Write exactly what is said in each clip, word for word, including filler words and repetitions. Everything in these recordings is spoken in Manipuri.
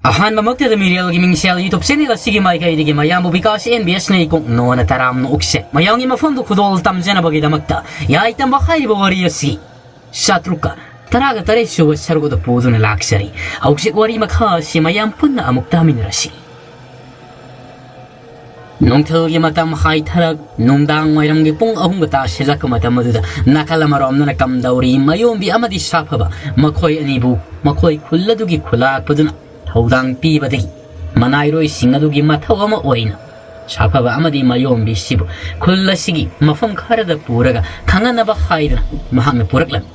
ꯑꯍꯥꯟꯕꯃꯛꯇꯗ ꯃꯤꯔꯦꯜꯒꯤ ꯃꯤꯡꯁꯦꯜ YouTube channel ꯑꯁꯤꯒꯤ ꯃꯥꯏꯀꯩꯗꯒꯤ ꯃꯌꯥꯝꯕꯨ ꯕꯤꯀꯥꯁ ꯑꯦꯟ ꯕꯤ ꯑꯦꯁꯅ ꯏꯀꯣꯛ ꯅꯣꯅ ꯇꯔꯥꯝꯅ ꯑꯣꯛꯆꯩ꯫ ꯃꯌꯥꯝꯒꯤ ꯃꯐꯝꯗ ꯈꯨꯗꯣꯜ ꯇꯝꯖꯅꯕꯒꯤꯗꯃꯛꯇ ꯌꯥꯏ ꯇꯝꯕ ꯍꯥꯏꯔꯤꯕ ꯋꯥꯔꯤ ꯑꯁꯤ ꯆꯥꯇ꯭ꯔꯨꯛꯀ ꯇꯔꯥꯒ ꯇꯔꯦꯠ ꯁꯨꯕ ꯁꯔꯨꯛ ꯑꯗꯨ ꯄꯨꯗꯨꯅ ꯂꯥꯛꯆꯔꯤ꯫ ꯍꯧꯖꯤꯛ ꯋꯥꯔꯤ ꯃꯈꯥ ꯑꯁꯤ ꯃꯌꯥꯝ ꯄꯨꯟꯅ ꯑꯃꯨꯛ ꯇꯥꯃꯤꯟꯅꯔꯁꯤ꯫ ꯅꯨꯡꯊꯤꯜꯒꯤ ꯃꯇꯝ ꯍꯥꯏꯊꯔꯛ, ꯅꯨꯡꯗꯥꯡ ꯋꯥꯏꯔꯝꯒꯤ ꯄꯨꯡ ꯑꯍꯨꯝꯒ ꯇꯥꯁꯤꯜꯂꯛꯄ ꯃꯇꯝ ꯑꯗꯨꯗ ꯅꯥꯀꯜ ꯑꯃꯔꯣꯝꯗꯅ ꯀꯝꯗꯧꯔꯤ ꯃꯌꯣꯝꯕꯤ ꯑꯃꯗꯤ ꯁꯥꯐꯕ, ꯃꯈꯣꯏ ꯑꯅꯤꯕꯨ ꯃꯈꯣꯏ ꯈꯨꯜ ꯑꯗꯨꯒꯤ ꯈꯨꯂꯥꯛꯄꯗꯨꯅ ꯊꯧꯗꯥꯡ ꯄꯤꯕꯗꯒꯤ ꯃꯅꯥꯏꯔꯣꯏꯁꯤꯡ ꯑꯗꯨꯒꯤ ꯃꯊꯧ ꯑꯃ ꯑꯣꯏꯅ ꯁꯥꯐꯕ ꯑꯃꯗꯤ ꯃꯌꯣꯝꯕꯤꯁꯤꯕꯨ ꯈꯨꯜ ꯑꯁꯤꯒꯤ ꯃꯐꯝ ꯈꯔꯗ ꯄꯨꯔꯒ ꯈꯪꯍꯟꯅꯕ ꯍꯥꯏꯗꯨꯅ ꯃꯍꯥꯛꯅ ꯄꯨꯔꯛꯂꯝꯃꯤ꯫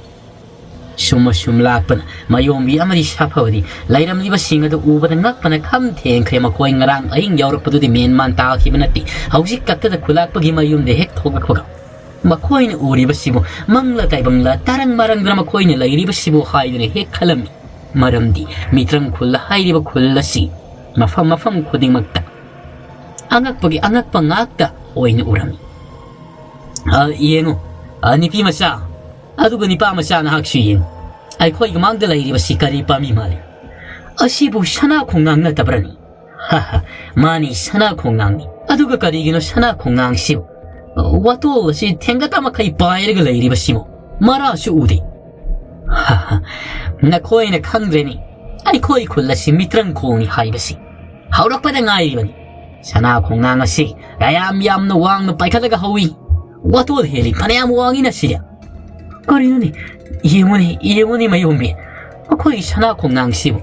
ꯁꯨꯝ ꯑꯁꯨꯝ ꯂꯥꯛꯄꯅ ꯃꯌꯣꯝꯕꯤ ꯑꯃꯗꯤ ꯁꯥꯐꯕꯗꯤ ꯂꯩꯔꯝꯂꯤꯕꯁꯤꯡ ꯑꯗꯨ ꯎꯕꯗ ꯉꯛꯄꯅ ꯈꯝ ꯊꯦꯡꯈ꯭ꯔꯦ꯫ ꯃꯈꯣꯏ ꯉꯔꯥꯡ ꯑꯍꯤꯡ ꯌꯥꯎꯔꯛꯄꯗꯨꯗꯤ ꯃꯦꯟ ꯃꯥꯟ ꯇꯥꯈꯤꯕ ꯅꯠꯇꯦ꯫ ꯍꯧꯖꯤꯛ ꯈꯛꯇꯗ ꯈꯨꯂꯥꯛꯄꯒꯤ ꯃꯌꯨꯝꯗ ꯍꯦꯛ ꯊꯣꯛꯂꯛꯄꯒ ꯃꯈꯣꯏꯅ ꯎꯔꯤꯕꯁꯤꯕꯨ ꯃꯪꯂ ꯇꯥꯏꯕꯪꯂ ꯇꯔꯪ ꯃꯔꯪꯗꯅ ꯃꯈꯣꯏꯅ ꯂꯩꯔꯤꯕꯁꯤꯕꯨ ꯍꯥꯏꯗꯨꯅ ꯍꯦꯛ ꯈꯜꯂꯝꯃꯤ꯫ ꯃꯔꯝꯗꯤ ꯃꯤꯇ꯭ꯔꯪ ꯈꯨꯜ ꯍꯥꯏꯔꯤꯕ ꯈꯨꯜ ꯑꯁꯤ ꯃꯐꯝ ꯃꯐꯝ ꯈꯨꯗꯤꯡꯃꯛꯇ ꯑꯉꯛꯄꯒꯤ ꯑꯉꯛꯄ ꯉꯥꯛꯇ ꯑꯣꯏꯅ ꯎꯔꯝꯃꯤ꯫ "ꯑ, ꯌꯦꯡꯉꯨ, ꯑ, ꯅꯨꯄꯤ ꯃꯆꯥ, ꯑꯗꯨꯒ ꯅꯨꯄꯥ ꯃꯆꯥ ꯅꯍꯥꯛꯁꯨ ꯌꯦꯡꯉꯨ꯫ ꯑꯩꯈꯣꯏꯒꯤ ꯃꯥꯡꯗ ꯂꯩꯔꯤꯕꯁꯤ ꯀꯔꯤ ꯄꯥꯝꯃꯤ ꯃꯥꯜꯂꯤ? ꯑꯁꯤꯕꯨ ꯁꯅꯥ ꯈꯣꯡꯅꯥꯡ ꯅꯠꯇꯕ꯭ꯔꯅꯤ?" "ꯍꯥ ꯍꯥ, ꯃꯥꯅꯤ, ꯁꯅꯥ ꯈꯣꯡꯅꯥꯡꯅꯤ꯫ ꯑꯗꯨꯒ ꯀꯔꯤꯒꯤꯅꯣ ꯁꯅꯥ ꯈꯣꯡꯅꯥꯡꯁꯤꯕꯨ ꯋꯥꯇꯣꯜ ꯑꯁꯤ ꯊꯦꯡꯒꯠꯇ ꯃꯈꯩ ꯄꯥꯏꯔꯒ ꯂꯩꯔꯤꯕꯁꯤꯕꯨ? ꯃꯔꯥꯁꯨ ꯎꯗꯦ?" "ꯍꯥ ꯍꯥ, ꯅꯈꯣꯏꯅ ꯈꯪꯗ꯭ꯔꯦꯅꯤ꯫ ꯑꯩꯈꯣꯏ ꯈꯨꯜ ꯑꯁꯤ ꯃꯤꯇ꯭ꯔꯪ ꯈꯣꯡꯅꯤ ꯍꯥꯏꯕꯁꯤ ꯍꯧꯔꯛꯄꯗ ꯉꯥꯏꯔꯤꯕꯅꯤ꯫ ꯁꯅꯥ ꯈꯣꯡꯅꯥꯡ ꯑꯁꯤ ꯀꯌꯥꯝ ꯌꯥꯝꯅ ꯋꯥꯡꯅ ꯄꯥꯏꯈꯠꯂꯒ ꯍꯧꯏ꯫ ꯋꯥꯇꯣꯜ ꯍꯦꯜꯂꯤ ꯐꯅꯌꯥꯝ ꯋꯥꯡꯉꯤꯅ ꯁꯤꯗ꯫ ꯀꯔꯤꯅꯣꯅꯦ? ꯌꯦꯡꯉꯨꯅꯦ, ꯌꯦꯡꯉꯨꯅꯦ ꯃꯌꯣꯝꯕꯤ꯫ ꯑꯩꯈꯣꯏꯒꯤ ꯁꯅꯥ ꯈꯣꯡꯅꯥꯡꯁꯤꯕꯨ꯫"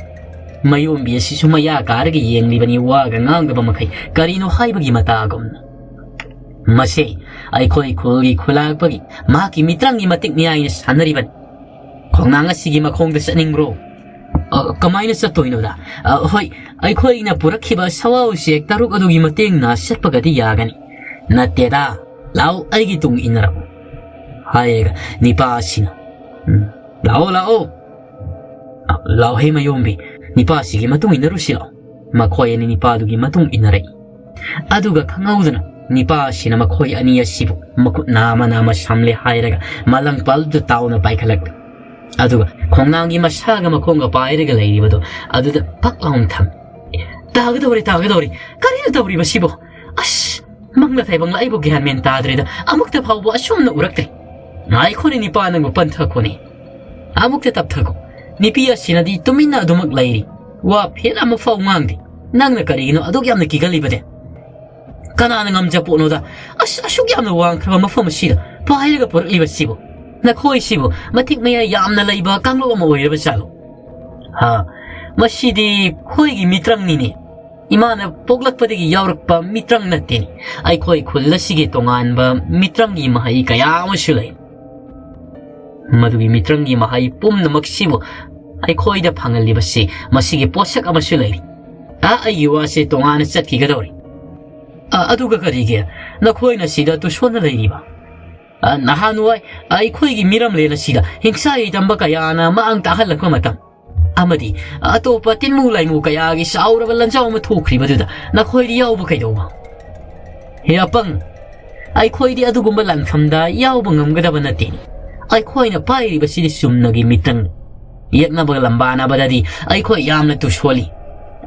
ꯃꯌꯣꯝꯕꯤ ꯑꯁꯤꯁꯨ ꯃꯌꯥ ꯀꯥꯔꯒ ꯌꯦꯡꯂꯤꯕꯅꯤ, ꯋꯥꯒ ꯉꯥꯡꯗꯕ ꯃꯈꯩ ꯀꯔꯤꯅꯣ ꯍꯥꯏꯕꯒꯤ ꯃꯇꯥꯒꯨꯝꯅ꯫ "ꯃꯁꯦ ꯑꯩꯈꯣꯏ ꯈꯨꯜꯒꯤ ꯈꯨꯂꯥꯛꯄꯒꯤ ꯃꯍꯥꯛꯀꯤ ꯃꯤꯇ꯭ꯔꯪꯒꯤ ꯃꯇꯤꯛꯅꯤ ꯍꯥꯏꯅ ꯁꯥꯟꯅꯔꯤꯕꯅꯤ꯫ ꯈꯣꯡꯅꯥꯡ ꯑꯁꯤꯒꯤ ꯃꯈꯣꯡꯗ ꯆꯠꯅꯤꯡꯕ꯭ꯔꯣ?" "ꯑ, ꯀꯃꯥꯏꯅ ꯆꯠꯇꯣꯏꯅꯣꯗ?" "ꯑ, ꯍꯣꯏ, ꯑꯩꯈꯣꯏꯅ ꯄꯨꯔꯛꯈꯤꯕ ꯁꯋꯥ ꯎꯆꯦꯛ ꯇꯔꯨꯛ ꯑꯗꯨꯒꯤ ꯃꯇꯦꯡꯅ ꯆꯠꯄꯒꯗꯤ ꯌꯥꯒꯅꯤ꯫" "ꯅꯠꯇꯦꯗ, ꯂꯥꯛꯑꯣ, ꯑꯩꯒꯤ ꯇꯨꯡ ꯏꯟꯅꯔꯛꯎ," ꯍꯥꯏꯔꯒ ꯅꯤꯄꯥ ꯑꯁꯤꯅ, "ꯎꯝ, ꯂꯥꯛꯑꯣ, ꯂꯥꯛꯑꯣ, ꯂꯥꯛꯑꯣ ꯍꯦ ꯃꯌꯣꯝꯕꯤ, ꯅꯤꯄꯥꯁꯤꯒꯤ ꯃꯇꯨꯡ ꯏꯟꯅꯔꯨꯁꯤ ꯂꯥꯛꯑꯣ꯫" ꯃꯈꯣꯏ ꯑꯅꯤ ꯅꯤꯄꯥꯗꯨꯒꯤ ꯃꯇꯨꯡ ꯏꯟꯅꯔꯛꯏ꯫ ꯑꯗꯨꯒ ꯈꯪꯍꯧꯗꯅ ꯅꯤꯄꯥ ꯑꯁꯤꯅ ꯃꯈꯣꯏ ꯑꯅꯤ ꯑꯁꯤꯕꯨ ꯃꯈꯨꯠ ꯅꯥꯝꯃ ꯅꯥꯝꯃ ꯁꯝꯂꯦ ꯍꯥꯏꯔꯒ ꯃꯂꯪꯄꯥꯜꯗꯨ ꯇꯥꯎꯅ ꯄꯥꯏꯈꯠꯂꯛꯂꯤ꯫ ꯑꯗꯨꯒ ꯈꯣꯡꯅꯥꯡꯒꯤ ꯃꯁꯥꯒ ꯃꯈꯣꯡꯒ ꯄꯥꯏꯔꯒ ꯂꯩꯔꯤꯕꯗꯣ ꯑꯗꯨꯗ ꯄꯛ ꯂꯥꯎꯅ ꯊꯝꯃꯤ꯫ "ꯇꯥꯒꯗꯧꯔꯦ, ꯇꯥꯒꯗꯧꯔꯦ꯫ ꯀꯔꯤꯅꯣ ꯇꯧꯔꯤꯕꯁꯤꯕꯣ? ꯑꯁ, ꯃꯪꯂ ꯇꯥꯏꯕꯪꯂ ꯑꯩꯕꯨ ꯒ꯭ꯌꯥꯟ ꯃꯦꯟ ꯇꯥꯗ꯭ꯔꯦꯗ꯫ ꯑꯃꯨꯛꯇ ꯐꯥꯎꯕ ꯑꯁꯨꯝꯅ ꯎꯔꯛꯇ꯭ꯔꯤ꯫ ꯉꯥꯏꯈꯣꯅꯦ ꯅꯤꯄꯥ, ꯅꯪꯕꯨ ꯄꯟꯊꯈꯣꯅꯦ꯫ ꯑꯃꯨꯛꯇ ꯇꯞꯊꯈꯣ꯫ ꯅꯨꯄꯤ ꯑꯁꯤꯅꯗꯤ ꯇꯨꯃꯤꯟꯅ ꯑꯗꯨꯃꯛ ꯂꯩꯔꯤ꯫ ꯋꯥ ꯐꯦꯠ ꯑꯃꯐꯥꯎ ꯉꯥꯡꯗꯦ꯫ ꯅꯪꯅ ꯀꯔꯤꯒꯤꯅꯣ ꯑꯗꯨꯛ ꯌꯥꯝꯅ ꯀꯤꯒꯜꯂꯤꯕꯗꯤ? ꯀꯅꯥꯅ ꯉꯝꯖ ꯄꯣꯠꯅꯣꯗ? ꯑꯁ, ꯑꯁꯨꯛ ꯌꯥꯝꯅ ꯋꯥꯡꯈ꯭ꯔꯕ ꯃꯐꯝ ꯑꯁꯤꯗ ꯄꯥꯏꯔꯒ ꯄꯨꯔꯛꯂꯤꯕꯁꯤꯕꯨ? ꯅꯈꯣꯏꯁꯤꯕꯨ ꯃꯇꯤꯛ ꯃꯌꯥꯏ ꯌꯥꯝꯅ ꯂꯩꯕ ꯀꯥꯡꯂꯨꯞ ꯑꯃ ꯑꯣꯏꯔꯕ ꯖꯥꯠꯂꯣ?" "ꯍꯥ, ꯃꯁꯤꯗꯤ ꯑꯩꯈꯣꯏꯒꯤ ꯃꯤꯇ꯭ꯔꯪꯅꯤꯅꯦ꯫ ꯏꯃꯥꯅ ꯄꯣꯛꯂꯛꯄꯗꯒꯤ ꯌꯥꯎꯔꯛꯄ ꯃꯤꯇ꯭ꯔꯪ ꯅꯠꯇꯦꯅꯦ꯫ ꯑꯩꯈꯣꯏ ꯈꯨꯜ ꯑꯁꯤꯒꯤ ꯇꯣꯉꯥꯟꯕ ꯃꯤꯇ꯭ꯔꯪꯒꯤ ꯃꯍꯩ ꯀꯌꯥ ꯑꯃꯁꯨ ꯂꯩ꯫ ꯃꯗꯨꯒꯤ ꯃꯤꯇ꯭ꯔꯪꯒꯤ ꯃꯍꯩ ꯄꯨꯝꯅꯃꯛꯁꯤꯕꯨ ꯑꯩꯈꯣꯏꯗ ꯐꯪꯍꯜꯂꯤꯕꯁꯤ ꯃꯁꯤꯒꯤ ꯄꯣꯠꯁꯛ ꯑꯃꯁꯨ ꯂꯩꯔꯤ꯫ ꯑ, ꯑꯩꯒꯤ ꯋꯥꯁꯦ ꯇꯣꯉꯥꯟꯅ ꯆꯠꯈꯤꯒꯗꯧꯔꯤ꯫ ꯑ, ꯑꯗꯨꯒ ꯀꯔꯤꯒꯤ ꯅꯈꯣꯏꯅ ꯁꯤꯗ ꯇꯨꯁꯣꯟꯅ ꯂꯩꯔꯤꯕ? ꯑ, ꯅꯍꯥꯟꯋꯥꯏ ꯑꯩꯈꯣꯏꯒꯤ ꯃꯤꯔꯝꯂꯦꯟ ꯑꯁꯤꯗ ꯍꯤꯡꯁꯥ ꯌꯩꯇꯝꯕ ꯀꯌꯥꯅ ꯃꯥꯡ ꯇꯥꯛꯍꯜꯂꯛꯄ ꯃꯇꯝ ꯑꯃꯗꯤ ꯑꯇꯣꯞꯄ ꯇꯤꯟꯃꯨ ꯂꯥꯏꯃꯨ ꯀꯌꯥꯒꯤ ꯆꯥꯎꯔꯕ ꯂꯥꯟꯖꯥꯎ ꯑꯃ ꯊꯣꯛꯈ꯭ꯔꯤꯕꯗꯨꯗ ꯅꯈꯣꯏꯗꯤ ꯌꯥꯎꯕ ꯀꯩꯗꯧꯕ? ꯍꯦ ꯑꯄꯪ, ꯑꯩꯈꯣꯏꯗꯤ ꯑꯗꯨꯒꯨꯝꯕ ꯂꯥꯟꯐꯝꯗ ꯌꯥꯎꯕ ꯉꯝꯒꯗꯕ ꯅꯠꯇꯦ꯫ ꯑꯩꯈꯣꯏꯅ ꯄꯥꯏꯔꯤꯕꯁꯤꯗꯤ ꯆꯨꯝꯅꯒꯤ ꯃꯤꯇ꯭ꯔꯪ꯫ ꯌꯦꯛꯅꯕꯒ ꯂꯝꯕꯥꯅꯕꯗꯗꯤ ꯑꯩꯈꯣꯏ ꯌꯥꯝꯅ ꯇꯨꯁꯣꯜꯂꯤ꯫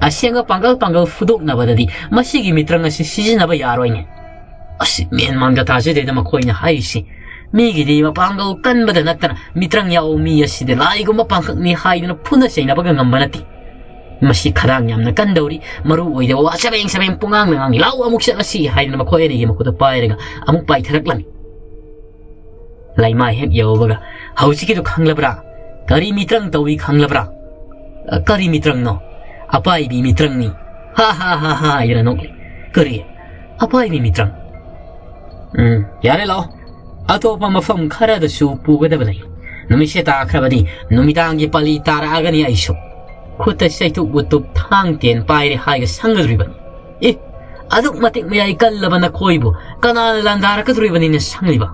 ꯑꯁꯦꯡꯕ ꯄꯥꯡꯒꯜ ꯄꯥꯡꯒꯜ ꯐꯨꯗꯣꯛꯅꯕꯗꯗꯤ ꯃꯁꯤꯒꯤ ꯃꯤꯇ꯭ꯔꯪ ꯑꯁꯤ ꯁꯤꯖꯤꯟꯅꯕ ꯌꯥꯔꯣꯏꯅꯦ꯫ ꯑꯁ, ꯃꯦꯟ ꯃꯥꯟꯒ ꯇꯥꯖꯗꯦꯗ ꯃꯈꯣꯏꯅ ꯍꯥꯏꯔꯤꯁꯤ꯫ ꯃꯤꯒꯤꯗꯤ ꯃꯄꯥꯡꯒꯜ ꯀꯟꯕꯗ ꯅꯠꯇꯅ ꯃꯤꯇ꯭ꯔꯪ ꯌꯥꯎꯕ ꯃꯤ ꯑꯁꯤꯗꯤ ꯂꯥꯏꯒꯨꯝꯕ ꯄꯥꯡꯈꯛꯅꯤ ꯍꯥꯏꯗꯨꯅ ꯐꯨꯅ ꯆꯩꯅꯕꯒ ꯉꯝꯕ ꯅꯠꯇꯦ꯫ ꯃꯁꯤ ꯈꯗꯥꯡ ꯌꯥꯝꯅ ꯀꯟꯗꯧꯔꯤ, ꯃꯔꯨ ꯑꯣꯏꯗꯕ ꯋꯥ ꯆꯕꯦꯡ ꯆꯕꯦꯡ ꯄꯨꯡꯉꯥꯡꯗ ꯉꯥꯡꯉꯤ꯫ ꯂꯥꯎ, ꯑꯃꯨꯛ ꯆꯠꯂꯁꯤ ꯍꯥꯏꯗꯨꯅ ꯃꯈꯣꯏ ꯑꯅꯤꯒꯤ ꯃꯈꯨꯠꯇ ꯄꯥꯏꯔꯒ ꯑꯃꯨꯛ ꯄꯥꯏꯊꯔꯛꯂꯝꯃꯤ꯫ ꯂꯩꯃꯥꯏ ꯍꯦꯛ ꯌꯧꯕꯒ, "ꯍꯧꯖꯤꯛꯀꯤꯗꯨ ꯈꯪꯂꯕ꯭ꯔꯥ? ꯀꯔꯤ ꯃꯤꯇ꯭ꯔꯪ ꯇꯧꯏ ꯈꯪꯂꯕ꯭ꯔꯥ?" "ꯑ, ꯀꯔꯤ ꯃꯤꯇ꯭ꯔꯪꯅꯣ?" "ꯑꯄꯥꯏꯕꯤ ꯃꯤꯇ꯭ꯔꯪꯅꯤ꯫" "ꯍꯥ, ꯍꯥ, ꯍꯥ, ꯍꯥ" ꯍꯥꯏꯗꯅ ꯅꯣꯛꯂꯤ꯫ "ꯀꯔꯤ? ꯑꯄꯥꯏꯕꯤ ꯃꯤꯇ꯭ꯔꯪ? ꯎꯝ, ꯌꯥꯔꯦ, ꯂꯥꯛꯑꯣ꯫ ꯑꯇꯣꯞꯄ ꯃꯐꯝ ꯈꯔꯗꯁꯨ ꯄꯨꯒꯗꯕ ꯂꯩ꯫ ꯅꯨꯃꯤꯠꯁꯦ ꯇꯥꯈ꯭ꯔꯕꯗꯤ ꯅꯨꯃꯤꯗꯥꯡꯒꯤ ꯄꯥꯂꯤ ꯇꯥꯔꯛꯑꯒꯅꯤ ꯑꯩꯁꯨ꯫ ꯈꯨꯠꯇ ꯆꯩꯇꯨꯞ ꯎꯇꯨꯞ ꯊꯥꯡ ꯇꯦꯟ ꯄꯥꯏꯔꯦ ꯍꯥꯏꯒ ꯁꯪꯒꯗꯧꯔꯤꯕꯅꯤ꯫ ꯑꯦ, ꯑꯗꯨꯛ ꯃꯇꯤꯛ ꯃꯌꯥꯏ ꯀꯜꯂꯕ ꯅꯈꯣꯏꯕꯨ ꯀꯅꯥꯅ ꯂꯥꯟꯗꯥꯔꯛꯀꯗꯧꯔꯤꯕꯅꯤꯅ ꯁꯪꯂꯤꯕ?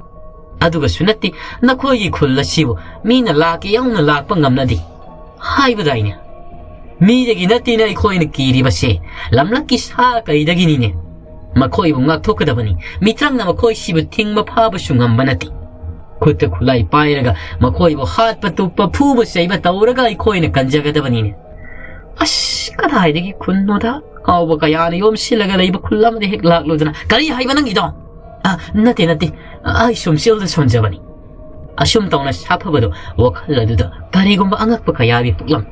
ꯑꯗꯨꯒꯁꯨ ꯅꯠꯇꯦ, ꯅꯈꯣꯏꯒꯤ ꯈꯨꯜ ꯑꯁꯤꯕꯨ ꯃꯤꯅ ꯂꯥꯛꯀꯦ ꯌꯥꯎꯅ ꯂꯥꯛꯄ ꯉꯝꯅꯗꯦ ꯍꯥꯏꯕꯗꯥꯏꯅꯦ? ꯃꯤꯗꯒꯤ ꯅꯠꯇꯦꯅ ꯑꯩꯈꯣꯏꯅ ꯀꯤꯔꯤꯕꯁꯦ, ꯂꯝꯂꯛꯀꯤ ꯁꯥ ꯀꯩꯗꯒꯤꯅꯤꯅꯦ꯫ ꯃꯈꯣꯏꯕꯨ ꯉꯥꯛꯊꯣꯛꯀꯗꯕꯅꯤ꯫ ꯃꯤꯇ꯭ꯔꯪꯅ ꯃꯈꯣꯏꯁꯤꯕꯨ ꯊꯤꯡꯕ ꯐꯥꯕꯁꯨ ꯉꯝꯕ ꯅꯠꯇꯦ꯫ ꯈꯨꯠꯇ ꯈꯨꯠꯂꯥꯏ ꯄꯥꯏꯔꯒ ꯃꯈꯣꯏꯕꯨ ꯍꯥꯠꯄ ꯇꯨꯞꯄ, ꯐꯨꯕ ꯆꯩꯕ ꯇꯧꯔꯒ ꯑꯩꯈꯣꯏꯅ ꯀꯟꯖꯒꯗꯕꯅꯤꯅꯦ꯫ ꯑꯁ, ꯀꯗꯥꯏꯗꯒꯤ ꯈꯨꯟꯅꯣꯗ? ꯑꯉꯥꯎꯕ ꯀꯌꯥꯅ ꯌꯣꯝꯁꯤꯜꯂꯒ ꯂꯩꯕ ꯈꯨꯜ ꯑꯃꯗ ꯍꯦꯛ ꯂꯥꯛꯂꯨꯗꯅ꯫ "ꯀꯔꯤ ꯍꯥꯏꯕ ꯅꯪꯒꯤꯗꯣ?" "ꯑ, ꯅꯠꯇꯦ, ꯅꯠꯇꯦ, ꯑꯩ ꯁꯨꯝ ꯆꯦꯜꯗ ꯁꯣꯟꯖꯕꯅꯤ꯫" ꯑꯁꯨꯝ ꯇꯧꯅ ꯁꯥꯐꯕꯗꯣ ꯋꯥꯈꯜ ꯑꯗꯨꯗ ꯀꯔꯤꯒꯨꯝꯕ ꯑꯉꯛꯄ ꯀꯌꯥꯒꯤ ꯄꯣꯛꯂꯝ꯫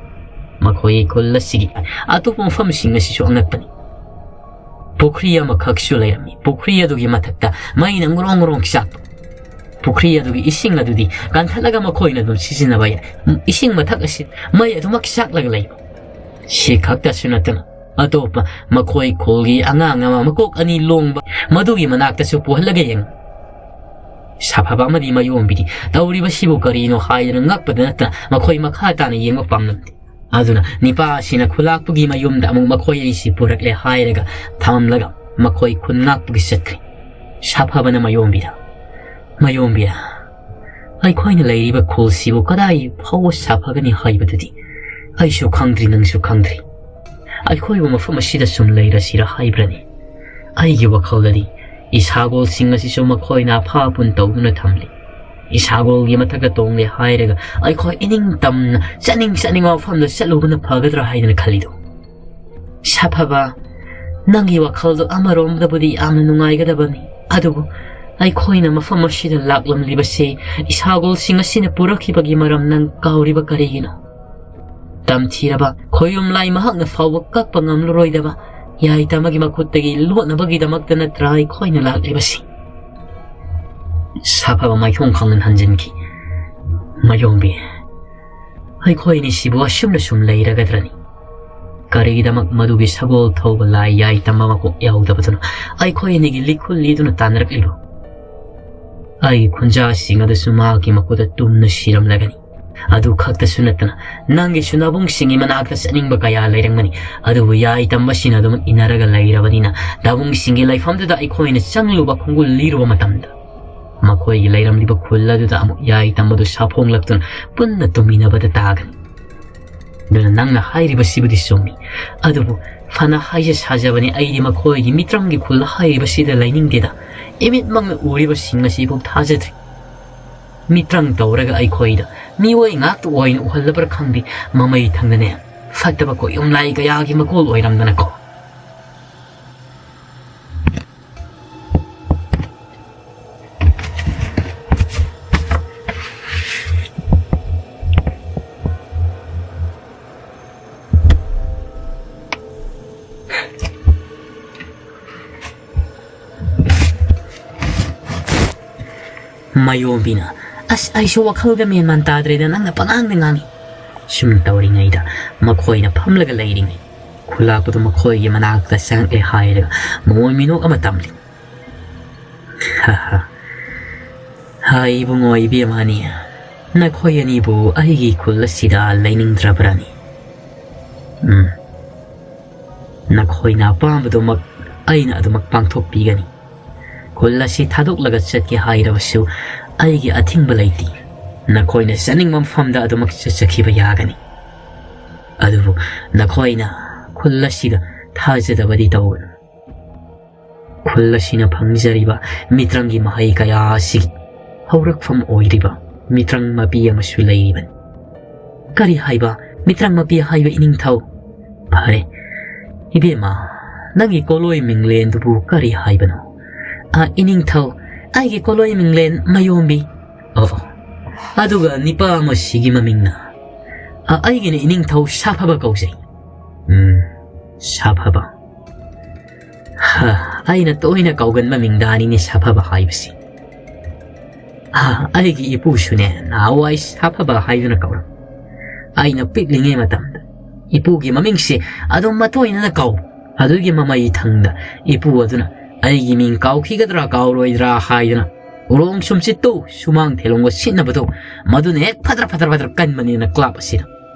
ꯃꯈꯣꯏꯒꯤ ꯈꯨꯜ ꯑꯁꯤꯒꯤ ꯑꯇꯣꯞꯄ ꯃꯐꯝꯁꯤꯡ ꯑꯁꯤꯁꯨ ꯑꯉꯛꯄꯅꯤ꯫ ꯄꯨꯈ꯭ꯔꯤ ꯑꯃꯈꯛꯁꯨ ꯂꯩꯔꯝꯃꯤ꯫ ꯄꯨꯈ꯭ꯔꯤ ꯑꯗꯨꯒꯤ ꯃꯊꯛꯇ ꯃꯩꯅ ꯉꯨꯔꯣꯡ ꯉꯨꯔꯣꯡ ꯆꯥꯛꯄ꯫ ꯄꯨꯈ꯭ꯔꯤ ꯑꯗꯨꯒꯤ ꯏꯁꯤꯡ ꯑꯗꯨꯗꯤ ꯀꯟꯊꯠꯂꯒ ꯃꯈꯣꯏꯅ ꯑꯗꯨꯝ ꯁꯤꯖꯤꯟꯅꯕ ꯌꯥꯏ꯫ ꯏꯁꯤꯡ ꯃꯊꯛ ꯑꯁꯤ ꯃꯩ ꯑꯗꯨꯃꯛ ꯆꯥꯛꯂꯒ ꯂꯩꯕ꯫ ꯁꯤ ꯈꯛꯇꯁꯨ ꯅꯠꯇꯅ ꯑꯇꯣꯞꯄ ꯃꯈꯣꯏ ꯈꯨꯜꯒꯤ ꯑꯉꯥꯡ ꯑꯃ ꯃꯀꯣꯛ ꯑꯅꯤ ꯂꯣꯡꯕ ꯃꯗꯨꯒꯤ ꯃꯅꯥꯛꯇꯁꯨ ꯄꯨꯍꯜꯂꯒ ꯌꯦꯡꯉꯤ꯫ ꯁꯥꯐꯕ ꯑꯃꯗꯤ ꯃꯌꯣꯝꯕꯤꯗꯤ ꯇꯧꯔꯤꯕꯁꯤꯕꯨ ꯀꯔꯤꯅꯣ ꯍꯥꯏꯗꯅ ꯉꯛꯄꯗ ꯅꯠꯇꯅ ꯃꯈꯣꯏ ꯃꯈꯥ ꯇꯥꯅ ꯌꯦꯡꯕ ꯄꯥꯝꯂꯝꯗꯦ꯫ ꯑꯗꯨꯅ ꯅꯤꯄꯥ ꯑꯁꯤꯅ ꯈꯨꯂꯥꯛꯄꯒꯤ ꯃꯌꯨꯝꯗ ꯑꯃꯨꯛ ꯃꯈꯣꯏ ꯑꯅꯤꯁꯤ ꯄꯨꯔꯛꯂꯦ ꯍꯥꯏꯔꯒ ꯊꯝꯂꯒ ꯃꯈꯣꯏ ꯈꯨꯟ ꯉꯥꯛꯄꯒꯤ ꯆꯠꯈ꯭ꯔꯦ꯫ ꯁꯥꯐꯕꯅ ꯃꯌꯣꯝꯕꯤꯗ, "ꯃꯌꯣꯝꯕꯤ, ꯑꯩꯈꯣꯏꯅ ꯂꯩꯔꯤꯕ ꯈꯨꯜꯁꯤꯕꯨ ꯀꯗꯥꯏ ꯐꯥꯎꯕ ꯁꯥꯐꯒꯅꯤ ꯍꯥꯏꯕꯗꯨꯗꯤ ꯑꯩꯁꯨ ꯈꯪꯗ꯭ꯔꯤ, ꯅꯪꯁꯨ ꯈꯪꯗ꯭ꯔꯤ꯫ ꯑꯩꯈꯣꯏꯕꯨ ꯃꯐꯝ ꯑꯁꯤꯗ ꯁꯨꯝ ꯂꯩꯔꯁꯤꯔ ꯍꯥꯏꯕ꯭ꯔꯅꯤ? ꯑꯩꯒꯤ ꯋꯥꯈꯜꯗꯗꯤ ꯏꯁꯥꯒꯣꯜꯁꯤꯡ ꯑꯁꯤꯁꯨ ꯃꯈꯣꯏꯅ ꯑꯐꯥ ꯑꯄꯨꯟ ꯇꯧꯗꯨꯅ ꯊꯝꯂꯤ꯫ ꯏꯁꯥꯒꯣꯜꯒꯤ ꯃꯊꯛꯇ ꯇꯣꯡꯂꯦ ꯍꯥꯏꯔꯒ ꯑꯩꯈꯣꯏ ꯏꯅꯤꯡ ꯇꯝꯅ ꯆꯠꯅꯤꯡ ꯆꯠꯅꯤꯡꯕ ꯃꯐꯝꯗ ꯆꯠꯂꯨꯕꯅ ꯐꯒꯗ꯭ꯔꯥ ꯍꯥꯏꯗꯅ ꯈꯜꯂꯤꯗꯣ?" "ꯁꯥꯐꯕ, ꯅꯪꯒꯤ ꯋꯥꯈꯜꯗꯣ ꯑꯃꯔꯣꯝꯗꯕꯨꯗꯤ ꯌꯥꯝꯅ ꯅꯨꯡꯉꯥꯏꯒꯗꯕꯅꯤ, ꯑꯗꯨꯕꯨ ꯑꯩꯈꯣꯏꯅ ꯃꯐꯝ ꯑꯁꯤꯗ ꯂꯥꯛꯂꯝꯂꯤꯕꯁꯤ ꯏꯁꯥꯒꯣꯜꯁꯤꯡ ꯑꯁꯤꯅ ꯄꯨꯔꯛꯈꯤꯕꯒꯤ ꯃꯔꯝ ꯅꯪ ꯀꯥꯎꯔꯤꯕ ꯀꯔꯤꯒꯤꯅꯣ? ꯇꯝꯊꯤꯔꯕ ꯈꯣꯌꯨꯝ ꯂꯥꯏ ꯃꯍꯥꯛꯅ ꯐꯥꯎꯕ ꯀꯛꯄ ꯉꯝꯂꯔꯣꯏꯗꯕ ꯌꯥꯏꯇꯝ ꯑꯃꯒꯤ ꯃꯈꯨꯠꯇꯒꯤ ꯂꯣꯠꯅꯕꯒꯤꯗꯃꯛꯇ ꯅꯠꯇ꯭ꯔꯥ ꯑꯩꯈꯣꯏꯅ ꯂꯥꯛꯂꯤꯕꯁꯤ?" ꯁꯥꯐꯕ ꯃꯥꯏꯊꯣꯡ ꯈꯪꯍꯟ ꯍꯟꯖꯤꯟꯈꯤ꯫ "ꯃꯌꯣꯝꯕꯤ, ꯑꯩꯈꯣꯏ ꯑꯅꯤꯁꯤꯕꯨ ꯑꯁꯨꯝꯅ ꯁꯨꯝ ꯂꯩꯔꯒꯗ꯭ꯔꯅꯤ? ꯀꯔꯤꯒꯤꯗꯃꯛ ꯃꯗꯨꯒꯤ ꯁꯒꯣꯜ ꯊꯧꯕ ꯂꯥꯏ ꯌꯥꯏꯇꯝ ꯑꯃ ꯃꯀꯣꯛ ꯌꯥꯎꯗꯕꯗꯨꯅ ꯑꯩꯈꯣꯏ ꯑꯅꯤꯒꯤ ꯂꯤꯈꯨꯜ ꯂꯤꯗꯨꯅ ꯇꯥꯟꯅꯔꯛꯂꯤꯕꯣ? ꯑꯩꯒꯤ ꯈꯨꯟꯖꯥꯁꯤꯡ ꯑꯗꯨꯁꯨ ꯃꯍꯥꯛꯀꯤ ꯃꯈꯨꯠꯇ ꯇꯨꯝꯅ ꯁꯤꯔꯝꯂꯒꯅꯤ꯫ ꯑꯗꯨ ꯈꯛꯇꯁꯨ ꯅꯠꯇꯅ ꯅꯪꯒꯤꯁꯨ ꯅꯕꯨꯡꯁꯤꯡꯒꯤ ꯃꯅꯥꯛꯇ ꯆꯠꯅꯤꯡꯕ ꯀꯌꯥ ꯂꯩꯔꯝꯒꯅꯤ, ꯑꯗꯨꯕꯨ ꯌꯥꯏꯇꯝꯕꯁꯤꯡ ꯑꯗꯨꯃꯛ ꯏꯟꯅꯔꯒ ꯂꯩꯔꯕꯅꯤꯅ ꯅꯕꯨꯡꯁꯤꯡꯒꯤ ꯂꯩꯐꯝꯗꯨꯗ ꯑꯩꯈꯣꯏꯅ ꯆꯪꯂꯨꯕ ꯈꯣꯡꯒꯨꯜ ꯂꯤꯔꯨꯕ ꯃꯇꯝꯗ ꯃꯈꯣꯏꯒꯤ ꯂꯩꯔꯝꯂꯤꯕ ꯈꯨꯜ ꯑꯗꯨꯗ ꯑꯃꯨꯛ ꯌꯥꯏꯇꯝꯕꯗꯨ ꯁꯥꯐꯣꯡꯂꯛꯇꯨꯅ ꯄꯨꯟꯅ ꯇꯨꯝꯃꯤꯟꯅꯕꯗ ꯇꯥꯒꯅꯤ꯫ ꯑꯗꯨꯅ ꯅꯪꯅ ꯍꯥꯏꯔꯤꯕꯁꯤꯕꯨꯗꯤ ꯆꯨꯝꯃꯤ, ꯑꯗꯨꯕꯨ ꯐꯅ ꯍꯥꯏꯖ ꯁꯥꯖꯕꯅꯤ, ꯑꯩꯗꯤ ꯃꯈꯣꯏꯒꯤ ꯃꯤꯇ꯭ꯔꯪꯒꯤ ꯈꯨꯜ ꯍꯥꯏꯔꯤꯕꯁꯤꯗ ꯂꯩꯅꯤꯡꯗꯦꯗ꯫ ꯏꯃꯤꯠꯃꯛꯅ ꯎꯔꯤꯕꯁꯤꯡ ꯑꯁꯤꯐꯥꯎ ꯊꯥꯖꯗ꯭ꯔꯤ꯫ ꯃꯤꯇ꯭ꯔꯪ ꯇꯧꯔꯒ ꯑꯩꯈꯣꯏꯗ ꯃꯤꯑꯣꯏ ꯉꯥꯛꯇ ꯑꯣꯏꯅ ꯎꯍꯜꯂꯕ꯭ꯔꯥ ꯈꯪꯗꯦ, ꯃꯃꯩ ꯊꯪꯗꯅꯦ ꯐꯠꯇꯕ ꯀꯣꯌꯨꯝꯂꯥꯏ ꯀꯌꯥꯒꯤ ꯃꯀꯣꯜ ꯑꯣꯏꯔꯝꯗꯅꯀꯣ꯫ ꯃꯌꯣꯝꯕꯤꯅ, "ꯑꯁ, ꯑꯩꯁꯨ ꯋꯥꯈꯜꯒ ꯃꯦꯟ ꯃꯥꯟ ꯇꯥꯗ꯭ꯔꯦꯗ, ꯅꯪꯅ ꯄꯉꯥꯡꯗ ꯉꯥꯡꯉꯤ꯫" ꯁꯨꯝ ꯇꯧꯔꯤꯉꯩꯗ ꯃꯈꯣꯏꯅ ꯐꯝꯂꯒ ꯂꯩꯔꯤꯉꯩ ꯈꯨꯂꯥꯛꯄꯗꯨ ꯃꯈꯣꯏꯒꯤ ꯃꯅꯥꯛꯇ ꯆꯪꯉꯛꯂꯦ ꯍꯥꯏꯔꯒ ꯃꯣꯃꯣꯟ ꯃꯤꯅꯣꯛ ꯑꯃ ꯇꯝꯂꯤ꯫ "ꯍꯥ ꯍꯥ꯫ ꯍꯥꯏ ꯏꯕꯨꯡꯉꯣ ꯏꯕꯦꯝꯃꯅꯤ, ꯅꯈꯣꯏ ꯑꯅꯤꯕꯨ ꯑꯩꯒꯤ ꯈꯨꯜ ꯑꯁꯤꯗ ꯂꯩꯅꯤꯡꯗ꯭ꯔꯕ꯭ꯔꯥꯅꯤ? ꯎꯝ, ꯅꯈꯣꯏꯅ ꯑꯄꯥꯝꯕꯗꯨꯃꯛ ꯑꯩꯅ ꯑꯗꯨꯃꯛ ꯄꯥꯡꯊꯣꯛꯄꯤꯒꯅꯤ꯫ ꯈꯨꯜ ꯑꯁꯤ ꯊꯥꯗꯣꯛꯂꯒ ꯆꯠꯀꯦ ꯍꯥꯏꯔꯕꯁꯨ ꯑꯩꯒꯤ ꯑꯊꯤꯡꯕ ꯂꯩꯇꯦ꯫ ꯅꯈꯣꯏꯅ ꯆꯠꯅꯤꯡꯕ ꯃꯐꯝꯗ ꯑꯗꯨꯃꯛ ꯆꯠꯆꯈꯤꯕ ꯌꯥꯒꯅꯤ꯫ ꯑꯗꯨꯕꯨ ꯅꯈꯣꯏꯅ ꯈꯨꯜ ꯑꯁꯤꯗ ꯊꯥꯖꯗꯕꯗꯤ ꯇꯧꯒꯅꯨ꯫ ꯈꯨꯜ ꯑꯁꯤꯅ ꯐꯪꯖꯔꯤꯕ ꯃꯤꯇ꯭ꯔꯪꯒꯤ ꯃꯍꯩ ꯀꯌꯥ ꯑꯁꯤꯒꯤ ꯍꯧꯔꯛꯐꯝ ꯑꯣꯏꯔꯤꯕ ꯃꯤꯇ꯭ꯔꯪ ꯃꯄꯤ ꯑꯃꯁꯨ ꯂꯩꯔꯤꯕꯅꯤ꯫" "ꯀꯔꯤ ꯍꯥꯏꯕ? ꯃꯤꯇ꯭ꯔꯪ ꯃꯄꯤ ꯍꯥꯏꯕ ꯏꯅꯤꯡꯊꯧ?" "ꯐꯔꯦ, ꯏꯕꯦꯝꯃ, ꯅꯪꯒꯤ ꯀꯣꯂꯣꯏ ꯃꯤꯡꯂꯦꯟꯗꯨꯕꯨ ꯀꯔꯤ ꯍꯥꯏꯕꯅꯣ?" "ꯑ, ꯏꯅꯤꯡꯊꯧ, ꯑꯩꯒꯤ ꯀꯣꯂꯣꯏ ꯃꯤꯡꯂꯦꯟ ꯃꯌꯣꯝꯕꯤ꯫" "ꯑꯣ, ꯑꯣ꯫ ꯑꯗꯨꯒ ꯅꯤꯄꯥ ꯑꯃꯁꯤꯒꯤ ꯃꯃꯤꯡꯅ?" "ꯑ, ꯑꯩꯒꯤꯅ ꯏꯅꯤꯡꯊꯧ ꯁꯥꯐꯕ ꯀꯧꯖꯩ꯫" "ꯎꯝ, ꯁꯥꯐꯕ꯫ ꯍ, ꯑꯩꯅ ꯇꯣꯏꯅ ꯀꯧꯒꯟꯕ ꯃꯤꯡꯗꯥꯅꯤꯅꯦ ꯁꯥꯐꯕ ꯍꯥꯏꯕꯁꯤ꯫ ꯑ, ꯑꯩꯒꯤ ꯏꯄꯨꯁꯨꯅꯦ ꯅꯍꯥꯟꯋꯥꯏ ꯁꯥꯐꯕ ꯍꯥꯏꯗꯨꯅ ꯀꯧꯔꯝ꯫ ꯑꯩꯅ ꯄꯤꯛꯂꯤꯉꯩ ꯃꯇꯝꯗ ꯏꯄꯨꯒꯤ ꯃꯃꯤꯡꯁꯦ ꯑꯗꯨꯝ ꯃꯇꯣꯏꯅꯅ ꯀꯧ꯫ ꯑꯗꯨꯒꯤ ꯃꯃꯩ ꯊꯪꯗ ꯏꯄꯨ ꯑꯗꯨꯅ ꯑꯩꯒꯤ ꯃꯤꯡ ꯀꯥꯎꯈꯤꯒꯗ꯭ꯔꯥ ꯀꯥꯎꯔꯣꯏꯗ꯭ꯔꯥ ꯍꯥꯏꯗꯨꯅ ꯎꯔꯣꯡ ꯁꯨꯝꯆꯤꯠꯇꯨ ꯁꯨꯃꯥꯡ ꯊꯦꯂꯣꯡꯒ ꯁꯤꯠꯅꯕꯗꯨ, ꯃꯗꯨꯅ ꯍꯦꯛ ꯐꯗ꯭ꯔ ꯐꯗ꯭ꯔ ꯐꯗ꯭ꯔ ꯀꯟꯕꯅꯤꯅ ꯀ꯭ꯂꯥꯞ ꯑꯁꯤꯗ꯫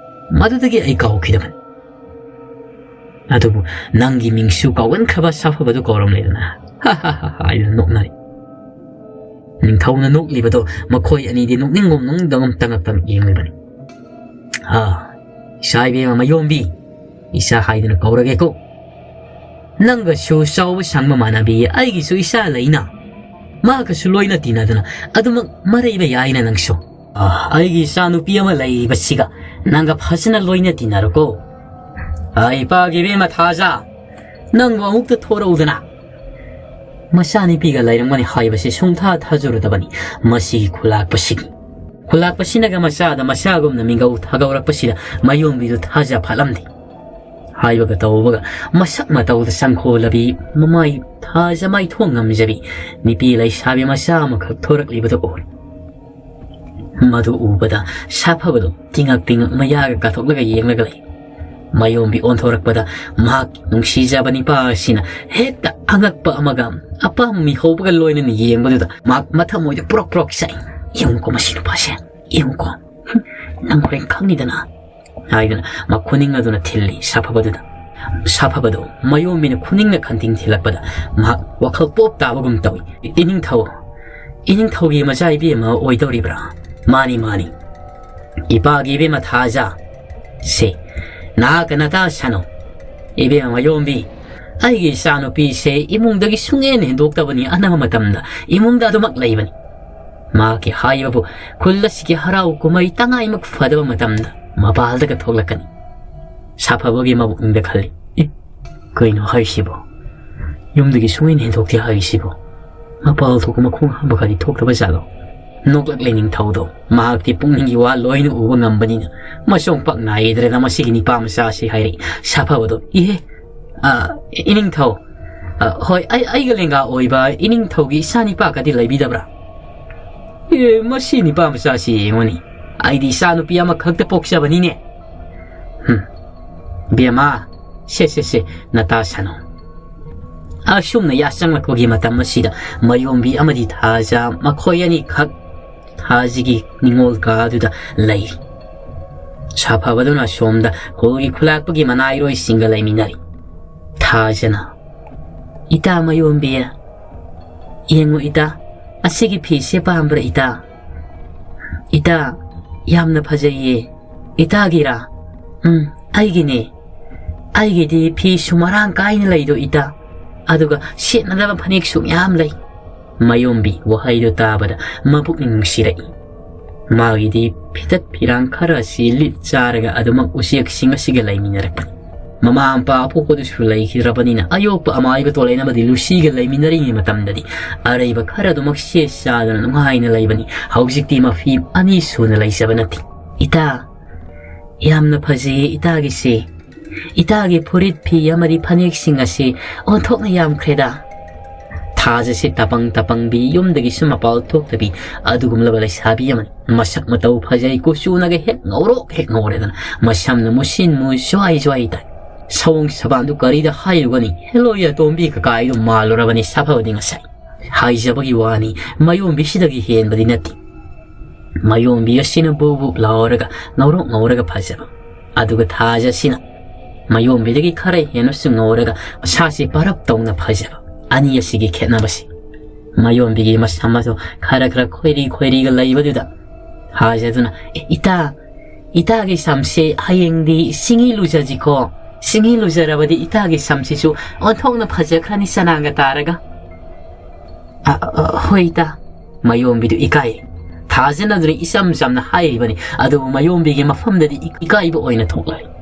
ꯃꯗꯨꯗꯒꯤ ꯑꯩ ꯀꯥꯎꯈꯤꯗꯕꯅꯤ꯫ ꯑꯗꯨꯕꯨ ꯅꯪꯒꯤ ꯃꯤꯡꯁꯨ ꯀꯥꯎꯒꯟꯈ꯭ꯔꯕ ꯁꯥꯐꯕꯗꯨ ꯀꯧꯔꯝꯂꯦꯗꯅ꯫" ꯍꯥꯏꯗꯨꯅ ꯅꯣꯛꯅꯔꯤ꯫ ꯅꯤꯡꯊꯧꯅ ꯅꯣꯛꯂꯤꯕꯗꯣ ꯃꯈꯣꯏ ꯑꯅꯤꯗꯤ ꯅꯣꯛꯅꯤꯡꯒꯨꯝ ꯅꯣꯛꯅꯤꯡꯗꯒꯨꯝ ꯇꯉꯛ ꯇꯉꯛ ꯌꯦꯡꯂꯤꯕꯅꯤ꯫ "ꯑꯥ, ꯏꯆꯥ ꯏꯕꯦꯝꯃ ꯃꯌꯣꯝꯕꯤ, ꯏꯆꯥ ꯍꯥꯏꯗꯨꯅ ꯀꯧꯔꯒꯦꯀꯣ꯫ ꯅꯪꯒꯁꯨ ꯆꯥꯎꯕ ꯁꯥꯡꯕ ꯃꯥꯟꯅꯕꯤ, ꯑꯩꯒꯤꯁꯨ ꯏꯆꯥ ꯂꯩꯅ꯫ ꯃꯥꯒꯁꯨ ꯂꯣꯏꯅ ꯇꯤꯟꯅꯗꯅ ꯑꯗꯨꯃꯛ ꯃꯔꯩꯕ ꯌꯥꯏꯅ ꯅꯪꯁꯨ꯫ ꯑꯥ, ꯑꯩꯒꯤ ꯏꯆꯥꯅꯨꯄꯤ ꯑꯃ ꯂꯩꯔꯤꯕꯁꯤꯒ ꯅꯪꯒ ꯐꯖꯅ ꯂꯣꯏꯅ ꯇꯤꯟꯅꯔꯣꯀꯣ꯫ ꯑꯥ, ꯏꯄꯥꯒꯤ ꯏꯕꯦꯝꯃ ꯊꯥꯖ, ꯅꯪꯕꯨ ꯑꯃꯨꯛꯇ ꯊꯣꯔꯛꯎꯗꯅ꯫ ꯃꯆꯥꯅꯨꯄꯤꯒ ꯂꯩꯔꯝꯒꯅꯤ ꯍꯥꯏꯕꯁꯤ ꯁꯨꯡꯊꯥ ꯊꯥꯖꯔꯨꯗꯕꯅꯤ꯫ ꯃꯁꯤꯒꯤ ꯈꯨꯂꯥꯛꯄꯁꯤꯒꯤ ꯈꯨꯂꯥꯛꯄꯁꯤꯅꯒ ꯃꯆꯥꯗ ꯃꯆꯥꯒꯨꯝꯅ ꯃꯤꯡꯒꯧ ꯊꯥꯒꯧꯔꯛꯄꯁꯤꯗ ꯃꯌꯣꯝꯕꯤꯗꯨ ꯊꯥꯖ ꯐꯠꯂꯝꯗꯦ꯫ ꯍꯥꯏꯕꯒ ꯇꯧꯕꯒ ꯃꯁꯛ ꯃꯇꯧꯗ ꯆꯪꯈꯣꯜꯂꯕꯤ, ꯃꯃꯥꯏ ꯊꯥꯖ ꯃꯥꯏꯊꯣꯡ ꯉꯝꯖꯕꯤ ꯅꯨꯄꯤ ꯂꯩꯁꯥꯕꯤ ꯃꯆꯥ ꯑꯃꯈꯛ ꯊꯣꯔꯛꯂꯤꯕꯗꯨ ꯎꯔꯦ꯫ ꯃꯗꯨ ꯎꯕꯗ ꯁꯥꯐꯕꯗꯨ ꯇꯤꯉꯛ ꯇꯤꯉꯛ ꯃꯌꯥꯒ ꯀꯥꯊꯣꯛꯂꯒ ꯌꯦꯡꯂꯒ ꯂꯩ꯫ ꯃꯌꯣꯝꯕꯤ ꯑꯣꯟꯊꯣꯔꯛꯄꯗ ꯃꯍꯥꯛ ꯅꯨꯡꯁꯤꯖꯕ ꯅꯤꯄꯥ ꯑꯁꯤꯅ ꯍꯦꯛꯇ ꯑꯉꯛꯄ ꯑꯃꯒ ꯑꯄꯥꯝꯕ ꯃꯤꯍꯧꯕꯒ ꯂꯣꯏꯅꯅ ꯌꯦꯡꯕꯗꯨꯗ ꯃꯍꯥꯛ ꯃꯊꯃꯣꯏꯗ ꯄ꯭ꯔꯣꯛ ꯄ꯭ꯔꯣꯛ ꯆꯥꯛꯏ꯫ "ꯌꯦꯡꯉꯨꯀꯣ ꯃꯁꯤ ꯅꯨꯄꯥꯁꯦ, ꯌꯦꯡꯉꯨꯀꯣ꯫ ꯍꯨꯝ, ꯅꯪ ꯍꯣꯔꯦꯟ ꯈꯪꯅꯤꯗꯅ," ꯍꯥꯏꯗꯨꯅ ꯃꯈꯨꯅꯤꯡ ꯑꯗꯨꯅ ꯊꯤꯜꯂꯤ ꯁꯥꯐꯕꯗꯨꯗ꯫ ꯁꯥꯐꯕꯗꯨ ꯃꯌꯣꯝꯕꯤꯅ ꯈꯨꯅꯤꯡꯅ ꯈꯟꯇꯤꯡ ꯊꯤꯜꯂꯛꯄꯗ ꯃꯍꯥꯛ ꯋꯥꯈꯜ ꯄꯣꯞ ꯇꯥꯕꯒꯨꯝ ꯇꯧꯏ꯫ "ꯏꯅꯤꯡꯊꯧ, ꯏꯅꯤꯡꯊꯧꯒꯤ ꯃꯆꯥ ꯏꯕꯦꯝꯃ ꯑꯣꯏꯗꯧꯔꯤꯕ꯭ꯔꯥ?" "ꯃꯥꯅꯤ, ꯃꯥꯅꯤ꯫ ꯏꯄꯥꯒꯤ ꯏꯕꯦꯝꯃ ꯊꯥꯖ꯫ ꯁꯦ, ꯅꯍꯥꯛꯀ ꯅꯇꯥ ꯁꯥꯅꯧ꯫ ꯏꯕꯦꯝꯃ ꯃꯌꯣꯝꯕꯤ, ꯑꯩꯒꯤ ꯏꯆꯥꯅꯨꯄꯤꯁꯦ ꯏꯃꯨꯡꯗꯒꯤ ꯁꯨꯡꯍꯦꯟ ꯍꯦꯟꯗꯣꯛꯇꯕꯅꯤ, ꯑꯅꯝꯕ ꯃꯇꯝꯗ ꯏꯃꯨꯡꯗ ꯑꯗꯨꯃꯛ ꯂꯩꯕꯅꯤ꯫ ꯃꯍꯥꯛꯀꯤ ꯍꯥꯏꯕꯕꯨ ꯈꯨꯜ ꯑꯁꯤꯒꯤ ꯍꯔꯥꯎ ꯀꯨꯝꯍꯩ ꯇꯉꯥꯏꯃꯛ ꯐꯗꯕ ꯃꯇꯝꯗ ꯃꯄꯥꯜꯗꯒ ꯊꯣꯛꯂꯛꯀꯅꯤ꯫" ꯁꯥꯐꯕꯒꯤ ꯃꯕꯨꯛꯅꯤꯡꯗ ꯈꯜꯂꯤ, "ꯑꯦ, ꯀꯩꯅꯣ ꯍꯥꯏꯁꯤꯕꯣ? ꯌꯨꯝꯗꯒꯤ ꯁꯨꯡꯍꯦꯟ ꯍꯦꯟꯗꯣꯛꯇꯦ ꯍꯥꯏꯁꯤꯕꯣ? ꯃꯄꯥꯜ ꯊꯣꯛꯄ ꯃꯈꯣꯡ ꯍꯥꯝꯕꯒꯗꯤ ꯊꯣꯛꯇꯕ ꯖꯥꯠꯂꯣ?" ꯅꯣꯛꯂꯛꯂꯦ ꯅꯤꯡꯊꯧꯗꯣ꯫ ꯃꯍꯥꯛꯇꯤ ꯄꯨꯛꯅꯤꯡꯒꯤ ꯋꯥ ꯂꯣꯏꯅ ꯎꯕ ꯉꯝꯕꯅꯤꯅ ꯃꯆꯣꯡ ꯄꯛ ꯅꯥꯏꯗ꯭ꯔꯦꯗ ꯃꯁꯤꯒꯤ ꯅꯤꯄꯥ ꯃꯆꯥꯁꯤ ꯍꯥꯏꯔꯛꯏ꯫ ꯁꯥꯐꯕꯗꯣ, "ꯏꯍꯦ, ꯑ, ꯏꯅꯤꯡꯊꯧ, ꯑ, ꯍꯣꯏ, ꯑꯩ, ꯑꯩꯒ ꯂꯦꯡꯒꯥ ꯑꯣꯏꯕ ꯏꯅꯤꯡꯊꯧꯒꯤ ꯏꯆꯥ ꯅꯤꯄꯥꯒꯗꯤ ꯂꯩꯕꯤꯗꯕ꯭ꯔꯥ?" "ꯑꯦ, ꯃꯁꯤ ꯅꯤꯄꯥ ꯃꯆꯥꯁꯤ ꯌꯦꯡꯉꯨꯅꯤ, ꯑꯩꯗꯤ ꯏꯆꯥ ꯅꯨꯄꯤ ꯑꯃꯈꯛꯇ ꯄꯣꯛꯆꯕꯅꯤꯅꯦ꯫" "ꯍꯨꯝ, ꯕꯦꯝꯃ, ꯁꯦ, ꯁꯦ, ꯁꯦ, ꯅꯇꯥ ꯁꯥꯅꯧ꯫" ꯑꯁꯨꯝꯅ ꯌꯥꯆꯪꯂꯛꯄꯒꯤ ꯃꯇꯝ ꯑꯁꯤꯗ ꯃꯌꯣꯝꯕꯤ ꯑꯃꯗꯤ ꯊꯥꯖ ꯃꯈꯣꯏ ꯑꯅꯤꯈꯛ ꯊꯥꯖꯒꯤ ꯅꯤꯡꯉꯣꯜ ꯀꯥꯗꯨꯗ ꯂꯩꯔꯤ꯫ ꯁꯥꯐꯕꯗꯨꯅ ꯑꯁꯣꯝꯗ ꯈꯨꯜꯒꯤ ꯈꯨꯂꯥꯛꯄꯒꯤ ꯃꯅꯥꯏꯔꯣꯏꯁꯤꯡꯒ ꯂꯩꯃꯤꯟꯅꯔꯤ꯫ ꯊꯥꯖꯅ, "ꯏꯇꯥ ꯃꯌꯣꯝꯕꯤ, ꯌꯦꯡꯉꯨ ꯏꯇꯥ, ꯑꯁꯤꯒꯤ ꯐꯤꯁꯦ ꯄꯥꯝꯕ꯭ꯔꯥ ꯏꯇꯥ? ꯏꯇꯥ, ꯌꯥꯝꯅ ꯐꯖꯩꯌꯦ꯫ ꯏꯇꯥꯒꯤꯔꯥ?" "ꯎꯝ, ꯑꯩꯒꯤꯅꯦ꯫ ꯑꯩꯒꯤꯗꯤ ꯐꯤꯁꯨ ꯃꯔꯥꯡ ꯀꯥꯏꯅ ꯂꯩꯗꯣ ꯏꯇꯥ꯫ ꯑꯗꯨꯒ ꯁꯦꯠꯅꯅꯕ ꯐꯅꯦꯛꯁꯨ ꯃꯌꯥꯝ ꯂꯩ꯫ ꯃꯌꯣꯝꯕꯤ ꯋꯥꯍꯩꯗꯨ ꯇꯥꯕꯗ ꯃꯄꯨꯛꯅꯤꯡ ꯅꯨꯡꯁꯤꯔꯛꯏ꯫ ꯃꯥꯒꯤꯗꯤ ꯐꯤꯇꯠ ꯐꯤꯔꯥꯡ ꯈꯔ ꯑꯁꯤ ꯂꯤꯠ ꯆꯥꯔꯒ ꯑꯗꯨꯃꯛ ꯎꯆꯦꯛꯁꯤꯡ ꯑꯁꯤꯒ ꯂꯩꯃꯤꯟꯅꯔꯛꯄꯅꯤ꯫ ꯃꯃꯥ ꯃꯄꯥ ꯑꯄꯣꯛꯄꯗꯨꯁꯨ ꯂꯩꯈꯤꯗ꯭ꯔꯕꯅꯤꯅ ꯑꯌꯣꯛꯄ ꯑꯃꯥꯏꯕ ꯇꯣꯂꯦꯟ ꯑꯃꯗꯤ ꯂꯨꯁꯤꯒ ꯂꯩꯃꯤꯟꯅꯔꯤꯉꯩ ꯃꯇꯝꯗꯗꯤ ꯑꯔꯩꯕ ꯈꯔ ꯑꯗꯨꯃꯛ ꯁꯦꯠ ꯆꯥꯗꯅ ꯅꯨꯡꯉꯥꯏꯅ ꯂꯩꯕꯅꯤ꯫ ꯍꯧꯖꯤꯛꯇꯤ ꯃꯐꯤ ꯑꯅꯤ ꯁꯨꯅ ꯂꯩꯖꯕ ꯅꯠꯇꯦ꯫ "ꯏꯇꯥ, ꯌꯥꯝꯅ ꯐꯖꯩꯌꯦ ꯏꯇꯥꯒꯤꯁꯦ꯫ ꯏꯇꯥꯒꯤ ꯐꯨꯔꯤꯠ ꯐꯤ ꯑꯃꯗꯤ ꯐꯅꯦꯛꯁꯤꯡ ꯑꯁꯤ ꯑꯣꯟꯊꯣꯛꯅ ꯌꯥꯝꯈ꯭ꯔꯦꯗ꯫" ꯊꯥꯖꯁꯦ ꯇꯄꯪ ꯇꯄꯪꯕꯤ, ꯌꯨꯝꯗꯒꯤꯁꯨ ꯃꯄꯥꯜ ꯊꯣꯛꯇꯕꯤ ꯑꯗꯨꯒꯨꯝꯂꯕ ꯂꯩꯁꯥꯕꯤ ꯑꯃꯅꯤ꯫ ꯃꯁꯛ ꯃꯇꯧ ꯐꯖꯩ, ꯀꯨꯆꯨꯅꯒ ꯍꯦꯛ ꯉꯧꯔꯣꯛ ꯍꯦꯛ ꯉꯧꯔꯦꯗꯅ, ꯃꯁꯝꯅ ꯃꯨꯁꯤꯟ ꯃꯨ ꯖ꯭ꯋꯥꯏ ꯖ꯭ꯋꯥꯏ ꯇꯥꯏ꯫ ꯁꯑꯣꯡ ꯁꯕꯥꯟꯗꯨ ꯀꯔꯤꯗ ꯍꯥꯏꯔꯨꯒꯅꯤ? ꯍꯦꯂꯣꯏ ꯑꯇꯣꯝꯕꯤ ꯀꯀꯥꯏꯗꯨ ꯃꯥꯜꯂꯨꯔꯕꯅꯤ ꯁꯥꯐꯕꯗꯤ ꯉꯁꯥꯏ꯫ ꯍꯥꯏꯖꯕꯒꯤ ꯋꯥꯅꯤ, ꯃꯌꯣꯝꯕꯤꯁꯤꯗꯒꯤ ꯍꯦꯟꯕꯗꯤ ꯅꯠꯇꯦ꯫ ꯃꯌꯣꯝꯕꯤ ꯑꯁꯤꯅ ꯕꯨꯞ ꯕꯨꯞ ꯂꯥꯎꯔꯒ ꯉꯧꯔꯣꯛ ꯉꯧꯔꯒ ꯐꯖꯕ, ꯑꯗꯨꯒ ꯊꯥꯖ ꯑꯁꯤꯅ ꯃꯌꯣꯝꯕꯤꯗꯒꯤ ꯈꯔ ꯍꯦꯟꯅꯁꯨ ꯉꯧꯔꯒ ꯃꯁꯥꯁꯤ ꯄꯔꯞ ꯇꯧꯅ ꯐꯖꯕ꯫ ꯑꯅꯤ ꯑꯁꯤꯒꯤ ꯈꯦꯠꯅꯕꯁꯤ꯫ ꯃꯌꯣꯝꯕꯤꯒꯤ ꯃꯁꯝ ꯑꯗꯨ ꯈꯔ ꯈꯔ ꯈꯣꯏꯔꯤ ꯈꯣꯏꯔꯤꯒ ꯂꯩꯕꯗꯨꯗ ꯊꯥꯖꯗꯨꯅ, "ꯑꯦ, ꯏꯇꯥ, ꯏꯇꯥꯒꯤ ꯁꯝꯁꯦ ꯍꯌꯦꯡꯗꯤ ꯁꯤꯡꯍꯤ ꯂꯨꯖꯁꯤꯀꯣ꯫ ꯁꯤꯡꯍꯤ ꯂꯨꯖꯔꯕꯗꯤ ꯏꯇꯥꯒꯤ ꯁꯝꯁꯤꯁꯨ ꯑꯣꯟꯊꯣꯛꯅ ꯐꯖꯈ꯭ꯔꯅꯤ ꯆꯅꯥꯡꯒ ꯇꯥꯔꯒ꯫" "ꯑ, ꯑ, ꯍꯣꯏ ꯏꯇꯥ꯫" ꯃꯌꯣꯝꯕꯤꯗꯨ ꯏꯀꯥꯏ꯫ ꯊꯥꯖꯅꯗꯨꯅ ꯏꯆꯝ ꯆꯝꯅ ꯍꯥꯏꯔꯤꯕꯅꯤ, ꯑꯗꯨꯕꯨ ꯃꯌꯣꯝꯕꯤꯒꯤ ꯃꯐꯝꯗꯗꯤ ꯏ-, ꯏꯀꯥꯏꯕ ꯑꯣꯏꯅ ꯊꯣꯛꯂꯛꯏ꯫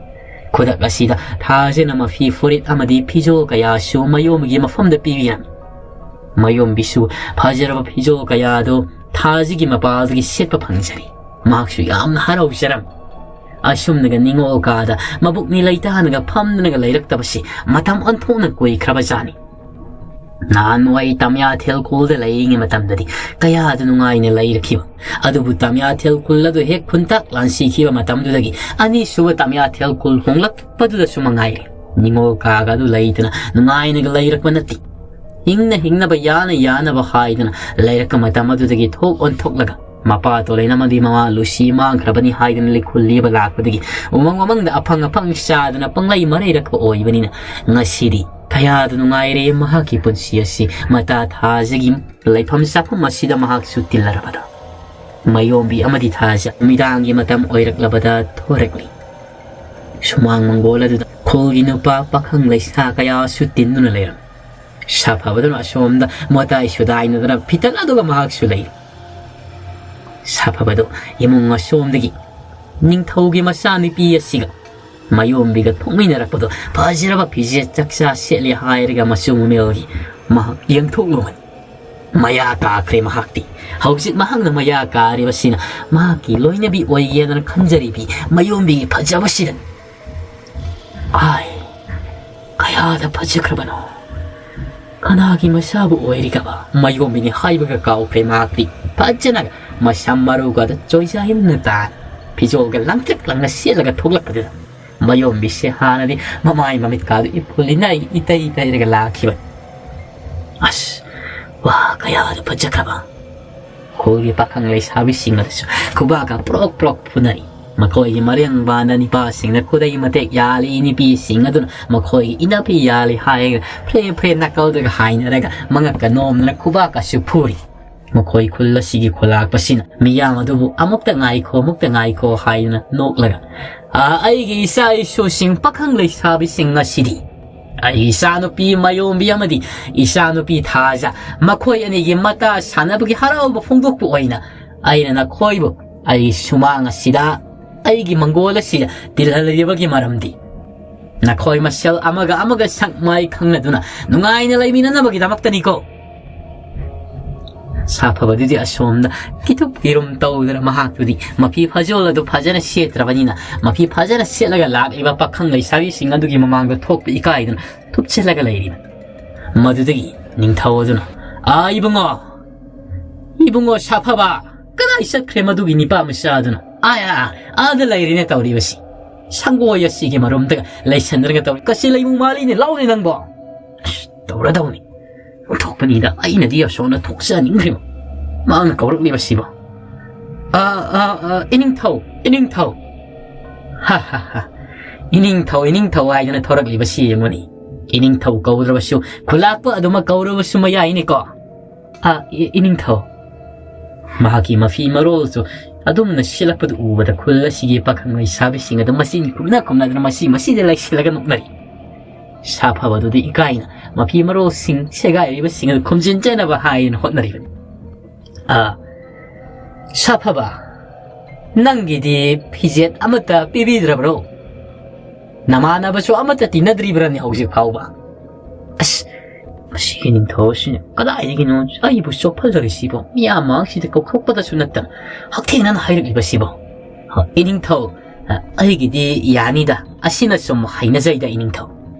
ꯈꯨꯗꯛ ꯑꯁꯤꯗ ꯊꯥꯖꯅ ꯃꯐꯤ ꯐꯨꯔꯤꯠ ꯑꯃꯗꯤ ꯐꯤꯖꯣꯜ ꯀꯌꯥꯁꯨ ꯃꯌꯣꯝꯕꯤꯒꯤ ꯃꯐꯝꯗ ꯄꯤꯕꯤꯔꯝꯃꯤ꯫ ꯃꯌꯣꯝꯕꯤꯁꯨ ꯐꯖꯔꯕ ꯐꯤꯖꯣꯜ ꯀꯌꯥꯗꯨ ꯊꯥꯖꯒꯤ ꯃꯄꯥꯜꯗꯒꯤ ꯁꯦꯠꯄ ꯐꯪꯖꯔꯤ꯫ ꯃꯍꯥꯛꯁꯨ ꯌꯥꯝꯅ ꯍꯔꯥꯎꯖꯔꯝꯃꯤ꯫ ꯑꯁꯨꯝꯅꯒ ꯅꯤꯡꯉꯣꯜ ꯀꯥꯗ ꯃꯕꯨꯛ ꯅꯤꯂꯩ ꯇꯥꯅꯒ ꯐꯝꯗꯨꯅꯒ ꯂꯩꯔꯛꯇꯕꯁꯤ ꯃꯇꯝ ꯑꯣꯟꯊꯣꯛꯅ ꯀꯨꯏꯈ꯭ꯔꯕ ꯖꯥꯠꯅꯤ꯫ ꯅꯍꯥꯟꯋꯥꯏ ꯇꯝꯌꯥꯊꯦꯜ ꯈꯨꯜꯗ ꯂꯩꯔꯤꯉꯩ ꯃꯇꯝꯗꯗꯤ ꯀꯌꯥꯗ ꯅꯨꯡꯉꯥꯏꯅ ꯂꯩꯔꯛꯈꯤꯕ꯫ ꯑꯗꯨꯕꯨ ꯇꯝꯌꯥꯊꯦꯜ ꯈꯨꯜ ꯑꯗꯨ ꯍꯦꯛ ꯈꯨꯟꯇꯥꯛ ꯂꯥꯟꯁꯤꯈꯤꯕ ꯃꯇꯝꯗꯨꯗꯒꯤ ꯑꯅꯤꯁꯨꯕ ꯇꯝꯌꯥꯊꯦꯜ ꯈꯨꯜ ꯍꯣꯡꯂꯛꯄꯗꯨꯗꯁꯨ ꯃꯉꯥꯏꯔꯦ, ꯅꯤꯡꯉꯣꯜ ꯀꯥꯒ ꯑꯗꯨ ꯂꯩꯇꯅ ꯅꯨꯡꯉꯥꯏꯅꯒ ꯂꯩꯔꯛꯄ ꯅꯠꯇꯦ꯫ ꯍꯤꯡꯅ ꯍꯤꯡꯅꯕ, ꯌꯥꯅ ꯌꯥꯅꯕ ꯍꯥꯏꯗꯅ ꯂꯩꯔꯛꯄ ꯃꯇꯝ ꯑꯗꯨꯗꯒꯤ ꯊꯣꯛ ꯑꯣꯟꯊꯣꯛꯂꯒ ꯃꯄꯥ ꯇꯣꯂꯦꯟ ꯑꯃꯗꯤ ꯃꯃꯥ ꯂꯨꯁꯤ ꯃꯥꯡꯈ꯭ꯔꯕꯅꯤ ꯍꯥꯏꯗꯨꯅ ꯂꯤꯈꯨꯜ ꯂꯤꯕ ꯂꯥꯛꯄꯗꯒꯤ ꯎꯃꯪ ꯋꯥꯃꯪꯗ ꯑꯐꯪ ꯑꯐꯪ ꯆꯥꯗꯅ ꯄꯪꯂꯩ ꯃꯔꯩꯔꯛꯄ ꯑꯣꯏꯕꯅꯤꯅ ꯉꯁꯤꯗꯤ ꯀꯌꯥꯗ ꯅꯨꯡꯉꯥꯏꯔꯦ ꯃꯍꯥꯛꯀꯤ ꯄꯨꯟꯁꯤ ꯑꯁꯤ꯫ ꯃꯇꯥ ꯊꯥꯖꯒꯤ ꯂꯩꯐꯝ ꯆꯥꯐꯝ ꯑꯁꯤꯗ ꯃꯍꯥꯛꯁꯨ ꯇꯤꯜꯂꯔꯕꯗꯣ꯫ ꯃꯌꯣꯝꯕꯤ ꯑꯃꯗꯤ ꯊꯥꯖ ꯅꯨꯃꯤꯗꯥꯡꯒꯤ ꯃꯇꯝ ꯑꯣꯏꯔꯛꯂꯕꯗ ꯊꯣꯔꯛꯂꯤ꯫ ꯁꯨꯃꯥꯡ ꯃꯪꯒꯣꯜ ꯑꯗꯨꯗ ꯈꯨꯜꯒꯤ ꯅꯨꯄꯥ ꯄꯥꯈꯪ ꯂꯩꯁꯥ ꯀꯌꯥꯁꯨ ꯇꯤꯟꯗꯨꯅ ꯂꯩꯔꯝꯃꯤ꯫ ꯁꯥꯐꯕꯗꯨꯅ ꯑꯁꯣꯝꯗ ꯃꯇꯥꯏ ꯁꯨꯗꯥꯏꯅꯗꯅ ꯐꯤꯇꯜ ꯑꯗꯨꯒ ꯃꯍꯥꯛꯁꯨ ꯂꯩ꯫ ꯁꯥꯐꯕꯗꯨ ꯏꯃꯨꯡ ꯑꯁꯣꯝꯗꯒꯤ ꯅꯤꯡꯊꯧꯒꯤ ꯃꯆꯥꯅꯨꯄꯤ ꯑꯁꯤꯒ ꯃꯌꯣꯝꯕꯤꯒ ꯊꯣꯛꯃꯤꯟꯅꯔꯛꯄꯗꯣ ꯐꯖꯔꯕ ꯐꯤꯖꯦꯠ ꯆꯛꯆꯥ ꯁꯦꯠꯂꯦ ꯍꯥꯏꯔꯒ ꯃꯆꯨ ꯃꯃꯦꯜꯒꯤ ꯃꯍꯥꯛ ꯌꯦꯡꯊꯣꯛꯂꯨꯕꯅꯤ꯫ ꯃꯌꯥ ꯀꯥꯈ꯭ꯔꯦ ꯃꯍꯥꯛꯇꯤ꯫ ꯍꯧꯖꯤꯛ ꯃꯍꯥꯛꯅ ꯃꯌꯥ ꯀꯥꯔꯤꯕꯁꯤꯅ ꯃꯍꯥꯛꯀꯤ ꯂꯣꯏꯅꯕꯤ ꯑꯣꯏꯒꯦꯗꯅ ꯈꯟꯖꯔꯤꯕꯤ ꯃꯌꯣꯝꯕꯤꯒꯤ ꯐꯖꯕꯁꯤꯗꯅꯤ꯫ ꯑꯥꯏ, ꯀꯌꯥꯗ ꯐꯖꯈ꯭ꯔꯕꯅꯣ! ꯀꯅꯥꯒꯤ ꯃꯆꯥꯕꯨ ꯑꯣꯏꯔꯤꯒꯕ? ꯃꯌꯣꯝꯕꯤꯅꯤ ꯍꯥꯏꯕꯒ ꯀꯥꯎꯈ꯭ꯔꯦ ꯃꯍꯥꯛꯇꯤ꯫ ꯐꯖꯅ ꯃꯁꯝ ꯃꯔꯨꯒꯗ ꯆꯣꯏꯖꯥꯏꯝꯅ ꯇꯥꯅ ꯐꯤꯖꯣꯜꯒ ꯂꯪꯇ꯭ꯔꯤꯛ ꯂꯪꯅ ꯁꯦꯠꯂꯒ ꯊꯣꯛꯂꯛꯄꯗꯨꯗ ꯃꯌꯣꯝꯕꯤꯁꯦ ꯍꯥꯟꯅꯗꯤ ꯃꯃꯥꯏ ꯃꯃꯤꯠꯀꯥꯗꯨ ꯏꯐꯨꯜ ꯏꯅꯩ ꯏꯇꯩ ꯇꯩꯔꯒ ꯂꯥꯛꯈꯤꯕꯅꯤ꯫ ꯑꯁ, ꯋꯥ ꯀꯌꯥꯗ ꯐꯖꯈ꯭ꯔꯕ! ꯈꯨꯜꯒꯤ ꯄꯥꯈꯪ ꯂꯩꯁꯥꯕꯤꯁꯤꯡ ꯑꯗꯨꯁꯨ ꯈꯨꯕꯥꯛꯀ ꯄ꯭ꯔꯣꯛ ꯄ꯭ꯔꯣꯛ ꯐꯨꯅꯔꯤ꯫ ꯃꯈꯣꯏꯒꯤ ꯃꯔꯦꯡꯕꯥꯟꯗ ꯅꯤꯄꯥꯁꯤꯡꯅ ꯈꯨꯗꯩ ꯃꯇꯦꯛ ꯌꯥꯜꯂꯤ, ꯅꯨꯄꯤꯁꯤꯡ ꯑꯗꯨꯅ ꯃꯈꯣꯏꯒꯤ ꯏꯅꯐꯤ ꯌꯥꯜꯂꯤ ꯍꯥꯏꯔꯒ ꯐ꯭ꯔꯦ ꯐ꯭ꯔꯦ ꯅꯥꯀꯜꯗꯒ ꯍꯥꯏꯅꯔꯒ ꯃꯉꯛꯀ ꯅꯣꯝꯗꯅ ꯈꯨꯕꯥꯛꯀꯁꯨ ꯐꯨꯔꯤ꯫ ꯃꯈꯣꯏ ꯈꯨꯜ ꯑꯁꯤꯒꯤ ꯈꯨꯂꯥꯛꯄꯁꯤꯅ ꯃꯤꯌꯥꯝ ꯑꯗꯨꯕꯨ "ꯑꯃꯨꯛꯇ ꯉꯥꯏꯈꯣ, ꯑꯃꯨꯛꯇ ꯉꯥꯏꯈꯣ" ꯍꯥꯏꯗꯨꯅ ꯅꯣꯛꯂꯒ, "ꯑꯥ, ꯑꯩꯒꯤ ꯏꯆꯥ ꯏꯁꯨꯁꯤꯡ, ꯄꯥꯈꯪ ꯂꯩꯁꯥꯕꯤꯁꯤꯡ, ꯉꯁꯤꯗꯤ ꯑꯩꯒꯤ ꯏꯆꯥꯅꯨꯄꯤ ꯃꯌꯣꯝꯕꯤ ꯑꯃꯗꯤ ꯏꯆꯥꯅꯨꯄꯤ ꯊꯥꯖ, ꯃꯈꯣꯏ ꯑꯅꯤꯒꯤ ꯃꯇꯥ ꯁꯥꯟꯅꯕꯒꯤ ꯍꯔꯥꯎꯕ ꯐꯣꯡꯗꯣꯛꯄ ꯑꯣꯏꯅ ꯑꯩꯅ ꯅꯈꯣꯏꯕꯨ ꯑꯩꯒꯤ ꯁꯨꯃꯥꯡ ꯑꯁꯤꯗ, ꯑꯩꯒꯤ ꯃꯪꯒꯣꯜ ꯑꯁꯤꯗ ꯇꯤꯜꯍꯜꯂꯤꯕꯒꯤ ꯃꯔꯝꯗꯤ ꯅꯈꯣꯏ ꯃꯁꯦꯜ ꯑꯃꯒ ꯑꯃꯒ ꯁꯛ ꯃꯥꯏ ꯈꯪꯅꯗꯨꯅ ꯅꯨꯡꯉꯥꯏꯅ ꯂꯩꯃꯤꯟꯅꯅꯕꯒꯤꯗꯃꯛꯇꯅꯤꯀꯣ꯫" ꯁꯥꯐꯕꯗꯨꯗꯤ ꯑꯁꯣꯝꯗ ꯀꯤꯊꯨꯞ ꯀꯤꯔꯨꯝ ꯇꯧꯗꯅ ꯃꯍꯥꯛꯇꯨꯗꯤ ꯃꯐꯤ ꯐꯖꯣꯜ ꯑꯗꯨ ꯐꯖꯅ ꯁꯦꯠꯇ꯭ꯔꯕꯅꯤꯅ, ꯃꯐꯤ ꯐꯖꯅ ꯁꯦꯠꯂꯒ ꯂꯥꯛꯂꯤꯕ ꯄꯥꯈꯪ ꯂꯩꯁꯥꯕꯤꯁꯤꯡ ꯑꯗꯨꯒꯤ ꯃꯃꯥꯡꯗ ꯊꯣꯛꯄ ꯏꯀꯥꯏꯗꯨꯅ ꯊꯨꯞꯆꯜꯂꯒ ꯂꯩꯔꯤꯕ꯫ ꯃꯗꯨꯗꯒꯤ ꯅꯤꯡꯊꯧ ꯑꯗꯨꯅ, "ꯑꯥ, ꯏꯕꯨꯡꯉꯣ, ꯏꯕꯨꯡꯉꯣ ꯁꯥꯐꯕ, ꯀꯗꯥꯏ ꯆꯠꯈ꯭ꯔꯦ ꯃꯗꯨꯒꯤ ꯅꯤꯄꯥ ꯃꯆꯥꯗꯨꯅ? ꯑꯥ, ꯑꯥ, ꯑꯥ, ꯑꯥꯗ ꯂꯩꯔꯤꯅꯦ ꯇꯧꯔꯤꯕꯁꯤ꯫ ꯁꯪꯒꯣꯏ ꯑꯁꯤꯒꯤ ꯃꯔꯨꯝꯗꯒ ꯂꯩꯁꯟꯗ꯭ꯔꯒ ꯇꯧꯔꯤ꯫ ꯀꯁꯤ ꯂꯩꯕꯨꯡ ꯃꯥꯜꯂꯤꯅꯦ, ꯂꯥꯎꯅꯦ ꯅꯪꯕꯣ꯫ ꯑꯁ, ꯇꯧꯔꯗꯧꯅꯤ꯫ ꯊꯣꯛꯄꯅꯤꯗ, ꯑꯩꯅꯗꯤ ꯑꯁꯣꯝꯗ ꯊꯣꯛꯆꯅꯤꯡꯈ꯭ꯔꯤꯕ꯫ ꯃꯍꯥꯛꯅ ꯀꯧꯔꯛꯂꯤꯕꯁꯤꯕꯣ꯫ ꯑꯥ, ꯑꯥ, ꯑꯥ, ꯏꯅꯤꯡꯊꯧ, ꯏꯅꯤꯡꯊꯧ꯫ ꯍꯥ, ꯍꯥ, ꯍꯥ꯫ ꯏꯅꯤꯡꯊꯧ, ꯏꯅꯤꯡꯊꯧ ꯍꯥꯏꯗꯨꯅ ꯊꯣꯔꯛꯂꯤꯕꯁꯤ ꯌꯦꯡꯉꯨꯅꯤ꯫ ꯏꯅꯤꯡꯊꯧ ꯀꯧꯗ꯭ꯔꯕꯁꯨ, ꯈꯨꯂꯥꯛꯄ ꯑꯗꯨꯃꯛ ꯀꯧꯔꯕꯁꯨ ꯃꯌꯥꯏꯅꯤꯀꯣ꯫ ꯑꯥ, ꯏ-, ꯏꯅꯤꯡꯊꯧ꯫ ꯃꯍꯥꯛꯀꯤ ꯃꯐꯤ ꯃꯔꯣꯜꯁꯨ ꯑꯗꯨꯝꯅ ꯁꯦꯠꯂꯛꯄꯗꯨ ꯎꯕꯗ ꯈꯨꯜ ꯑꯁꯤꯒꯤ ꯄꯥꯈꯪ ꯂꯩꯁꯥꯕꯤꯁꯤꯡ ꯑꯗꯨ ꯃꯆꯤꯟ ꯈꯨꯝꯅ ꯈꯨꯝꯅꯗꯨꯅ ꯃꯁꯤ ꯃꯁꯤꯗ ꯂꯩꯁꯤꯜꯂꯒ ꯅꯣꯛꯅꯔꯤ꯫ ꯁꯥꯐꯕꯗꯨꯗꯤ ꯏꯀꯥꯏꯅ ꯃꯐꯤ ꯃꯔꯣꯜꯁꯤꯡ ꯁꯦꯒꯥꯏꯔꯤꯕꯁꯤꯡ ꯑꯗꯨ ꯈꯨꯝꯖꯤꯟꯖꯅꯕ ꯍꯥꯏꯅ ꯍꯣꯠꯅꯔꯤꯕꯅꯤ꯫ "ꯑ, ꯁꯥꯐꯕ, ꯅꯪꯒꯤꯗꯤ ꯐꯤꯖꯦꯠ ꯑꯃꯠꯇ ꯄꯤꯕꯤꯗ꯭ꯔꯕ꯭ꯔꯣ? ꯅꯃꯥꯟꯅꯕꯁꯨ ꯑꯃꯠꯇ ꯇꯤꯟꯅꯗ꯭ꯔꯤꯕ꯭ꯔꯅꯦ ꯍꯧꯖꯤꯛ ꯐꯥꯎꯕ?" "ꯑꯁ, ꯃꯁꯤꯒꯤ ꯅꯤꯡꯊꯧ ꯑꯁꯤꯅ ꯀꯗꯥꯏꯗꯒꯤꯅꯣ ꯑꯩꯕꯨ ꯆꯣꯞꯍꯜꯂꯔꯤꯁꯤꯕꯣ? ꯃꯤꯌꯥꯝ ꯃꯥꯡꯁꯤꯗ ꯀꯧꯊꯣꯛꯄꯗꯁꯨ ꯅꯠꯇꯅ ꯍꯛꯊꯦꯡꯅꯅ ꯍꯥꯏꯔꯛꯂꯤꯕꯁꯤꯕꯣ?" "ꯍ, ꯏꯅꯤꯡꯊꯧ, ꯑ, ꯑꯩꯒꯤꯗꯤ ꯌꯥꯅꯤꯗ, ꯑꯁꯤꯅ ꯁꯨꯝ ꯍꯩꯅꯖꯩꯗ, ꯏꯅꯤꯡꯊꯧ꯫"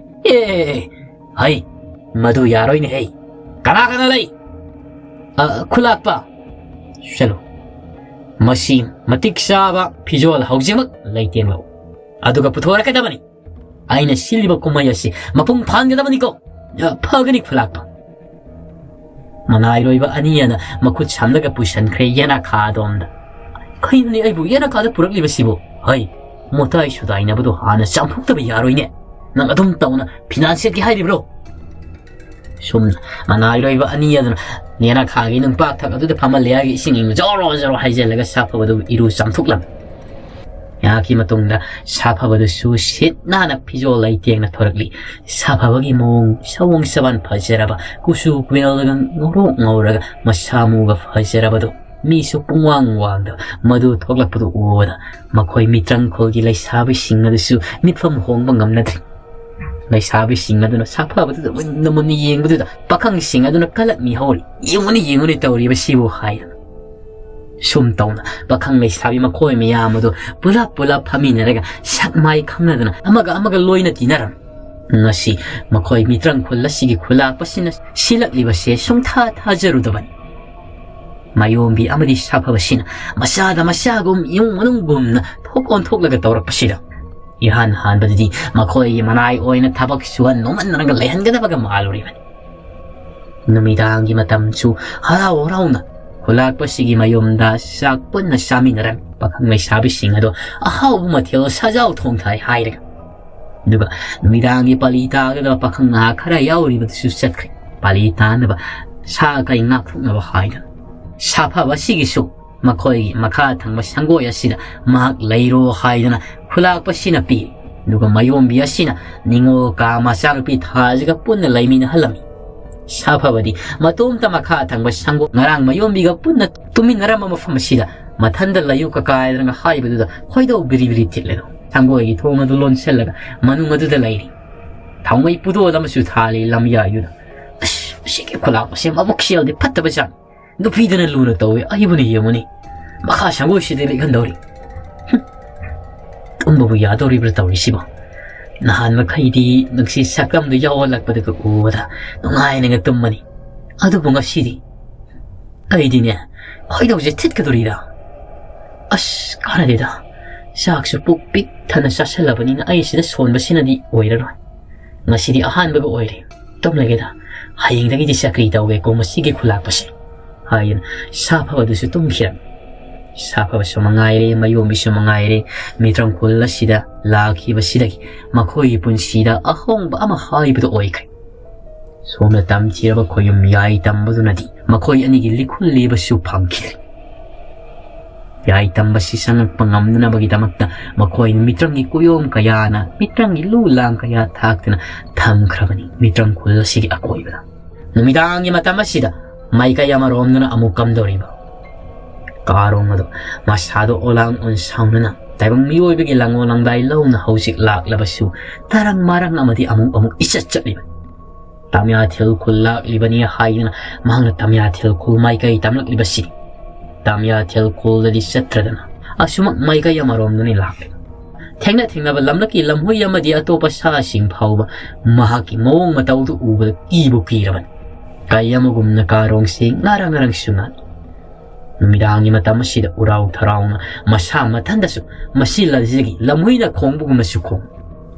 "ꯑꯦ, ꯑꯦ, ꯑꯦ, ꯍꯩ, ꯃꯗꯨ ꯌꯥꯔꯣꯏꯅꯦ, ꯍꯩ꯫ ꯀꯅꯥ ꯀꯅꯥ ꯂꯩ? ꯑ, ꯈꯨꯂꯥꯛꯄ, ꯆꯠꯂꯨ, ꯃꯁꯤ ꯃꯇꯤꯛ ꯆꯥꯕ ꯐꯤꯖꯣꯜ ꯍꯧꯖꯤꯛꯃꯛ ꯂꯩꯇꯦꯡꯂꯛꯎ, ꯑꯗꯨꯒ ꯄꯨꯊꯣꯔꯛꯀꯗꯕꯅꯤ꯫ ꯑꯩꯅ ꯁꯤꯜꯂꯤꯕ ꯀꯨꯝꯍꯩ ꯑꯁꯤ ꯃꯄꯨꯡ ꯐꯥꯍꯟꯒꯗꯕꯅꯤꯀꯣ꯫" "ꯑ, ꯐꯒꯅꯤ, ꯈꯨꯂꯥꯛꯄ꯫" ꯃꯅꯥꯏꯔꯣꯏꯕ ꯑꯅꯤ ꯑꯅ ꯃꯈꯨꯠ ꯁꯝꯂꯒ ꯄꯨꯁꯟꯈ꯭ꯔꯦ ꯌꯦꯅꯈꯥ ꯑꯗꯣꯝꯗ꯫ "ꯀꯩꯅꯣꯅꯦ ꯑꯩꯕꯨ ꯌꯦꯅꯈꯥꯗ ꯄꯨꯔꯛꯂꯤꯕꯁꯤꯕꯨ? ꯍꯩ, ꯃꯣꯇꯥꯏ ꯁꯨꯗꯥꯏꯅꯕꯗꯨ ꯍꯥꯟꯅ ꯆꯥꯝꯊꯣꯛꯇꯕ ꯌꯥꯔꯣꯏꯅꯦ꯫ ꯅꯪ ꯑꯗꯨꯝ ꯇꯧꯅ ꯐꯤꯅꯥꯟ ꯁꯦꯠꯀꯦ ꯍꯥꯏꯔꯤꯕ꯭ꯔꯣ?" ꯁꯨꯝ ꯃꯅꯥꯏꯔꯣꯏꯕ ꯑꯅꯤ ꯑꯗꯨꯅ ꯌꯦꯅꯈꯥꯒꯤ ꯅꯨꯡꯄꯥꯛꯊꯛ ꯑꯗꯨꯗ ꯐꯝꯍꯜꯂꯦ ꯍꯥꯏꯒꯤ ꯏꯁꯤꯡ ꯏꯪꯕ ꯖꯣꯔꯣ ꯖꯣꯔꯣ ꯍꯩꯖꯤꯜꯂꯒ ꯁꯥꯐꯕꯗꯨ ꯏꯔꯨ ꯆꯥꯝꯊꯣꯛꯂꯝꯃꯤ꯫ ꯉꯥꯏꯍꯥꯛꯀꯤ ꯃꯇꯨꯡꯗ ꯁꯥꯐꯕꯗꯨꯁꯨ ꯁꯤꯠ ꯅꯥꯟꯅ ꯐꯤꯖꯣꯜ ꯂꯩꯇꯦꯡꯅ ꯊꯣꯔꯛꯂꯤ꯫ ꯁꯥꯐꯕꯒꯤ ꯃꯑꯣꯡ, ꯁꯑꯣꯡ ꯁꯕꯥꯟ ꯐꯖꯔꯕ, ꯀꯨꯆꯨ ꯀꯨꯃꯦꯜꯒ ꯉꯧꯔꯣꯛ ꯉꯧꯔꯒ, ꯃꯁꯥ ꯃꯨꯒ ꯐꯖꯔꯕꯗꯨ, ꯃꯤꯁꯨ ꯄꯨꯡꯋꯥꯡ ꯋꯥꯡꯗꯕ, ꯃꯗꯨ ꯊꯣꯛꯂꯛꯄꯗꯨ ꯎꯕꯗ ꯃꯈꯣꯏ ꯃꯤꯇ꯭ꯔꯪꯈꯣꯜꯒꯤ ꯂꯩꯁꯥꯕꯤꯁꯤꯡ ꯑꯗꯨꯁꯨ ꯃꯤꯠꯐꯝ ꯍꯣꯡꯕ ꯉꯝꯅꯗ꯭ꯔꯤ꯫ ꯂꯩꯁꯥꯕꯤꯁꯤꯡ ꯑꯗꯨꯅ ꯁꯥꯐꯕꯗꯨꯗ ꯃꯨꯟꯅ ꯃꯨꯟꯅ ꯌꯦꯡꯕꯗꯨꯗ ꯄꯥꯈꯪꯁꯤꯡ ꯑꯗꯨꯅ ꯀꯂꯛ ꯃꯤꯍꯧꯔꯤ꯫ "ꯌꯦꯡꯉꯨꯅꯦ, ꯌꯦꯡꯉꯨꯅꯦ ꯇꯧꯔꯤꯕꯁꯤꯕꯨ" ꯍꯥꯏꯗꯅ꯫ ꯁꯨꯝ ꯇꯧꯅ ꯄꯥꯈꯪ ꯂꯩꯁꯥꯕꯤ ꯃꯈꯣꯏ ꯃꯌꯥꯝ ꯑꯗꯨ ꯄꯨꯂꯞ ꯄꯨꯂꯞ ꯐꯝꯃꯤꯟꯅꯔꯒ ꯁꯛ ꯃꯥꯏ ꯈꯪꯅꯗꯅ ꯑꯃꯒ ꯑꯃꯒ ꯂꯣꯏꯅ ꯇꯤꯟꯅꯔꯝꯃꯤ꯫ ꯉꯁꯤ ꯃꯈꯣꯏ ꯃꯤꯇ꯭ꯔꯪ ꯈꯨꯜ ꯑꯁꯤꯒꯤ ꯈꯨꯂꯥꯛꯄꯁꯤꯅ ꯁꯤꯜꯂꯛꯂꯤꯕꯁꯦ ꯁꯨꯡꯊꯥ ꯊꯥꯖꯔꯨꯗꯕꯅꯤ꯫ ꯃꯥꯌꯣꯝꯕꯤ ꯑꯃꯗꯤ ꯁꯥꯐꯕꯁꯤꯅ ꯃꯆꯥꯗ ꯃꯆꯥꯒꯨꯝ, ꯏꯃꯨꯡ ꯃꯅꯨꯡꯒꯨꯝꯅ ꯊꯣꯛ ꯑꯣꯟꯊꯣꯛꯂꯒ ꯇꯧꯔꯛꯄꯁꯤꯗ, ꯏꯍꯥꯟ ꯍꯥꯟꯕꯗꯗꯤ ꯃꯈꯣꯏꯒꯤ ꯃꯅꯥꯏ ꯑꯣꯏꯅ ꯊꯕꯛ ꯁꯨꯍꯟ ꯅꯣꯝꯍꯟꯅꯔꯒ ꯂꯩꯍꯟꯒꯗꯕꯒ ꯃꯥꯜꯂꯨꯔꯤꯕꯅꯤ꯫ ꯅꯨꯃꯤꯗꯥꯡꯒꯤ ꯃꯇꯝꯁꯨ ꯍꯔꯥꯎ ꯍꯔꯥꯎꯅ ꯈꯨꯂꯥꯛꯄꯁꯤꯒꯤ ꯃꯌꯨꯝꯗ ꯆꯥꯛ ꯄꯨꯟꯅ ꯆꯥꯃꯤꯟꯅꯔꯝꯃꯤ꯫ ꯄꯥꯈꯪ ꯂꯩꯁꯥꯕꯤꯁꯤꯡ ꯑꯗꯣ ꯑꯍꯥꯎꯕ ꯃꯊꯦꯜ ꯁꯖꯥꯎ ꯊꯣꯡ ꯊꯥꯏ ꯍꯥꯏꯔꯒ꯫ ꯑꯗꯨꯒ ꯅꯨꯃꯤꯗꯥꯡꯒꯤ ꯄꯥꯂꯤ ꯇꯥꯒꯗꯕ ꯄꯥꯈꯪ ꯅꯍꯥ ꯈꯔ ꯌꯥꯎꯔꯤꯕꯗꯨꯁꯨ ꯆꯠꯈ꯭ꯔꯦ꯫ ꯄꯥꯂꯤ ꯇꯥꯅꯕ ꯁꯥ ꯀꯩ ꯉꯥꯛꯊꯣꯛꯅꯕ ꯍꯥꯏꯗꯅ꯫ ꯁꯥꯐꯕ ꯑꯁꯤꯒꯤꯁꯨ ꯃꯈꯣꯏꯒꯤ ꯃꯈꯥ ꯊꯪꯕ ꯁꯪꯒꯣꯏ ꯑꯁꯤꯗ ꯃꯍꯥꯛ ꯂꯩꯔꯣ ꯍꯥꯏꯗꯅ ꯈꯨꯂꯥꯛꯄꯁꯤꯅ ꯄꯤ꯫ ꯑꯗꯨꯒ ꯃꯌꯣꯝꯕꯤ ꯑꯁꯤꯅ ꯅꯤꯉꯣꯜ ꯀꯥ ꯃꯆꯥꯅꯨꯄꯤ ꯊꯥꯖꯒ ꯄꯨꯟꯅ ꯂꯩꯃꯤꯟꯅꯍꯜꯂꯝꯃꯤ꯫ ꯁꯥꯐꯕꯗꯤ ꯃꯇꯣꯝꯇ ꯃꯈꯥ ꯊꯪꯕ ꯁꯪꯒꯣ ꯉꯔꯥꯡ ꯃꯌꯣꯝꯕꯤꯒ ꯄꯨꯟꯅ ꯇꯨꯃꯤꯟꯅꯔꯝꯕ ꯃꯐꯝ ꯑꯁꯤꯗ ꯃꯊꯟꯗ ꯂꯩꯌꯨ ꯀꯀꯥ ꯍꯥꯏꯗꯅ ꯍꯥꯏꯕꯗꯨꯗ ꯈꯣꯏꯗꯧ ꯕꯤꯔꯤ ꯕꯤꯔꯤ ꯊꯤꯠꯂꯦꯗꯣ꯫ ꯁꯪꯒꯣꯏꯒꯤ ꯊꯣꯡ ꯑꯗꯨ ꯂꯣꯟꯁꯤꯜꯂꯒ ꯃꯅꯨꯡ ꯑꯗꯨꯗ ꯂꯩꯔꯤ꯫ ꯊꯥꯎꯃꯩ ꯄꯨꯗꯣꯜ ꯑꯃꯁꯨ ꯊꯥꯜꯂꯤ ꯂꯝꯌꯥꯏꯗꯨꯗ꯫ "ꯑꯁ, ꯃꯁꯤꯒꯤ ꯈꯨꯂꯥꯛꯄꯁꯦ ꯃꯕꯨꯛ ꯁꯦꯜꯗꯤ ꯐꯠꯇꯕ ꯖꯥꯠꯅꯤ꯫ ꯅꯨꯄꯤꯗꯅ ꯂꯨꯅ ꯇꯧꯏ, ꯑꯩꯕꯨꯅ ꯌꯦꯡꯉꯨꯅꯤ꯫ ꯃꯈꯥ ꯁꯪꯒꯣꯏꯁꯤꯗ ꯂꯤꯛꯍꯟꯗꯧꯔꯤ꯫ ꯍꯨꯝ, ꯇꯨꯝꯕꯕꯨ ꯌꯥꯗꯧꯔꯤꯕ꯭ꯔꯥ ꯇꯧꯔꯤꯁꯤꯕꯣ? ꯅꯍꯥꯟ ꯃꯈꯩꯗꯤ ꯅꯨꯡꯁꯤ ꯁꯛꯇꯝꯗꯨ ꯌꯥꯎꯍꯜꯂꯛꯄꯗꯨꯒ ꯎꯕꯗ ꯅꯨꯡꯉꯥꯏꯅꯒ ꯇꯨꯝꯕꯅꯤ꯫ ꯑꯗꯨꯕꯨ ꯉꯁꯤꯗꯤ ꯑꯩꯗꯤꯅꯦ, ꯈꯣꯏꯗꯧꯁꯦ ꯊꯤꯠꯀꯗꯧꯔꯤꯗ꯫ ꯑꯁ, ꯀꯥꯟꯅꯗꯦꯗ꯫ ꯆꯥꯛꯁꯨ ꯄꯨꯛ ꯄꯤꯛ ꯊꯟꯅ ꯆꯥꯁꯜꯂꯕꯅꯤꯅ ꯑꯩ ꯁꯤꯗ ꯁꯣꯟꯕꯁꯤꯅꯗꯤ ꯑꯣꯏꯔꯔꯣꯏ꯫ ꯉꯁꯤꯗꯤ ꯑꯍꯥꯟꯕꯒ ꯑꯣꯏꯔꯦ꯫ ꯇꯨꯝꯂꯒꯦꯗ꯫ ꯍꯌꯦꯡꯗꯒꯤꯗꯤ ꯆꯀ꯭ꯔꯤ ꯇꯧꯒꯦꯀꯣ ꯃꯁꯤꯒꯤ ꯈꯨꯂꯥꯛꯄꯁꯦ," ꯍꯥꯏꯗꯨꯅ ꯁꯥꯐꯕꯗꯨꯁꯨ ꯇꯨꯝꯈꯤꯔꯝꯃꯤ꯫ ꯁꯥꯐꯕꯁꯨ ꯃꯉꯥꯏꯔꯦ, ꯃꯌꯣꯝꯕꯤꯁꯨ ꯃꯉꯥꯏꯔꯦ, ꯃꯤꯇ꯭ꯔꯪ ꯈꯨꯜ ꯑꯁꯤꯗ ꯂꯥꯛꯈꯤꯕꯁꯤꯗꯒꯤ ꯃꯈꯣꯏꯒꯤ ꯄꯨꯟꯁꯤꯗ ꯑꯍꯣꯡꯕ ꯑꯃ ꯍꯥꯏꯕꯗꯨ ꯑꯣꯏꯈ꯭ꯔꯦ꯫ ꯁꯣꯝꯗ ꯇꯝꯊꯤꯔꯕ ꯈꯣꯌꯨꯝ ꯌꯥꯏ ꯇꯝꯕꯗꯨꯅꯗꯤ ꯃꯈꯣꯏ ꯑꯅꯤꯒꯤ ꯂꯤꯈꯨꯜꯂꯤꯕꯁꯨ ꯐꯪꯈꯤꯗ꯭ꯔꯦ꯫ ꯌꯥꯏ ꯇꯝꯕꯁꯤ ꯆꯪꯉꯛꯄ ꯉꯝꯅꯅꯕꯒꯤꯗꯃꯛꯇ ꯃꯈꯣꯏꯅ ꯃꯤꯇ꯭ꯔꯪꯒꯤ ꯀꯨꯌꯣꯝ ꯀꯌꯥꯅ, ꯃꯤꯇ꯭ꯔꯪꯒꯤ ꯂꯨ ꯂꯥꯡ ꯀꯌꯥ ꯊꯥꯛꯇꯨꯅ ꯊꯝꯈ꯭ꯔꯕꯅꯤ ꯃꯤꯇ꯭ꯔꯪ ꯈꯨꯜ ꯑꯁꯤꯒꯤ ꯑꯀꯣꯏꯕꯗ꯫ ꯅꯨꯃꯤꯗꯥꯡꯒꯤ ꯃꯇꯝ ꯑꯁꯤꯗ ꯃꯥꯏꯀꯩ ꯑꯃꯔꯣꯝꯗꯅ ꯑꯃꯨꯛ ꯀꯝꯗꯧꯔꯤꯕ? ꯀꯥꯔꯣꯡ ꯑꯗꯨ ꯃꯁꯥꯗꯣ ꯑꯣꯂꯥꯡ ꯑꯣꯟꯁꯥꯎꯅꯅ ꯇꯥꯏꯕꯪ ꯃꯤꯑꯣꯏꯕꯒꯤ ꯂꯪꯉꯣ ꯂꯪꯗꯥꯏ ꯂꯧꯅ ꯍꯧꯖꯤꯛ ꯂꯥꯛꯂꯕꯁꯨ ꯇꯔꯪ ꯃꯔꯪ ꯑꯃꯗꯤ ꯑꯃꯨꯛ ꯑꯃꯨꯛ ꯏꯆꯠ ꯆꯠꯂꯤꯕꯅꯤ꯫ ꯇꯥꯃꯤꯌꯥꯊꯦꯜ ꯈꯨꯜ ꯂꯥꯛꯂꯤꯕꯅꯤ ꯍꯥꯏꯗꯨꯅ ꯃꯍꯥꯛꯅ ꯇꯥꯃꯤꯌꯥꯊꯦꯜ ꯈꯨꯜ ꯃꯥꯏꯀꯩ ꯇꯝꯂꯛꯂꯤꯕꯁꯤꯅꯤ꯫ ꯇꯥꯃꯤꯌꯥꯊꯦꯜ ꯈꯨꯜꯗꯗꯤ ꯆꯠꯇ꯭ꯔꯗꯅ ꯑꯁꯨꯃꯛ ꯃꯥꯏꯀꯩ ꯑꯃꯔꯣꯝꯗꯅꯤ ꯂꯥꯛꯂꯤꯕ꯫ ꯊꯦꯡꯅ ꯊꯦꯡꯅꯕ ꯂꯝꯂꯛꯀꯤ ꯂꯝꯍꯨꯏ ꯑꯃꯗꯤ ꯑꯇꯣꯞꯄ ꯁꯥꯁꯤꯡ ꯐꯥꯎꯕ ꯃꯍꯥꯛꯀꯤ ꯃꯑꯣꯡ ꯃꯇꯧꯗꯨ ꯎꯕꯗ ꯀꯤꯕꯨ ꯀꯤꯔꯕꯅꯤ꯫ ꯀꯩ ꯑꯃꯒꯨꯝꯅ ꯀꯥꯔꯣꯡꯁꯤ ꯉꯥꯔꯪ ꯉꯥꯔꯪꯁꯨ ꯉꯥꯡꯏ꯫ ꯅꯨꯃꯤꯗꯥꯡꯒꯤ ꯃꯇꯝ ꯑꯁꯤꯗ ꯎꯔꯥꯎ ꯊꯔꯥꯎꯅ ꯃꯁꯥ ꯃꯊꯟꯗꯁꯨ ꯃꯁꯤ ꯂꯝꯁꯤꯗꯒꯤ ꯂꯝꯍꯨꯏꯅ ꯈꯣꯡꯕꯒꯨꯝꯅꯁꯨ ꯈꯣꯡ꯫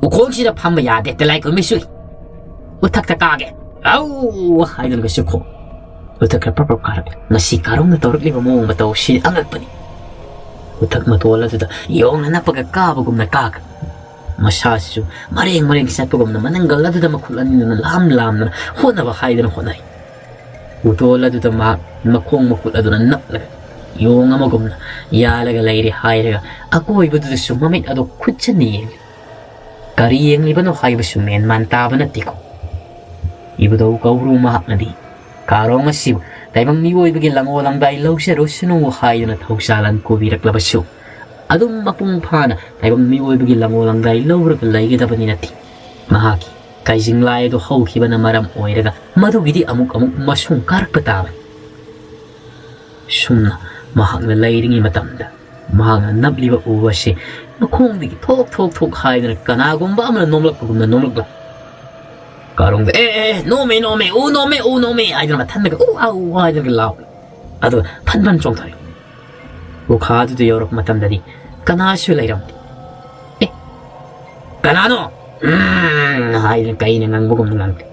"ꯎꯈꯣꯡꯁꯤꯗ ꯐꯝꯕ ꯌꯥꯗꯦ, ꯇꯤꯂꯥꯏ ꯈꯨꯝꯕꯤ ꯁꯨꯏ꯫ ꯎꯊꯛꯇ ꯀꯥꯒꯦ꯫ ꯑꯧ!" ꯍꯥꯏꯗꯨꯅꯒꯁꯨ ꯈꯣꯡ꯫ ꯎꯊꯛ ꯈꯔ ꯄ꯭ꯔꯞ ꯄ꯭ꯔꯞ ꯀꯥꯔꯛꯂꯦ꯫ ꯉꯁꯤ ꯀꯥꯔꯣꯡꯅ ꯇꯧꯔꯛꯂꯤꯕ ꯃꯑꯣꯡ ꯃꯇꯧ ꯑꯁꯤ ꯑꯉꯛꯄꯅꯤ꯫ ꯎꯊꯛ ꯃꯇꯣꯜ ꯑꯗꯨꯗ ꯌꯣꯡꯅ ꯅꯞꯄꯒ ꯀꯥꯕꯒꯨꯝꯅ ꯀꯥꯈ꯭ꯔꯦ꯫ ꯃꯁꯥꯁꯤꯁꯨ ꯃꯔꯦꯡ ꯃꯔꯦꯡ ꯆꯠꯄꯒꯨꯝꯅ ꯃꯅꯪꯒꯜ ꯑꯗꯨꯗ ꯃꯈꯨꯠ ꯑꯅꯤꯗꯨꯅ ꯂꯥꯝ ꯂꯥꯝꯗꯅ ꯍꯣꯠꯅꯕ ꯍꯥꯏꯗꯅ ꯍꯣꯠꯅꯔꯤ꯫ ꯎꯇꯣꯜ ꯑꯗꯨꯗ ꯃꯍꯥꯛ ꯃꯈꯣꯡ ꯃꯈꯨꯠ ꯑꯗꯨꯅ ꯅꯞꯂꯒ ꯌꯣꯡ ꯑꯃꯒꯨꯝꯅ ꯌꯥꯜꯂꯒ ꯂꯩꯔꯦ ꯍꯥꯏꯔꯒ ꯑꯀꯣꯏꯕꯗꯨꯗꯁꯨ ꯃꯃꯤꯠ ꯑꯗꯨ ꯈꯨꯠꯆꯟꯅ ꯌꯦꯡꯂꯤ꯫ ꯀꯔꯤ ꯌꯦꯡꯂꯤꯕꯅꯣ ꯍꯥꯏꯕꯁꯨ ꯃꯦꯟꯃꯥꯟ ꯇꯥꯕ ꯅꯠꯇꯦꯀꯣ꯫ ꯏꯕꯨꯙꯧ ꯀꯧꯕ꯭ꯔꯨ ꯃꯍꯥꯛꯅꯗꯤ ꯀꯥꯔꯣꯡ ꯑꯁꯤꯕꯨ ꯇꯥꯏꯕꯪ ꯃꯤꯑꯣꯏꯕꯒꯤ ꯂꯪꯉꯣ ꯂꯪꯗꯥꯏ ꯂꯧꯖꯔꯨꯁꯅꯨ ꯍꯥꯏꯗꯨꯅ ꯊꯧꯖꯥꯜ ꯑꯟ ꯀꯣꯕꯤꯔꯛꯂꯕꯁꯨ, ꯑꯗꯨꯝ ꯃꯄꯨꯡ ꯐꯥꯅ ꯇꯥꯏꯕꯪ ꯃꯤꯑꯣꯏꯕꯒꯤ ꯂꯪꯉꯣ ꯂꯪꯗꯥꯏ ꯂꯧꯔꯒ ꯂꯩꯒꯗꯕꯅꯤ ꯅꯠꯇꯦ꯫ ꯃꯍꯥꯛꯀꯤ ꯀꯩꯖꯤꯡ ꯂꯥꯏ ꯑꯗꯨ ꯍꯧꯈꯤꯕꯅ ꯃꯔꯝ ꯑꯣꯏꯔꯒ ꯃꯗꯨꯒꯤꯗꯤ ꯑꯃꯨꯛ ꯑꯃꯨꯛ ꯃꯁꯨꯡ ꯀꯥꯔꯛꯄ ꯇꯥꯕꯅꯤ꯫ ꯁꯨꯝꯅ ꯃꯍꯥꯛꯅ ꯂꯩꯔꯤꯉꯩ ꯃꯇꯝꯗ ꯃꯍꯥꯛꯅ ꯅꯞꯂꯤꯕ ꯎ ꯑꯁꯤ ꯃꯈꯣꯡꯗꯒꯤ ꯊꯣꯛ ꯊꯣꯛ ꯊꯣꯛ ꯍꯥꯏꯗꯨꯅ ꯀꯅꯥꯒꯨꯝꯕ ꯑꯃꯅ ꯅꯣꯝꯂꯛꯄꯒꯨꯝꯅ ꯅꯣꯝꯂꯛꯂꯝꯃꯤ꯫ ꯀꯥꯔꯣꯡꯗ "ꯑꯦ, ꯑꯦ, ꯑꯦ, ꯅꯣꯝꯃꯦ, ꯅꯣꯝꯃꯦ, ꯎ ꯅꯣꯝꯃꯦ, ꯎ ꯅꯣꯝꯃꯦ" ꯍꯥꯏꯗꯨꯅ ꯃꯊꯟꯗꯒ "ꯎ, ꯑꯥ, ꯎ" ꯍꯥꯏꯗꯨꯅ ꯂꯥꯎꯏ꯫ ꯑꯗꯨꯒ ꯐꯟ ꯐꯟ ꯆꯣꯡꯊꯣꯔꯛꯏ꯫ ꯎꯈꯥꯗꯨꯗ ꯌꯧꯔꯛꯄ ꯃꯇꯝꯗꯗꯤ ꯀꯅꯥꯁꯨ ꯂꯩꯔꯝꯗꯦ꯫ "ꯑꯦ, ꯀꯅꯥꯅꯣ?" "ꯎꯝ" ꯍꯥꯏꯗꯨꯅ ꯀꯩꯅ ꯉꯪꯕꯒꯨꯝꯅ ꯉꯪꯂꯤ꯫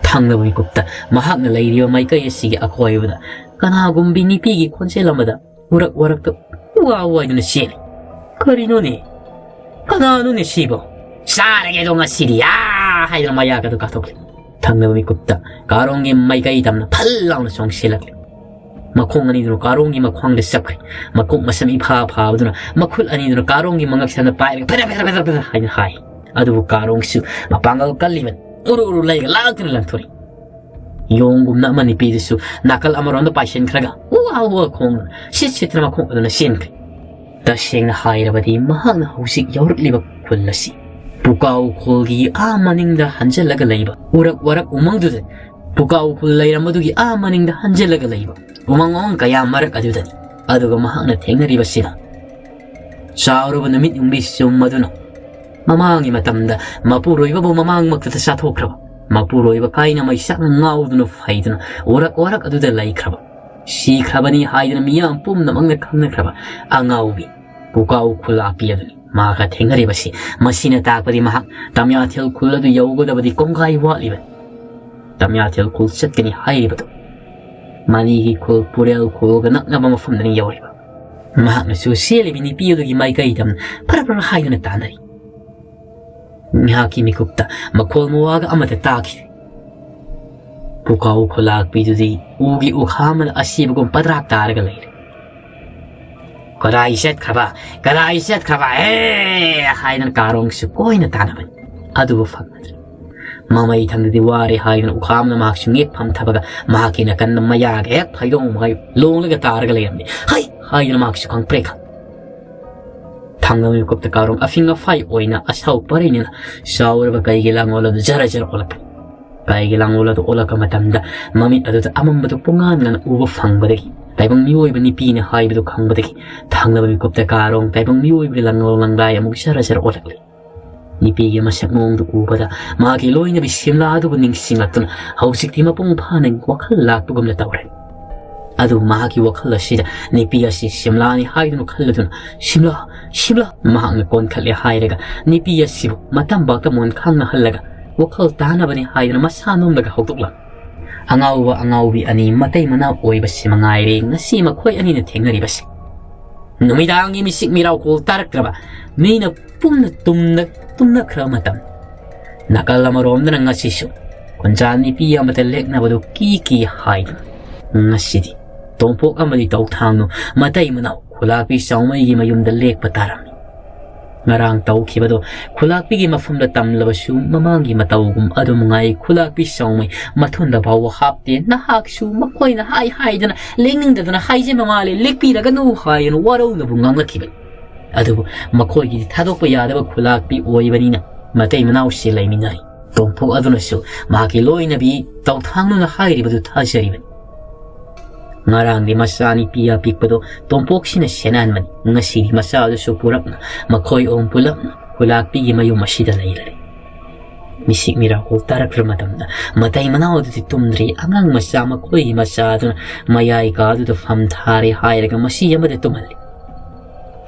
ꯊꯪꯅꯕ ꯃꯤꯀꯨꯞꯇ ꯃꯍꯥꯛꯅ ꯂꯩꯔꯤꯕ ꯃꯥꯏꯀꯩ ꯑꯁꯤꯒꯤ ꯑꯀꯣꯏꯕꯗ ꯀꯅꯥꯒꯨꯝꯕꯤ ꯅꯨꯄꯤꯒꯤ ꯈꯣꯟꯖꯦꯜ ꯑꯃꯗ ꯎꯔꯛ ꯋꯥꯔꯛꯇ "ꯎ, ꯑꯥ, ꯎ" ꯍꯥꯏꯗꯨꯅ ꯆꯦꯜꯂꯤ꯫ "ꯀꯔꯤꯅꯣꯅꯦ? ꯀꯅꯥꯅꯣꯅꯦ ꯁꯤꯕꯣ? ꯆꯥꯔꯒꯦꯗꯣ ꯉꯁꯤꯗꯤ, ꯑꯥ!" ꯍꯥꯏꯗꯨꯅ ꯃꯌꯥꯒꯗꯨ ꯀꯥꯊꯣꯛꯂꯤ꯫ ꯊꯪꯅꯕ ꯃꯤꯀꯨꯞꯇ ꯀꯥꯔꯣꯡꯒꯤ ꯃꯥꯏꯀꯩ ꯇꯝꯅ ꯐꯜ ꯂꯥꯎꯅ ꯆꯣꯡꯁꯤꯜꯂꯛꯂꯤ꯫ ꯃꯈꯣꯡ ꯑꯅꯤꯗꯨꯅ ꯀꯥꯔꯣꯡꯒꯤ ꯃꯈ꯭ꯋꯥꯡꯗ ꯆꯞꯈ꯭ꯔꯦ꯫ ꯃꯀꯣꯛ ꯃꯁꯝ ꯏꯐꯥ ꯐꯥꯕꯗꯨꯅ ꯃꯈꯨꯠ ꯑꯅꯤꯗꯨꯅ ꯀꯥꯔꯣꯡꯒꯤ ꯃꯉꯛꯁꯝꯗ ꯄꯥꯏꯔꯒ "ꯐꯦꯗ꯭ꯔ ꯐꯦꯗ꯭ꯔ ꯐꯦꯗ꯭ꯔ ꯐꯦꯗ꯭ꯔ" ꯍꯥꯏꯅ ꯍꯥꯏ꯫ ꯑꯗꯨꯕꯨ ꯀꯥꯔꯣꯡꯁꯨ ꯃꯄꯥꯡꯒꯜ ꯀꯜꯂꯤꯕꯅꯤ꯫ ꯎꯔꯨ ꯎꯔꯨ ꯂꯩꯒ ꯂꯥꯛꯇꯨꯅ ꯂꯪꯊꯣꯔꯛꯏ꯫ ꯌꯣꯡꯒꯨꯝꯅ ꯑꯃ ꯅꯨꯄꯤꯗꯨꯁꯨ ꯅꯥꯀꯜ ꯑꯃꯔꯣꯝꯗ ꯄꯥꯏꯁꯤꯟꯈ꯭ꯔꯒ ꯎꯋꯥ ꯎꯋꯥ ꯈꯣꯡꯗꯨꯅ ꯁꯤꯠ ꯁꯤꯠꯇꯨꯅ ꯃꯈꯣꯡ ꯑꯗꯨꯅ ꯆꯦꯟꯈ꯭ꯔꯦ꯫ ꯇꯁꯦꯡꯅ ꯍꯥꯏꯔꯕꯗꯤ ꯃꯍꯥꯛꯅ ꯍꯧꯖꯤꯛ ꯌꯧꯔꯛꯂꯤꯕ ꯈꯨꯜ ꯑꯁꯤ ꯄꯨꯀꯥꯎ ꯈꯨꯜꯒꯤ ꯑꯥ ꯃꯅꯤꯡꯗ ꯍꯟꯖꯤꯜꯂꯒ ꯂꯩꯕ ꯎꯔꯛ ꯋꯥꯔꯛ ꯎꯃꯪꯗꯨꯗ, ꯄꯨꯀꯥꯎ ꯈꯨꯜ ꯂꯩꯔꯝꯕꯗꯨꯒꯤ ꯑꯥ ꯃꯅꯤꯡꯗ ꯍꯟꯖꯤꯜꯂꯒ ꯂꯩꯕ ꯎꯃꯪ ꯋꯥꯃꯪ ꯀꯌꯥ ꯃꯔꯛ ꯑꯗꯨꯗꯅꯤ꯫ ꯑꯗꯨꯒ ꯃꯍꯥꯛꯅ ꯊꯦꯡꯅꯔꯤꯕꯁꯤꯅ ꯆꯥꯎꯔꯕ ꯅꯨꯃꯤꯠ ꯌꯨꯡꯕꯤ ꯆꯨꯝ ꯑꯗꯨꯅ ꯃꯃꯥꯡꯒꯤ ꯃꯇꯝꯗ ꯃꯄꯨꯔꯣꯏꯕꯕꯨ ꯃꯃꯥꯡꯃꯛꯇꯗ ꯆꯥꯊꯣꯛꯈ꯭ꯔꯕ, ꯃꯄꯨꯔꯣꯏꯕ ꯀꯥꯏꯅ ꯃꯩꯆꯥꯛꯅ ꯉꯥꯎꯗꯨꯅ ꯐꯩꯗꯨꯅ ꯎꯔꯛ ꯋꯥꯔꯛ ꯑꯗꯨꯗ ꯂꯩꯈ꯭ꯔꯕ, ꯁꯤꯈ꯭ꯔꯕꯅꯤ ꯍꯥꯏꯗꯨꯅ ꯃꯤꯌꯥꯝ ꯄꯨꯝꯅꯃꯛꯅ ꯈꯪꯅꯈ꯭ꯔꯕ ꯑꯉꯥꯎꯕꯤ ꯄꯨꯀꯥꯎ ꯈꯨꯂꯥꯛꯄꯤ ꯑꯗꯨꯅꯤ ꯃꯥꯒ ꯊꯦꯡꯅꯔꯤꯕꯁꯤ꯫ ꯃꯁꯤꯅ ꯇꯥꯛꯄꯗꯤ ꯃꯍꯥꯛ ꯇꯝꯌꯥꯊꯦꯜ ꯈꯨꯜ ꯑꯗꯨ ꯌꯧꯒꯗꯕꯗꯤ ꯀꯣꯡꯒꯥꯏ ꯋꯥꯠꯂꯤꯕꯅꯤ꯫ ꯇꯝꯌꯥꯊꯦꯜ ꯈꯨꯜ ꯆꯠꯀꯅꯤ ꯍꯥꯏꯔꯤꯕꯗꯨ ꯃꯅꯤꯒꯤ ꯈꯨꯜ ꯄꯨꯔꯦꯜ ꯈꯨꯜꯒ ꯅꯛꯅꯕ ꯃꯐꯝꯗꯅꯤ ꯌꯧꯔꯤꯕ꯫ ꯃꯍꯥꯛꯅꯁꯨ ꯆꯦꯜꯂꯤꯕꯤ ꯅꯨꯄꯤ ꯑꯗꯨꯒꯤ ꯃꯥꯏꯀꯩꯗ ꯐꯔ ꯐꯔ ꯍꯥꯏꯗꯨꯅ ꯇꯥꯟꯅꯔꯤ꯫ ꯉꯥꯏꯍꯥꯛꯀꯤ ꯃꯤꯀꯨꯞꯇ ꯃꯈꯣꯜ ꯃꯋꯥꯒ ꯑꯃꯠꯇ ꯇꯥꯈꯤꯗꯦ꯫ ꯄꯨꯀꯥꯎ ꯈꯨꯂꯥꯛꯄꯤꯗꯨꯗꯤ ꯎꯒꯤ ꯎꯈꯥ ꯑꯃꯗ ꯑꯁꯤꯕꯒꯨꯝ ꯄꯗ꯭ꯔꯥꯛ ꯇꯥꯔꯒ ꯂꯩꯔꯦ꯫ "ꯀꯗꯥꯏ ꯆꯠꯈ꯭ꯔꯕ? ꯀꯗꯥꯏ ꯆꯠꯈ꯭ꯔꯕ? ꯑꯦ!" ꯍꯥꯏꯗꯅ ꯀꯥꯔꯣꯡꯁꯨ ꯀꯣꯏꯅ ꯇꯥꯟꯅꯕꯅꯤ꯫ ꯑꯗꯨꯕꯨ ꯐꯪꯅꯗ꯭ꯔꯦ꯫ ꯃꯃꯩ ꯊꯪꯗꯗꯤ ꯋꯥꯔꯦ ꯍꯥꯏꯗꯨꯅ ꯎꯈꯥꯝꯅ ꯃꯍꯥꯛꯁꯨ ꯉꯦꯛ ꯐꯝꯊꯕꯒ ꯃꯍꯥꯛꯀꯤ ꯅꯥꯀꯟꯗ ꯃꯌꯥꯒ ꯍꯦꯛ ꯐꯩꯗꯣꯡ ꯃꯈꯩ ꯂꯣꯡꯂꯒ ꯇꯥꯔꯒ ꯂꯩꯔꯝꯃꯤ꯫ "ꯍꯩ!" ꯍꯥꯏꯗꯨꯅ ꯃꯍꯥꯛꯁꯨ ꯈꯪꯄ꯭ꯔꯦꯛ ꯈꯪ ꯊꯪꯅꯕ ꯃꯤꯀꯨꯞꯇ ꯀꯥꯔꯣꯡ ꯑꯐꯤꯡ ꯑꯐꯥꯏ ꯑꯣꯏꯅ ꯑꯁꯥꯎ ꯄꯔꯩꯅꯅ ꯆꯥꯎꯔꯕ ꯀꯩꯒꯤ ꯂꯥꯡꯒꯣꯜ ꯑꯗꯨ ꯖꯔ ꯖꯔ ꯑꯣꯜꯂꯛꯄꯅꯤ꯫ ꯀꯩꯒꯤ ꯂꯥꯡꯒꯣꯜ ꯑꯗꯨ ꯑꯣꯜꯂꯛꯄ ꯃꯇꯝꯗ ꯃꯃꯤꯠ ꯑꯗꯨꯗ ꯑꯃꯝꯕꯗꯨ ꯄꯨꯡꯉꯥꯟ ꯉꯥꯟꯅ ꯎꯕ ꯐꯪꯕꯗꯒꯤ, ꯇꯥꯏꯕꯪ ꯃꯤꯑꯣꯏꯕ ꯅꯨꯄꯤꯅ ꯍꯥꯏꯕꯗꯨ ꯈꯪꯕꯗꯒꯤ, ꯊꯪꯅꯕ ꯃꯤꯀꯨꯞꯇ ꯀꯥꯔꯣꯡ ꯇꯥꯏꯕꯪ ꯃꯤꯑꯣꯏꯕꯒꯤ ꯂꯥꯡꯒꯣꯜ ꯂꯥꯡꯗꯥꯏ ꯑꯃꯨꯛ ꯖꯔ ꯖꯔ ꯑꯣꯜꯂꯛꯂꯤ꯫ ꯅꯨꯄꯤꯒꯤ ꯃꯁꯛ ꯃꯑꯣꯡꯗꯨ ꯎꯕꯗ ꯃꯍꯥꯛꯀꯤ ꯂꯣꯏꯅꯕꯤ ꯁꯤꯝꯂꯥ ꯑꯗꯨꯕꯨ ꯅꯤꯡꯁꯤꯡꯂꯛꯇꯨꯅ ꯍꯧꯖꯤꯛꯇꯤ ꯃꯄꯨꯡ ꯐꯥꯅ ꯋꯥꯈꯜ ꯂꯥꯛꯄꯒꯨꯝꯅ ꯇꯧꯔꯦ꯫ ꯑꯗꯨꯕꯨ ꯃꯍꯥꯛꯀꯤ ꯋꯥꯈꯜ ꯑꯁꯤꯗ ꯅꯨꯄꯤ ꯑꯁꯤ ꯁꯤꯝꯂꯥꯅꯤ ꯍꯥꯏꯗꯨꯅ ꯈꯜꯂꯗꯨꯅ, "ꯁꯤꯝꯂꯥ, ꯁꯤꯝꯂꯥ!" ꯃꯍꯥꯛꯅ ꯀꯣꯟꯈꯠꯂꯦ ꯍꯥꯏꯔꯒ ꯅꯨꯄꯤ ꯑꯁꯤꯕꯨ ꯃꯇꯝꯕꯥꯛꯇ ꯃꯣꯟ ꯈꯥꯡꯅ ꯍꯜꯂꯒ ꯋꯥꯈꯜ ꯇꯥꯅꯕꯅꯤ ꯍꯥꯏꯗꯨꯅ ꯃꯁꯥ ꯅꯣꯝꯂꯒ ꯍꯧꯗꯣꯛꯂꯝꯃꯤ꯫ ꯑꯉꯥꯎꯕ ꯑꯉꯥꯎꯕꯤ ꯑꯅꯤ ꯃꯇꯩ ꯃꯅꯥꯎ ꯑꯣꯏꯕꯁꯤ ꯃꯉꯥꯏꯔꯦ ꯉꯁꯤ ꯃꯈꯣꯏ ꯑꯅꯤꯅ ꯊꯦꯡꯅꯔꯤꯕꯁꯤ꯫ ꯅꯨꯃꯤꯗꯥꯡꯒꯤ ꯃꯤꯁꯤꯛ ꯃꯤꯔꯥꯎꯈꯣꯜ ꯇꯥꯔꯛꯇ꯭ꯔꯕ, ꯃꯤꯅ ꯄꯨꯝꯅ ꯇꯨꯝꯅ, ꯇꯨꯝꯅꯈ꯭ꯔꯕ ꯃꯇꯝ꯫ ꯅꯥꯀꯜ ꯑꯃꯔꯣꯝꯗꯅ ꯉꯁꯤꯁꯨ ꯈꯨꯟꯖꯥ ꯅꯨꯄꯤ ꯑꯃꯗ ꯂꯦꯛꯅꯕꯗꯨ ꯀꯤ ꯀꯤ ꯍꯥꯏꯗꯨꯅ ꯉꯁꯤꯗꯤ ꯇꯣꯝꯄꯣꯛ ꯑꯃꯗꯤ ꯇꯧꯊꯥꯡꯅꯨ ꯃꯇꯩ ꯃꯅꯥꯎ ꯈꯨꯂꯥꯛꯄꯤ ꯆꯥꯎꯃꯩꯒꯤ ꯃꯌꯨꯝꯗ ꯂꯦꯛꯄ ꯇꯥꯔꯝꯃꯤ꯫ ꯉꯔꯥꯡ ꯇꯧꯈꯤꯕꯗꯨ ꯈꯨꯂꯥꯛꯄꯤꯒꯤ ꯃꯐꯝꯗ ꯇꯝꯂꯕꯁꯨ ꯃꯃꯥꯡꯒꯤ ꯃꯇꯧꯒꯨꯝ ꯑꯗꯨꯝ ꯉꯥꯏ꯫ ꯈꯨꯂꯥꯛꯄꯤ ꯆꯥꯎꯃꯩ ꯃꯊꯨꯟꯗ ꯐꯥꯎꯕ ꯍꯥꯞꯇꯦ꯫ ꯅꯍꯥꯛꯁꯨ ꯃꯈꯣꯏꯅ ꯍꯥꯏ ꯍꯥꯏꯗꯅ ꯂꯦꯡꯅꯤꯡꯗꯗꯅ ꯍꯥꯏꯖꯕ ꯃꯥꯜꯂꯦ, ꯂꯦꯛꯄꯤꯔꯒꯅꯨ ꯍꯥꯏꯗꯅ ꯋꯥꯔꯧꯅꯕꯨ ꯉꯥꯡꯂꯛꯈꯤꯕꯅꯤ꯫ ꯑꯗꯨꯕꯨ ꯃꯈꯣꯏꯒꯤꯗꯤ ꯊꯥꯗꯣꯛꯄ ꯌꯥꯗꯕ ꯈꯨꯂꯥꯛꯄꯤ ꯑꯣꯏꯕꯅꯤꯅ ꯃꯇꯩ ꯃꯅꯥꯎꯁꯤ ꯂꯩꯃꯤꯟꯅꯩ꯫ ꯇꯣꯝꯄꯣꯛ ꯑꯗꯨꯅꯁꯨ ꯃꯍꯥꯛꯀꯤ ꯂꯣꯏꯅꯕꯤ ꯇꯧꯊꯥꯡꯅꯨꯅ ꯍꯥꯏꯔꯤꯕꯗꯨ ꯊꯥꯖꯔꯤꯕꯅꯤ꯫ ꯉꯔꯥꯡꯗꯤ ꯃꯆꯥꯅꯨꯄꯤ ꯑꯄꯤꯛꯄꯗꯣ ꯇꯣꯝꯄꯣꯛꯁꯤꯅ ꯁꯦꯟꯅꯍꯟꯕꯅꯤ꯫ ꯉꯁꯤꯗꯤ ꯃꯆꯥꯗꯨꯁꯨ ꯄꯨꯔꯞꯅ ꯃꯈꯣꯏ ꯑꯍꯨꯝ ꯄꯨꯂꯞꯅ ꯈꯨꯂꯥꯛꯄꯤꯒꯤ ꯃꯌꯨꯝ ꯑꯁꯤꯗ ꯂꯩꯔꯔꯦ꯫ ꯃꯤꯁꯤꯛ ꯃꯤꯔꯥꯎꯈꯣꯜ ꯇꯥꯔꯛꯈ꯭ꯔ ꯃꯇꯝꯗ ꯃꯇꯩ ꯃꯅꯥꯎ ꯑꯗꯨꯗꯤ ꯇꯨꯝꯗ꯭ꯔꯤ꯫ ꯑꯉꯥꯡ ꯃꯆꯥ, ꯃꯈꯣꯏꯒꯤ ꯃꯆꯥ ꯑꯗꯨꯅ ꯃꯌꯥꯏ ꯀꯥꯗꯨꯗ ꯐꯝ ꯊꯥꯔꯦ ꯍꯥꯏꯔꯒ ꯃꯁꯤ ꯑꯃꯗ ꯇꯨꯝꯍꯜꯂꯤ꯫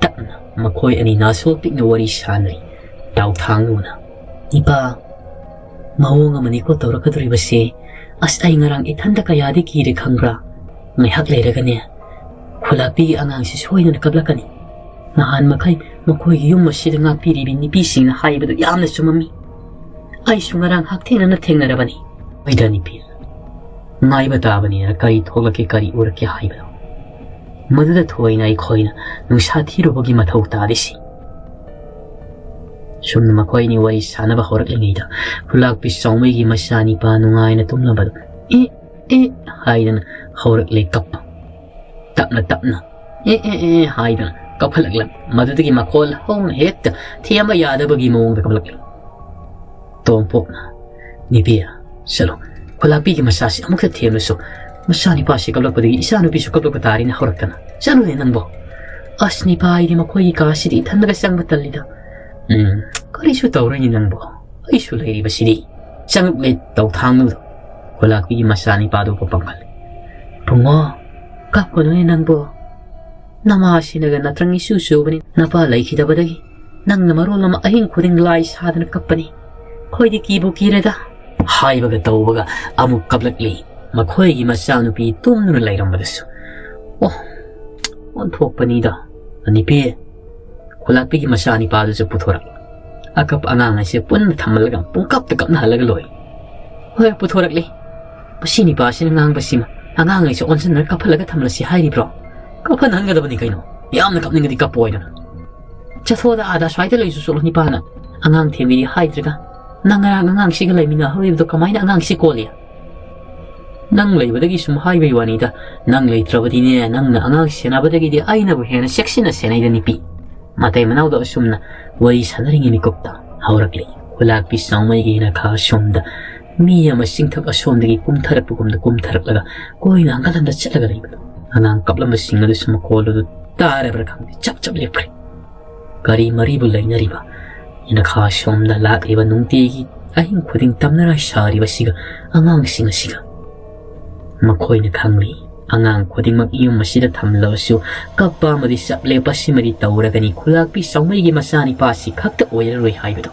ꯇꯞꯅ ꯃꯈꯣꯏ ꯑꯅꯤ ꯅꯥꯁꯣꯜ ꯄꯤꯛꯅ ꯋꯥꯔꯤ ꯁꯥꯅꯔꯤ꯫ ꯇꯥꯎꯊꯥꯡꯂꯨꯅ, "ꯏꯄꯥ, ꯃꯑꯣꯡ ꯑꯃꯅꯤꯀꯣ ꯇꯧꯔꯛꯀꯗꯧꯔꯤꯕꯁꯦ꯫ ꯑꯁ, ꯑꯩ ꯉꯔꯥꯡ ꯏꯊꯟꯗ ꯀꯌꯥꯗꯤ ꯀꯤꯔꯦ ꯈꯪꯕ꯭ꯔꯥ? ꯉꯥꯏꯍꯥꯛ ꯂꯩꯔꯒꯅꯦ, ꯈꯨꯂꯥꯛꯄꯤꯒꯤ ꯑꯉꯥꯡꯁꯤ ꯁꯣꯏꯗꯅ ꯀꯞꯂꯛꯀꯅꯤ꯫ ꯅꯍꯥꯟ ꯃꯈꯩ ꯃꯈꯣꯏꯒꯤ ꯌꯨꯝ ꯑꯁꯤꯗ ꯉꯥꯛꯄꯤꯔꯤꯕꯤ ꯅꯨꯄꯤꯁꯤꯡꯅ ꯍꯥꯏꯕꯗꯨ ꯌꯥꯝꯅ ꯆꯨꯝꯃꯝꯃꯤ꯫ ꯑꯩꯁꯨ ꯉꯔꯥꯡ ꯍꯛꯊꯦꯡꯅꯅ ꯊꯦꯡꯅꯔꯕꯅꯤ꯫" "ꯍꯣꯏꯗ ꯅꯨꯄꯤ, ꯉꯥꯏꯕ ꯇꯥꯕꯅꯤꯅ ꯀꯔꯤ ꯊꯣꯛꯂꯛꯀꯦ, ꯀꯔꯤ ꯎꯔꯛꯀꯦ ꯍꯥꯏꯕꯗꯣ꯫ ꯃꯗꯨꯗ ꯊꯣꯏꯅ ꯑꯩꯈꯣꯏꯅ ꯅꯨꯡꯁꯥ ꯊꯤꯔꯨꯕꯒꯤ ꯃꯊꯧ ꯇꯥꯔꯤꯁꯤ꯫ ꯁꯨꯝꯅ ꯃꯈꯣꯏ ꯑꯅꯤ ꯋꯥꯔꯤ ꯁꯥꯟꯅꯕ ꯍꯧꯔꯛꯂꯤꯉꯩꯗ, ꯈꯨꯂꯥꯛꯄꯤ ꯆꯥꯎꯃꯩꯒꯤ ꯃꯆꯥꯅꯤꯄꯥ ꯅꯨꯡꯉꯥꯏꯅ ꯇꯨꯝꯂꯝꯕꯗꯨ "ꯑꯦ, ꯑꯦ" ꯍꯥꯏꯗꯅ ꯍꯧꯔꯛꯂꯦ ꯀꯞꯄ꯫ ꯇꯞꯅ ꯇꯞꯅ "ꯑꯦ, ꯑꯦ, ꯑꯦ" ꯍꯥꯏꯗꯨꯅ ꯀꯞꯈꯠꯂꯛꯂꯝꯃꯤ꯫ ꯃꯗꯨꯗꯒꯤ ꯃꯈꯣꯜ ꯍꯧꯅ ꯍꯦꯛꯇ ꯊꯦꯝꯕ ꯌꯥꯗꯕꯒꯤ ꯃꯑꯣꯡꯗ ꯀꯞꯂꯛꯂꯤ꯫ ꯇꯣꯝꯄꯣꯛꯅ, "ꯅꯤꯄꯤ, ꯆꯠꯂꯣ, ꯈꯨꯂꯥꯛꯄꯤꯒꯤ ꯃꯆꯥꯁꯤ ꯑꯃꯨꯛꯇ ꯊꯦꯝꯂꯁꯨ, ꯃꯆꯥꯅꯤꯄꯥꯁꯤ ꯀꯞꯂꯛꯄꯗꯒꯤ ꯏꯆꯥꯅꯨꯄꯤꯁꯨ ꯀꯞꯂꯛꯄ ꯇꯥꯔꯦꯅ" ꯍꯧꯔꯛꯇꯅ꯫ "ꯆꯠꯂꯨꯅꯦ ꯅꯪꯕꯣ꯫ ꯑꯁ ꯅꯤꯄꯥ, ꯑꯩꯗꯤ ꯃꯈꯣꯏꯒꯤ ꯀꯥꯁꯤꯗꯤ ꯏꯊꯟꯗꯒ ꯆꯪꯕ ꯇꯜꯂꯤꯗ"꯫ "ꯎꯝ, ꯀꯔꯤꯁꯨ ꯇꯧꯔꯣꯏꯅꯦ ꯅꯪꯕꯣ, ꯑꯩꯁꯨ ꯂꯩꯔꯤꯕꯁꯤꯗꯤ"꯫ ꯆꯪꯉꯛꯂꯦ ꯇꯧꯊꯥꯡꯅꯨꯗꯣ꯫ ꯈꯨꯂꯥꯛꯄꯤꯒꯤ ꯃꯆꯥꯅꯤꯄꯥꯗꯨ ꯄꯝꯈꯠꯂꯦ꯫ "ꯕꯨꯡꯉꯣ, ꯀꯞꯀꯅꯨꯅꯦ ꯅꯪꯕꯣ꯫ ꯅꯃꯥꯁꯤꯅꯒ ꯅꯥꯇ꯭ꯔꯪ ꯏꯆꯨ ꯆꯨꯕꯅꯤ꯫ ꯅꯄꯥ ꯂꯩꯈꯤꯗꯕꯗꯒꯤ ꯅꯪꯅ ꯃꯔꯣꯜ ꯑꯃ ꯑꯍꯤꯡ ꯈꯨꯗꯤꯡ ꯂꯥꯏ ꯁꯥꯗꯅ ꯀꯞꯄꯅꯤ꯫ ꯑꯩꯈꯣꯏꯗꯤ ꯀꯤꯕꯨ ꯀꯤꯔꯦꯗ"꯫ ꯍꯥꯏꯕꯒ ꯇꯧꯕꯒ ꯑꯃꯨꯛ ꯀꯞꯂꯛꯂꯤ꯫ ꯃꯈꯣꯏꯒꯤ ꯃꯆꯥꯅꯨꯄꯤ ꯇꯨꯝꯗꯨꯅ ꯂꯩꯔꯝꯕꯗꯨꯁꯨ꯫ "ꯑꯣ, ꯑꯣꯟꯊꯣꯛꯄꯅꯤꯗ, ꯑꯅꯤꯄꯤ"꯫ ꯈꯨꯂꯥꯛꯄꯤꯒꯤ ꯃꯆꯥꯅꯤꯄꯥꯗꯨꯁꯨ ꯄꯨꯊꯣꯔꯛ꯫ ꯑꯀꯞ ꯑꯉꯥꯡ ꯑꯁꯦ ꯄꯨꯟꯅ ꯊꯝꯍꯜꯂꯒ ꯄꯨꯡꯀꯞꯇ ꯀꯞꯅꯍꯜꯂꯒ ꯂꯣꯏ꯫ "ꯍꯣꯏ, ꯄꯨꯊꯣꯔꯛꯂꯤ꯫ ꯃꯁꯤ ꯅꯤꯄꯥꯁꯤꯅ ꯉꯥꯡꯕꯁꯤꯃ, ꯑꯉꯥꯡ ꯑꯩꯁꯦ ꯑꯣꯟꯁꯤꯟꯅꯔ ꯀꯞꯍꯜꯂꯒ ꯊꯝꯂꯁꯤ ꯍꯥꯏꯔꯤꯕ꯭ꯔꯣ? ꯀꯞꯍꯟꯍꯟꯒꯗꯕꯅꯤ ꯀꯩꯅꯣ꯫ ꯌꯥꯝꯅ ꯀꯞꯅꯤꯡꯉꯗꯤ ꯀꯞꯄꯣꯏꯗꯅ꯫ ꯆꯠꯊꯣꯛꯑꯗ ꯑꯥꯗ ꯑꯁ꯭ꯋꯥꯏꯗ ꯂꯩꯁꯨ ꯆꯠꯂꯣ ꯅꯤꯄꯥꯅ꯫ ꯑꯉꯥꯡ ꯊꯦꯝꯕꯤꯔꯤ ꯍꯥꯏꯗ꯭ꯔꯒ꯫ ꯅꯪ ꯉꯔꯥꯡ ꯑꯉꯥꯡꯁꯤꯒ ꯂꯩꯃꯤꯟꯅꯍꯧꯔꯤꯕꯗꯣ ꯀꯃꯥꯏꯅ ꯑꯉꯥꯡꯁꯤ ꯀꯣꯜꯂꯤ? ꯅꯪ ꯂꯩꯕꯗꯒꯤ ꯁꯨꯝ ꯍꯥꯏꯕꯩ ꯋꯥꯅꯤꯗ꯫ ꯅꯪ ꯂꯩꯇ꯭ꯔꯕꯗꯤꯅꯦ, ꯅꯪꯅ ꯑꯉꯥꯡ ꯁꯦꯟꯅꯕꯗꯒꯤꯗꯤ ꯑꯩꯅꯕꯨ ꯍꯦꯟꯅ ꯆꯦꯛꯁꯤꯟꯅ ꯁꯦꯟꯅꯩꯗ ꯅꯤꯄꯤ"꯫ ꯃꯇꯩ ꯃꯅꯥꯎꯗꯣ ꯑꯁꯨꯝꯅ ꯋꯥꯔꯤ ꯁꯥꯟꯅꯔꯤꯉꯩ ꯃꯤꯀꯨꯞꯇ ꯍꯧꯔꯛꯂꯤ꯫ ꯈꯨꯂꯥꯛꯄꯤ ꯆꯥꯎꯃꯩꯒꯤ ꯍꯤꯅꯈꯥ ꯑꯁꯣꯝꯗ ꯃꯤ ꯑꯃ ꯆꯤꯡꯊꯛ ꯑꯁꯣꯝꯗꯒꯤ ꯀꯨꯝꯊꯔꯛꯄꯒꯨꯝꯗ ꯀꯨꯝꯊꯔꯛꯂꯒ ꯀꯣꯏꯅ ꯍꯪꯒꯠ ꯍꯟꯗ ꯆꯠꯂꯒ ꯂꯩꯕꯗꯣ꯫ ꯑꯉꯥꯡ ꯀꯞꯂꯝꯕꯁꯤꯡ ꯑꯗꯨꯁꯨ ꯃꯈꯣꯜ ꯑꯗꯨ ꯇꯥꯔꯕ꯭ꯔꯥ ꯈꯪꯗꯦ, ꯆꯞ ꯆꯞ ꯂꯦꯞꯈ꯭ꯔꯦ꯫ ꯀꯔꯤ ꯃꯔꯤꯕꯨ ꯂꯩꯅꯔꯤꯕ? ꯍꯤꯅꯈꯥ ꯑꯁꯣꯝꯗ ꯂꯥꯛꯂꯤꯕ ꯅꯨꯡꯇꯤꯒꯤ ꯑꯍꯤꯡ ꯈꯨꯗꯤꯡ ꯇꯝꯅꯔꯥꯏ ꯁꯥꯔꯤꯕꯁꯤꯒ ꯑꯉꯥꯡꯁꯤꯡ ꯑꯁꯤꯒ꯫ ꯃꯈꯣꯏꯅ ꯈꯪꯂꯤ, ꯑꯉꯥꯡ ꯈꯨꯗꯤꯡꯃꯛ ꯌꯨꯝ ꯑꯁꯤꯗ ꯊꯝꯂꯕꯁꯨ ꯀꯞꯄ ꯑꯃꯗꯤ ꯆꯞ ꯂꯦꯞꯄ ꯑꯁꯤꯃꯗꯤ ꯇꯧꯔꯒꯅꯤ, ꯈꯨꯂꯥꯛꯄꯤ ꯆꯥꯎꯃꯩꯒꯤ ꯃꯆꯥꯅꯤꯄꯥꯁꯤ ꯈꯛꯇ ꯑꯣꯏꯔꯔꯣꯏ ꯍꯥꯏꯕꯗꯨ꯫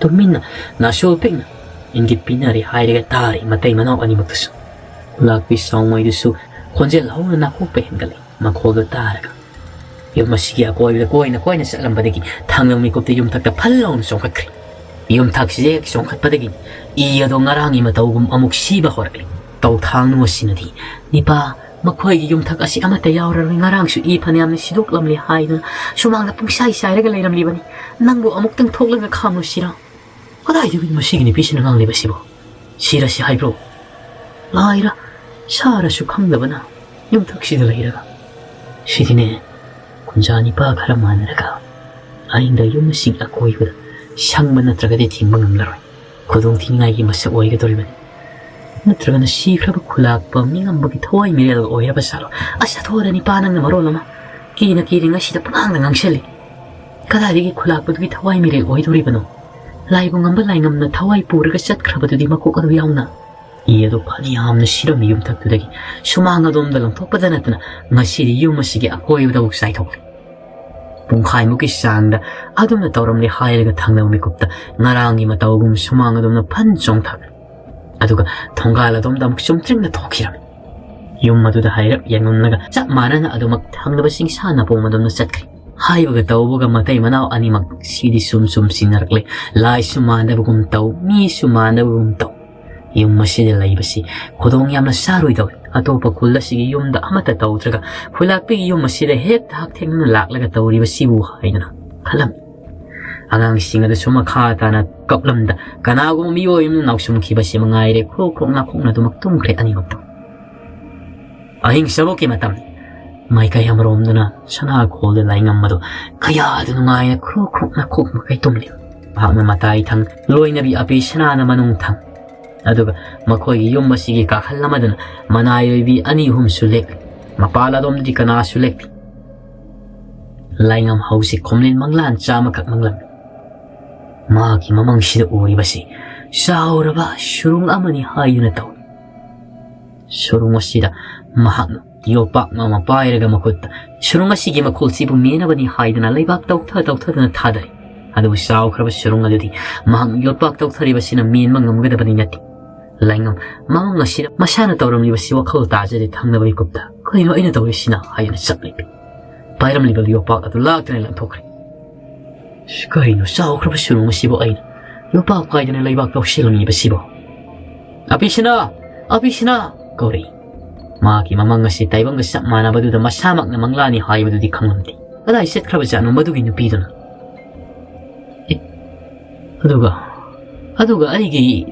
ꯇꯨꯃꯤꯟꯅ ꯅꯥꯁꯣꯜ ꯄꯤꯛꯅ ꯏꯪꯒꯤꯠ ꯄꯤꯅꯔꯦ ꯍꯥꯏꯔꯒ ꯇꯥꯔꯦ ꯃꯇꯩ ꯃꯅꯥꯎ ꯑꯅꯤꯃꯛꯇꯁꯨ꯫ ꯈꯨꯂꯥꯛꯄꯤ ꯆꯥꯎꯃꯩꯗꯨꯁꯨ ꯈꯣꯟꯖꯦꯜ ꯍꯧꯅ ꯅꯥꯀꯣꯛꯄ ꯍꯦꯟꯒꯠꯂꯦ꯫ ꯃꯈꯣꯜꯗꯨ ꯇꯥꯔꯒ ꯌꯨꯝ ꯑꯁꯤꯒꯤ ꯑꯀꯣꯏꯕꯗ ꯀꯣꯏꯅ ꯀꯣꯏꯅ ꯆꯠꯂꯝꯕꯗꯒꯤ ꯊꯥꯡꯅ ꯃꯤꯀꯨꯞꯇ ꯌꯨꯝꯊꯛꯇ ꯐꯜ ꯂꯥꯎꯅ ꯆꯣꯡꯈꯠꯈ꯭ꯔꯦ꯫ ꯌꯨꯝꯊꯛꯁꯤꯗ ꯍꯦꯛ ꯆꯣꯡꯈꯠꯄꯗꯒꯤ ꯏ ꯑꯗꯣ ꯉꯔꯥꯡꯒꯤ ꯃꯇꯧꯒꯨꯝ ꯑꯃꯨꯛ ꯁꯤꯕ ꯍꯧꯔꯛꯂꯦ꯫ ꯇꯧꯊꯥꯡꯅꯨ ꯑꯁꯤꯅꯗꯤ ꯅꯤꯄꯥ "ꯃꯈꯣꯏꯒꯤ ꯌꯨꯝꯊꯛ ꯑꯁꯤ ꯑꯃꯠꯇ ꯌꯥꯎꯔꯔꯣꯏ꯫ ꯉꯔꯥꯡꯁꯨ ꯏ ꯐꯅꯌꯥꯝꯅ ꯁꯤꯗꯣꯛꯂꯝꯂꯦ" ꯍꯥꯏꯗꯨꯅ ꯁꯨꯃꯥꯡꯗ ꯄꯨꯡꯁꯥꯏ ꯁꯥꯏꯔꯒ ꯂꯩꯔꯝꯂꯤꯕꯅꯤ꯫ "ꯅꯪꯕꯨ ꯑꯃꯨꯛꯇꯪ ꯊꯣꯛꯂꯒ ꯈꯥꯝꯂꯨꯁꯤꯔꯥ?" "ꯀꯗꯥꯏꯗꯒꯤ ꯃꯁꯤꯒꯤ ꯅꯨꯄꯤꯁꯤꯅ ꯉꯥꯡꯂꯤꯕꯁꯤꯕꯨ? ꯁꯤꯔꯁꯤ ꯍꯥꯏꯕ꯭ꯔꯣ? ꯂꯥꯏꯔ ꯁꯥꯔꯁꯨ ꯈꯪꯗꯕꯅ ꯌꯨꯝꯊꯛꯁꯤꯗ ꯂꯩꯔꯒ꯫ ꯁꯤꯗꯤꯅꯦ, ꯀꯨꯟꯖꯥ ꯅꯤꯄꯥ ꯈꯔ ꯃꯥꯟꯅꯔꯒ ꯑꯍꯤꯡꯗ ꯌꯨꯝ ꯑꯁꯤꯒꯤ ꯑꯀꯣꯏꯕꯗ ꯁꯪꯕ ꯅꯠꯇ꯭ꯔꯒꯗꯤ ꯊꯤꯡꯕ ꯉꯝꯂꯔꯣꯏ꯫ ꯈꯨꯗꯣꯡ ꯊꯤꯅꯤꯡꯉꯥꯏꯒꯤ ꯃꯁꯛ ꯑꯣꯏꯒꯗꯧꯔꯤꯕꯅꯤ꯫ ꯅꯠꯇ꯭ꯔꯒꯅ ꯁꯤꯈ꯭ꯔꯕ ꯈꯨꯂꯥꯛꯄ ꯃꯤꯉꯝꯕꯒꯤ ꯊꯋꯥꯏ ꯃꯤꯔꯦꯜ ꯑꯣꯏꯔꯕ ꯖꯥꯠꯂꯣ? ꯑꯁ, ꯍꯥꯊꯨ ꯍꯥꯊꯨ ꯅꯤꯄꯥ ꯅꯪꯅ ꯃꯔꯣꯜ ꯑꯃ ꯀꯤꯅ ꯀꯤꯔꯤꯉꯩꯁꯤꯗ ꯄꯉꯥꯡꯗ ꯉꯥꯡꯁꯜꯂꯤ꯫ ꯀꯗꯥꯏꯗꯒꯤ ꯈꯨꯂꯥꯛꯄꯗꯨꯒꯤ ꯊꯋꯥꯏ ꯃꯤꯔꯦꯜ ꯑꯣꯏꯗꯧꯔꯤꯕꯅꯣ? ꯂꯥꯏꯕꯨ ꯉꯝꯕ ꯂꯥꯏꯉꯝꯅ ꯊꯋꯥꯏ ꯄꯨꯔꯒ ꯆꯠꯈ꯭ꯔꯕꯗꯨꯗꯤ ꯃꯀꯣꯛ ꯑꯗꯨ ꯌꯥꯎꯅ꯫ ꯏ ꯑꯗꯨ ꯐꯅ ꯌꯥꯝꯅ ꯁꯤꯔꯝꯃꯤ ꯌꯨꯝꯊꯛꯇꯨꯗꯒꯤ ꯁꯨꯃꯥꯡ ꯑꯗꯣꯝꯗ ꯂꯪꯊꯣꯛꯄꯗ ꯅꯠꯇꯅ ꯉꯁꯤꯗꯤ ꯌꯨꯝ ꯑꯁꯤꯒꯤ ꯑꯀꯣꯏꯕꯗꯐꯥꯎ ꯆꯥꯏꯊꯣꯛꯂꯦ꯫ ꯄꯨꯡꯈꯥꯏꯃꯨꯛꯀꯤ ꯆꯥꯡꯗ ꯑꯗꯨꯝꯅ ꯇꯧꯔꯝꯂꯦ ꯍꯥꯏꯔꯒ ꯊꯪꯅꯕ ꯃꯤꯀꯨꯞꯇ ꯉꯔꯥꯡꯒꯤ ꯃꯇꯧꯒꯨꯝ ꯁꯨꯃꯥꯡ ꯑꯗꯣꯝꯅ ꯐꯟ ꯆꯣꯡꯊꯈ꯭ꯔꯦ꯫ ꯑꯗꯨꯒ ꯊꯣꯡꯒꯥꯜ ꯑꯗꯣꯝꯗ ꯑꯃꯨꯛ ꯆꯨꯝꯗ꯭ꯔꯤꯡꯅ ꯊꯣꯛꯈꯤꯔꯝꯃꯤ꯫ ꯌꯨꯝ ꯑꯗꯨꯗ ꯍꯥꯏꯔꯞ ꯌꯦꯡꯂꯝꯂꯒ ꯆꯞ ꯃꯥꯟꯅꯅ ꯑꯗꯨꯃꯛ ꯊꯪꯅꯕ ꯆꯤꯡꯁꯥ ꯅꯥꯄꯣꯝ ꯑꯗꯣꯝꯗ ꯆꯠꯈ꯭ꯔꯦ꯫ ꯍꯥꯏꯕꯒ ꯇꯧꯕꯒ ꯃꯇꯩ ꯃꯅꯥꯎ ꯑꯅꯤꯃꯛ ꯁꯤꯗꯤ ꯁꯨꯝ ꯁꯨꯝ ꯁꯤꯟꯅꯔꯛꯂꯦ꯫ ꯂꯥꯏꯁꯨ ꯃꯥꯟꯗꯕꯒꯨꯝ ꯇꯧ, ꯃꯤꯁꯨ ꯃꯥꯟꯗꯕꯒꯨꯝ ꯇꯧ꯫ ꯌꯨꯝ ꯑꯁꯤꯗ ꯂꯩꯕꯁꯤ ꯈꯨꯗꯣꯡ ꯌꯥꯝꯅ ꯆꯥꯔꯣꯏꯗꯧꯔꯤ꯫ ꯑꯇꯣꯞꯄ ꯈꯨꯜ ꯑꯁꯤꯒꯤ ꯌꯨꯝꯗ ꯑꯃꯠꯇ ꯇꯧꯗ꯭ꯔꯒ ꯈꯨꯂꯥꯛꯄꯤꯒꯤ ꯌꯨꯝ ꯑꯁꯤꯗ ꯍꯦꯛꯇ ꯍꯛꯊꯦꯡꯅꯅ ꯂꯥꯛꯂꯒ ꯇꯧꯔꯤꯕꯁꯤꯕꯨ ꯍꯥꯏꯗꯨꯅ ꯈꯜꯂꯝꯃꯤ꯫ ꯑꯉꯥꯡꯁꯤꯡ ꯑꯗꯨꯁꯨ ꯃꯈꯥ ꯇꯥꯅ ꯀꯞꯂꯝꯗ ꯀꯅꯥꯒꯨꯝꯕ ꯃꯤꯑꯣꯏ ꯑꯃꯅ ꯅꯥꯎꯁꯨꯝꯈꯤꯕꯁꯤ ꯃꯉꯥꯏꯔꯦ꯫ ꯈ꯭ꯔꯣꯛ ꯈ꯭ꯔꯣꯛ ꯅꯥꯈꯣꯛꯅꯗꯨꯃꯛ ꯇꯨꯝꯈ꯭ꯔꯦ ꯑꯅꯤꯃꯛꯇꯣ꯫ ꯑꯍꯤꯡ ꯆꯕꯣꯛꯀꯤ ꯃꯇꯝ꯫ ꯃꯥꯏꯀꯩ ꯑꯃꯔꯣꯝꯗꯅ ꯁꯅꯥꯈꯣꯜꯗ ꯂꯥꯏꯉꯝ ꯑꯗꯨ ꯀꯌꯥꯗ ꯅꯨꯡꯉꯥꯏꯅ ꯈ꯭ꯔꯣꯛ ꯈ꯭ꯔꯣꯛ ꯅꯥꯈꯣꯛ ꯃꯈꯩ ꯇꯨꯝꯂꯤ꯫ ꯃꯍꯥꯛꯅ ꯃꯇꯥꯏ ꯊꯪ, ꯂꯣꯏꯅꯕꯤ ꯑꯄꯤ ꯁꯅꯥꯅ ꯃꯅꯨꯡ ꯊꯪ꯫ ꯑꯗꯨꯒ ꯃꯈꯣꯏꯒꯤ ꯌꯨꯝ ꯑꯁꯤꯒꯤ ꯀꯥꯈꯜ ꯑꯃꯗꯅ ꯃꯅꯥꯏ ꯑꯣꯏꯕꯤ ꯑꯅꯤ ꯑꯍꯨꯝꯁꯨ ꯂꯦꯛꯂꯤ꯫ ꯃꯄꯥꯜ ꯑꯗꯣꯝꯗꯗꯤ ꯀꯅꯥꯁꯨ ꯂꯦꯛꯇꯦ꯫ ꯂꯥꯏꯉꯝ ꯍꯧꯖꯤꯛ ꯈꯣꯝꯂꯦꯟ ꯃꯪꯂꯥꯟ ꯆꯥꯝꯃꯈꯛ ꯃꯪꯂꯝꯃꯤ꯫ ꯃꯍꯥꯛꯀꯤ ꯃꯃꯪꯁꯤꯗ ꯎꯔꯤꯕꯁꯤ ꯆꯥꯎꯔꯕ ꯁꯨꯔꯨꯡ ꯑꯃꯅꯤ ꯍꯥꯏꯗꯨꯅ ꯇꯧꯏ꯫ ꯁꯨꯔꯨꯡ ꯑꯁꯤꯗ ꯃꯍꯥꯛꯅ ꯌꯣꯄꯥꯛ ꯑꯃ ꯄꯥꯏꯔꯒ ꯃꯈꯨꯠꯇ ꯁꯨꯔꯨꯡ ꯑꯁꯤꯒꯤ ꯃꯈꯣꯜꯁꯤꯕꯨ ꯃꯦꯟꯅꯕꯅꯤ ꯍꯥꯏꯗꯨꯅ ꯂꯩꯕꯥꯛ ꯇꯧꯊ ꯇꯧꯊꯗꯨꯅ ꯊꯥꯗꯔꯤ꯫ ꯑꯗꯨꯕꯨ ꯆꯥꯎꯈ꯭ꯔꯕ ꯁꯨꯔꯨꯡ ꯑꯗꯨꯗꯤ ꯃꯍꯥꯛꯅ ꯌꯣꯠꯄꯥꯛ ꯇꯧꯊꯔꯤꯕꯁꯤꯅ ꯃꯦꯟꯕ ꯉꯝꯒꯗꯕꯅꯤ ꯅꯠꯇꯦ꯫ ꯂꯥꯏꯉꯝ ꯃꯃꯪ ꯑꯁꯤꯗ ꯃꯁꯥꯅ ꯇꯧꯔꯝꯂꯤꯕꯁꯤ ꯋꯥꯈꯜ ꯇꯥꯖꯗꯦ꯫ ꯊꯪꯅꯕ ꯃꯤꯀꯨꯞꯇ "ꯀꯩꯅꯣ ꯑꯩꯅ ꯇꯧꯔꯤꯁꯤꯅ?" ꯍꯥꯏꯗꯨꯅ ꯆꯞ ꯂꯦꯞꯄꯤ꯫ ꯄꯥꯏꯔꯝꯂꯤꯕ ꯌꯣꯄꯥꯛ ꯑꯗꯨ ꯂꯥꯛꯇꯅ ꯂꯪꯊꯣꯛꯈ꯭ꯔꯦ꯫ "ꯀꯔꯤꯅꯣ ꯆꯥꯎꯈ꯭ꯔꯕ ꯁꯨꯔꯨꯡ ꯑꯁꯤꯕꯨ ꯑꯩꯅ ꯌꯣꯄꯥꯛ ꯄꯥꯏꯗꯨꯅ ꯂꯩꯕꯥꯛ ꯇꯧꯁꯤꯜꯂꯝꯂꯤꯕꯁꯤꯕꯣ?" "ꯑꯄꯤꯁꯤꯅ! ꯑꯄꯤꯁꯤꯅ!" ꯀꯧꯔꯛꯏ꯫ ꯃꯍꯥꯛꯀꯤ ꯃꯃꯪ ꯑꯁꯤ ꯇꯥꯏꯕꯪꯒ ꯆꯞ ꯃꯥꯟꯅꯕꯗꯨꯗ ꯃꯁꯥꯃꯛꯅ ꯃꯪꯂꯥꯅꯤ ꯍꯥꯏꯕꯗꯨꯗꯤ ꯈꯪꯂꯝꯗꯦ꯫ ꯀꯗꯥꯏ ꯆꯠꯈ꯭ꯔꯕꯖꯥꯠꯅꯣ ꯃꯗꯨꯒꯤ ꯅꯨꯄꯤꯗꯨꯅ? ꯑꯦ, ꯑꯗꯨꯒ, ꯑꯗꯨꯒ ꯑꯩꯒꯤ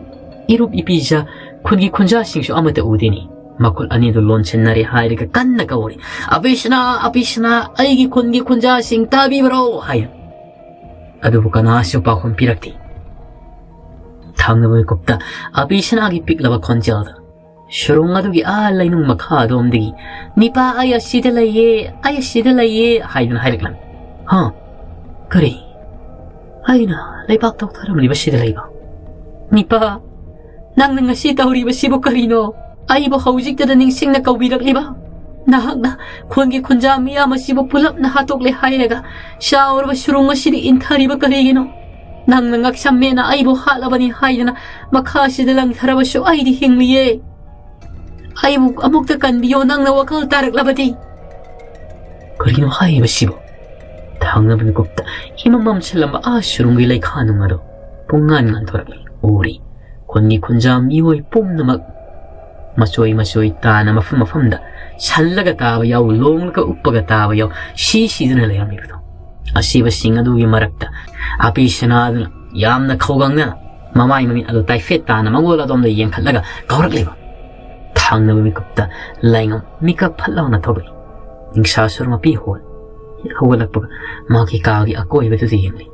ꯏꯔꯨꯞ ꯏꯄꯤꯖꯥ ꯈꯨꯟꯒꯤ ꯈꯨꯟꯖꯥꯁꯤꯡꯁꯨ ꯑꯃꯠꯇ ꯎꯗꯦꯅꯤ꯫ ꯃꯈꯨꯠ ꯑꯅꯤꯗꯨ ꯂꯣꯟꯁꯤꯟꯅꯔꯦ ꯍꯥꯏꯔꯒ ꯀꯟꯅ ꯀꯧꯔꯤ, "ꯑꯕꯤꯁꯅꯥ, ꯑꯕꯤꯁꯅꯥ, ꯑꯩꯒꯤ ꯈꯨꯟꯒꯤ ꯈꯨꯟꯖꯥꯁꯤꯡ ꯇꯥꯕꯤꯕ꯭ꯔꯣ?" ꯍꯥꯏ꯫ ꯑꯗꯨꯕꯨ ꯀꯅꯥꯁꯨ ꯄꯥꯎꯈꯨꯝ ꯄꯤꯔꯛꯇꯦ꯫ ꯊꯪꯅꯕ ꯃꯤꯀꯨꯞꯇ ꯑꯕꯤꯁꯅꯥꯒꯤ ꯄꯤꯛꯂꯕ ꯈꯣꯟꯖꯦꯜꯗ ꯁꯨꯔꯨꯡ ꯑꯗꯨꯒꯤ ꯑꯥ ꯂꯩꯅꯨꯡ ꯃꯈꯥ ꯑꯗꯣꯝꯗꯒꯤ, "ꯅꯤꯄꯥ, ꯑꯩ ꯑꯁꯤꯗ ꯂꯩꯌꯦ, ꯑꯩ ꯑꯁꯤꯗ ꯂꯩꯌꯦ" ꯍꯥꯏꯗꯨꯅ ꯍꯥꯏꯔꯛꯂꯝꯃꯤ꯫ "ꯍꯥ? ꯀꯔꯤ? ꯑꯩꯅ ꯂꯩꯕꯥꯛ ꯇꯧꯊꯔꯝꯂꯤꯕꯁꯤꯗ ꯂꯩꯕ? ꯅꯤꯄꯥ, ꯅꯪꯅ ꯉꯁꯤ ꯇꯧꯔꯤꯕꯁꯤꯕꯨ ꯀꯔꯤꯅꯣ? ꯑꯩꯕꯨ ꯍꯧꯖꯤꯛꯇꯗ ꯅꯤꯡꯁꯤꯡꯅ ꯀꯧꯕꯤꯔꯛꯂꯤꯕ? ꯅꯍꯥꯛꯅ ꯈꯨꯟꯒꯤ ꯈꯨꯟꯖꯥ ꯃꯤꯌꯥꯝ ꯑꯁꯤꯕꯨ ꯄꯨꯂꯞꯅ ꯍꯥꯠꯇꯣꯛꯂꯦ ꯍꯥꯏꯔꯒ ꯆꯥꯎꯔꯕ ꯁꯨꯔꯨꯡ ꯑꯁꯤꯗ ꯏꯟꯊꯔꯤꯕ ꯀꯔꯤꯒꯤꯅꯣ? ꯅꯪꯅ ꯉꯛꯁꯝꯃꯦꯅ ꯑꯩꯕꯨ ꯍꯥꯠꯂꯕꯅꯤ ꯍꯥꯏꯗꯅ ꯃꯈꯥꯁꯤꯗ ꯂꯪꯊꯔꯕꯁꯨ ꯑꯩꯗꯤ ꯍꯤꯡꯂꯤꯌꯦ꯫ ꯑꯩꯕꯨ ꯑꯃꯨꯛꯇ ꯀꯟꯕꯤꯌꯣ, ꯅꯪꯅ ꯋꯥꯈꯜ ꯇꯥꯔꯛꯂꯕꯗꯤ꯫" ꯀꯔꯤꯅꯣ ꯍꯥꯏꯔꯤꯕꯁꯤꯕꯨ? ꯊꯪꯅꯕ ꯃꯤꯀꯨꯞꯇ ꯏꯃꯝ ꯃꯝꯁꯤꯜꯂꯝꯕ ꯑꯥ ꯁꯨꯔꯨꯡꯒꯤ ꯂꯩꯈꯥ ꯅꯨꯡ ꯑꯗꯨ ꯄꯨꯡꯉꯥꯟ ꯉꯥꯟꯊꯣꯔꯛꯂꯤ꯫ ꯎꯔꯤ꯫ ꯈꯨꯟꯒꯤ ꯈꯨꯟꯖꯥ ꯃꯤꯑꯣꯏ ꯄꯨꯝꯅꯃꯛ ꯃꯆꯣꯏ ꯃꯆꯣꯏ ꯇꯥꯅ ꯃꯐꯝ ꯃꯐꯝꯗ ꯁꯜꯂꯒ ꯇꯥꯕ ꯌꯥꯎ, ꯂꯣꯡꯂꯒ ꯎꯞꯄꯒ ꯇꯥꯕ ꯌꯥꯎ, ꯁꯤ ꯁꯤꯗꯨꯅ ꯂꯩꯔꯝꯃꯤꯕꯗꯣ꯫ ꯑꯁꯤꯕꯁꯤꯡ ꯑꯗꯨꯒꯤ ꯃꯔꯛꯇ ꯑꯄꯤ ꯁꯅꯥꯗꯨꯅ ꯌꯥꯝꯅ ꯈꯧꯒꯪꯅꯅ ꯃꯃꯥꯏ ꯃꯃꯤꯠ ꯑꯗꯨ ꯇꯥꯏꯐꯦꯠ ꯇꯥꯅ ꯃꯉꯣꯜ ꯑꯗꯣꯝꯗ ꯌꯦꯡꯈꯠꯂꯒ ꯀꯧꯔꯛꯂꯤꯕ꯫ ꯊꯪꯅꯕ ꯃꯤꯀꯨꯞꯇ ꯂꯥꯏꯉꯝ ꯃꯤꯀꯞ ꯐꯠ ꯂꯥꯎꯅ ꯊꯣꯛꯂꯛꯏ꯫ ꯅꯤꯡꯁꯥ ꯁꯣꯔ ꯃꯄꯤ ꯍꯣꯜ꯫ ꯍꯦꯛ ꯍꯧꯒꯠꯂꯛꯄꯒ ꯃꯍꯥꯛꯀꯤ ꯀꯥꯒꯤ ꯑꯀꯣꯏꯕꯗꯨꯗ ꯌꯦꯡꯂꯤ꯫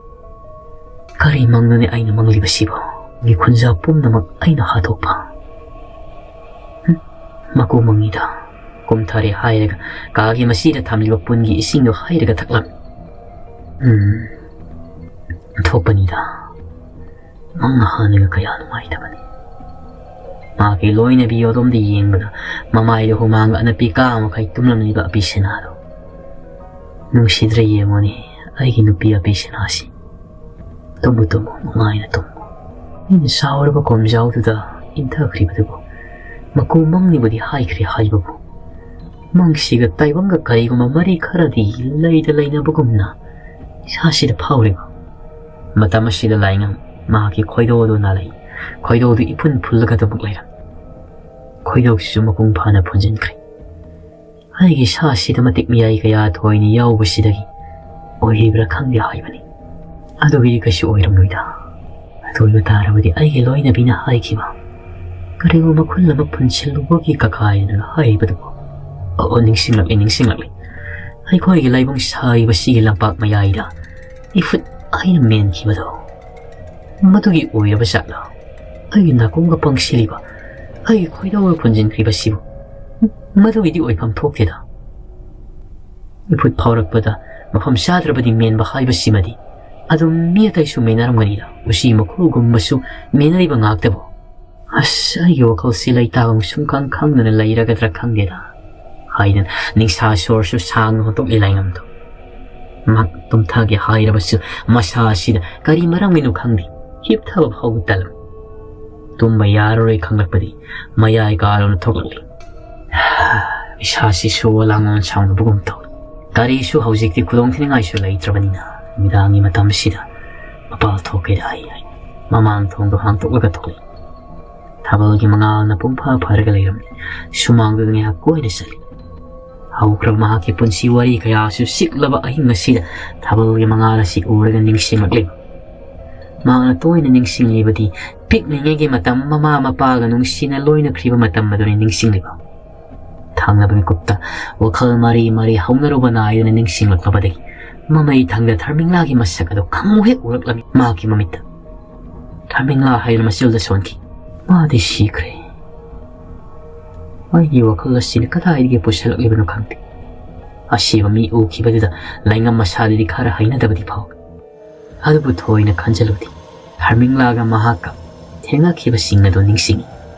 "ꯀꯔꯤ ꯃꯪꯅꯣꯅꯦ ꯑꯩꯅ ꯃꯪꯂꯤꯕꯁꯤꯕꯣ? ꯒꯤ ꯈꯨꯟꯖꯥ ꯄꯨꯝꯅꯃꯛ ꯑꯩꯅ ꯍꯥꯠꯇꯣꯛꯄ꯫ ꯍꯨꯝ, ꯃꯀꯨ ꯃꯪꯉꯤꯗ꯫" ꯀꯨꯝꯊꯔꯦ ꯍꯥꯏꯔꯒ ꯀꯥꯒꯤ ꯃꯁꯤꯗ ꯊꯝꯂꯤꯕ ꯄꯨꯟꯒꯤ ꯏꯁꯤꯡꯗꯨ ꯍꯩꯔꯒ ꯊꯛꯂꯝꯃꯤ꯫ "ꯎꯝ, ꯊꯣꯛꯄꯅꯤꯗ꯫ ꯃꯪ ꯍꯥꯟꯅꯒ ꯀꯌꯥ ꯅꯨꯡꯉꯥꯏꯇꯕꯅꯤ꯫" ꯃꯍꯥꯛꯀꯤ ꯂꯣꯏꯅꯕꯤ ꯑꯗꯣꯝꯗ ꯌꯦꯡꯕꯗ ꯃꯃꯥꯏꯗ ꯍꯨꯃꯥꯡꯒ ꯑꯅꯞꯄꯤ ꯀꯥ ꯃꯈꯩ ꯇꯨꯝꯂꯝꯂꯤꯕ ꯑꯄꯤ ꯁꯅꯥꯗꯣ꯫ "ꯅꯨꯡꯁꯤꯗ꯭ꯔ ꯌꯦꯡꯉꯨꯅꯦ, ꯑꯩꯒꯤ ꯅꯨꯄꯤ ꯑꯄꯤ ꯁꯅꯥꯁꯤ꯫ ꯇꯨꯝꯕꯨ ꯇꯨꯝꯃꯨ, ꯅꯨꯡꯉꯥꯏꯅ ꯇꯨꯝꯃꯨ꯫ ꯑꯩꯅ ꯆꯥꯎꯔꯕ ꯀꯣꯝꯖꯥꯎꯗꯨꯗ ꯏꯟꯊꯈ꯭ꯔꯤꯕꯗꯨꯕꯨ ꯃꯀꯨ ꯃꯪꯅꯤꯕꯨꯗꯤ ꯍꯥꯏꯈ꯭ꯔꯦ ꯍꯥꯏꯕꯕꯨ, ꯃꯪꯁꯤꯒ ꯇꯥꯏꯕꯪꯒ ꯀꯔꯤꯒꯨꯝꯕ ꯃꯔꯤ ꯈꯔꯗꯤ ꯂꯩꯗ ꯂꯩꯅꯕꯒꯨꯝꯅ ꯏꯁꯥꯁꯤꯗ ꯐꯥꯎꯔꯤꯕ꯫" ꯃꯇꯝ ꯑꯁꯤꯗ ꯂꯥꯏꯉꯝ ꯃꯍꯥꯛꯀꯤ ꯈꯣꯏꯗꯧ ꯑꯗꯨ ꯅꯥꯜꯂꯛꯏ꯫ ꯈꯣꯏꯗꯧꯗꯨ ꯏꯐꯨꯟ ꯐꯨꯜꯂꯒ ꯑꯗꯨꯃꯛ ꯂꯩꯔꯝꯃꯤ꯫ ꯈꯣꯏꯗꯧꯁꯤꯁꯨ ꯃꯄꯨꯡ ꯐꯥꯅ ꯐꯨꯟꯖꯤꯟꯈ꯭ꯔꯦ꯫ ꯑꯩꯒꯤ ꯏꯁꯥꯁꯤꯗ ꯃꯇꯤꯛ ꯃꯌꯥꯏ ꯀꯌꯥ ꯊꯣꯏꯅ ꯌꯥꯎꯕꯁꯤꯗꯒꯤ ꯑꯣꯏꯔꯤꯕ꯭ꯔꯥ ꯈꯪꯗꯦ ꯍꯥꯏꯕꯅꯤ꯫ ꯑꯗꯨꯒꯤꯗꯤ ꯀꯩꯁꯨ ꯑꯣꯏꯔꯝꯂꯣꯏꯗ꯫ ꯑꯗꯨ ꯑꯣꯏꯕ ꯇꯥꯔꯕꯗꯤ ꯑꯩꯒꯤ ꯂꯣꯏꯅꯕꯤꯅ ꯍꯥꯏꯈꯤꯕ ꯀꯔꯤꯒꯨꯝꯕ ꯈꯨꯜ ꯑꯃ ꯄꯨꯟꯁꯤꯜꯂꯨꯕꯒꯤ ꯀꯀꯥꯏꯅ ꯍꯥꯏꯕꯗꯨꯕꯨ꯫ ꯑꯣ, ꯅꯤꯡꯁꯤꯡꯂꯛꯂꯤ, ꯅꯤꯡꯁꯤꯡꯂꯛꯂꯤ꯫ ꯑꯩꯈꯣꯏꯒꯤ ꯂꯥꯏꯕꯨꯡ ꯁꯥꯔꯤꯕꯁꯤꯒꯤ ꯂꯝꯄꯥꯛ ꯃꯌꯥꯏꯗ ꯏꯐꯨꯠ ꯍꯥꯏꯅ ꯃꯦꯟꯈꯤꯕꯗꯣ ꯃꯗꯨꯒꯤ ꯑꯣꯏꯔꯕ ꯖꯥꯠꯂꯥ? ꯑꯩꯒꯤ ꯅꯥꯀꯣꯡꯒ ꯄꯪꯁꯤꯜꯂꯤꯕ, ꯑꯩꯒꯤ ꯈꯣꯏꯗꯧꯒ ꯐꯨꯟꯖꯤꯟꯈ꯭ꯔꯤꯕꯁꯤꯕꯨ꯫ ꯃꯗꯨꯒꯤꯗꯤ ꯑꯣꯏꯐꯝ ꯊꯣꯛꯇꯦꯗ꯫ ꯏꯐꯨꯠ ꯐꯥꯎꯔꯛꯄꯗ ꯃꯐꯝ ꯆꯥꯗ꯭ꯔꯕꯗꯤ ꯃꯦꯟꯕ ꯍꯥꯏꯕꯁꯤꯃꯗꯤ ꯑꯗꯨꯝ ꯃꯤ ꯑꯇꯩꯁꯨ ꯃꯦꯟꯅꯔꯝꯒꯅꯤꯗ꯫ ꯎꯆꯤ ꯃꯈꯨꯒꯨꯝꯕꯁꯨ ꯃꯦꯟꯅꯔꯤꯕ ꯉꯥꯛꯇꯕꯨ꯫ ꯑꯁ, ꯑꯩꯒꯤ ꯋꯥꯈꯜꯁꯤ ꯂꯩꯇꯥꯐꯝ ꯁꯨꯝ ꯈꯪ ꯈꯪꯗꯅ ꯂꯩꯔꯒꯗ꯭ꯔꯥ ꯈꯪꯗꯦꯗ ꯍꯥꯏꯗꯅ ꯅꯤꯡꯁꯥ ꯁꯣꯔꯁꯨ ꯁꯥꯡꯅ ꯍꯣꯟꯇꯣꯛꯂꯤ ꯂꯥꯏꯉꯝꯗꯣ꯫ ꯃꯍꯥꯛ ꯇꯨꯝꯊꯒꯦ ꯍꯥꯏꯔꯕꯁꯨ ꯃꯁꯥ ꯑꯁꯤꯗ ꯀꯔꯤ ꯃꯔꯝꯒꯤꯅꯣ ꯈꯪꯗꯦ, ꯍꯤꯞꯊꯕ ꯐꯥꯎꯕ ꯇꯜꯂꯝꯃꯤ꯫ ꯇꯨꯝꯕ ꯌꯥꯔꯔꯣꯏ ꯈꯪꯂꯛꯄꯗꯤ ꯃꯌꯥꯏ ꯀꯥꯔꯣꯅ ꯊꯣꯛꯂꯛꯂꯤ꯫ ꯏꯁꯥꯁꯤꯁꯨ ꯂꯥꯡꯑꯣꯟ ꯁꯥꯎꯅꯕꯒꯨꯝ ꯇꯧꯏ꯫ ꯀꯔꯤꯁꯨ ꯍꯧꯖꯤꯛꯇꯤ ꯈꯨꯗꯣꯡꯊꯤꯅꯤꯡꯉꯥꯏꯁꯨ ꯂꯩꯇ꯭ꯔꯕꯅꯤꯅ ꯅꯨꯃꯤꯗꯥꯡꯒꯤ ꯃꯇꯝꯁꯤꯗ ꯃꯄꯥꯜ ꯊꯣꯛꯀꯦꯗ ꯑꯩ ꯃꯃꯥꯡ ꯊꯣꯡꯗꯣ ꯍꯥꯡꯇꯣꯛꯂꯒ ꯊꯣꯛꯂꯛꯏ꯫ ꯊꯥꯕꯜꯒꯤ ꯃꯉꯥꯜꯅ ꯄꯨꯡꯐꯥ ꯐꯥꯔꯒ ꯂꯩꯔꯝꯃꯤ꯫ ꯁꯨꯃꯥꯡꯗꯨꯗ ꯉꯥꯏꯍꯥꯛ ꯀꯣꯏꯅ ꯆꯠꯂꯤ꯫ ꯍꯧꯈ꯭ꯔꯕ ꯃꯍꯥꯛꯀꯤ ꯄꯨꯟꯁꯤ ꯋꯥꯔꯤ ꯀꯌꯥꯁꯨ ꯆꯤꯛꯂꯕ ꯑꯍꯤꯡ ꯑꯁꯤꯗ ꯊꯥꯕꯜꯒꯤ ꯃꯉꯥꯜ ꯑꯁꯤ ꯎꯔꯒ ꯅꯤꯡꯁꯤꯡꯂꯛꯂꯤ꯫ ꯃꯍꯥꯛꯅ ꯇꯣꯏꯅ ꯅꯤꯡꯁꯤꯡꯂꯤꯕꯗꯤ ꯄꯤꯛꯂꯤꯉꯩꯒꯤ ꯃꯇꯝ, ꯃꯃꯥ ꯃꯄꯥꯒ ꯅꯨꯡꯁꯤꯅ ꯂꯣꯏꯅꯈ꯭ꯔꯤꯕ ꯃꯇꯝ ꯑꯗꯨꯅꯤ ꯅꯤꯡꯁꯤꯡꯂꯤꯕ꯫ ꯊꯪꯅꯕ ꯃꯤꯀꯨꯞꯇ ꯋꯥꯈꯜ ꯃꯔꯤ ꯃꯔꯤ ꯍꯧꯅꯔꯨꯕ ꯅꯥꯏꯗꯨꯅ ꯅꯤꯡꯁꯤꯡꯂꯛꯂꯕꯗꯒꯤ ꯃꯃꯩ ꯊꯪꯗ ꯊꯔꯃꯤꯡꯂꯥꯒꯤ ꯃꯁꯛ ꯑꯗꯨ ꯈꯪꯍꯧ ꯍꯦꯛ ꯎꯔꯛꯂꯝꯃꯤ ꯃꯍꯥꯛꯀꯤ ꯃꯃꯤꯠꯇ꯫ ꯊꯔꯃꯤꯡꯂꯥ ꯍꯥꯏꯗꯨꯅ ꯃꯆꯤꯜꯗ ꯁꯣꯟꯈꯤ꯫ ꯃꯥꯗꯤ ꯁꯤꯈ꯭ꯔꯦ꯫ ꯑꯩꯒꯤ ꯋꯥꯈꯜ ꯑꯁꯤꯅ ꯀꯗꯥꯏꯗꯒꯤ ꯄꯨꯁꯜꯂꯛꯂꯤꯕꯅꯣ ꯈꯪꯗꯦ꯫ ꯑꯁꯤꯕ ꯃꯤ ꯎꯈꯤꯕꯗꯨꯗ ꯂꯥꯏꯉꯝ ꯃꯁꯥꯗꯗꯤ ꯈꯔ ꯍꯩꯅꯗꯕꯗꯤ ꯐꯥꯎꯏ꯫ ꯑꯗꯨꯕꯨ ꯊꯣꯏꯅ ꯈꯟꯖꯜꯂꯨꯗꯦ꯫ ꯊꯔꯃꯤꯡꯂꯥꯒ ꯃꯍꯥꯛꯀ ꯊꯦꯡꯅꯈꯤꯕꯁꯤꯡ ꯑꯗꯨ ꯅꯤꯡꯁꯤꯡꯏ꯫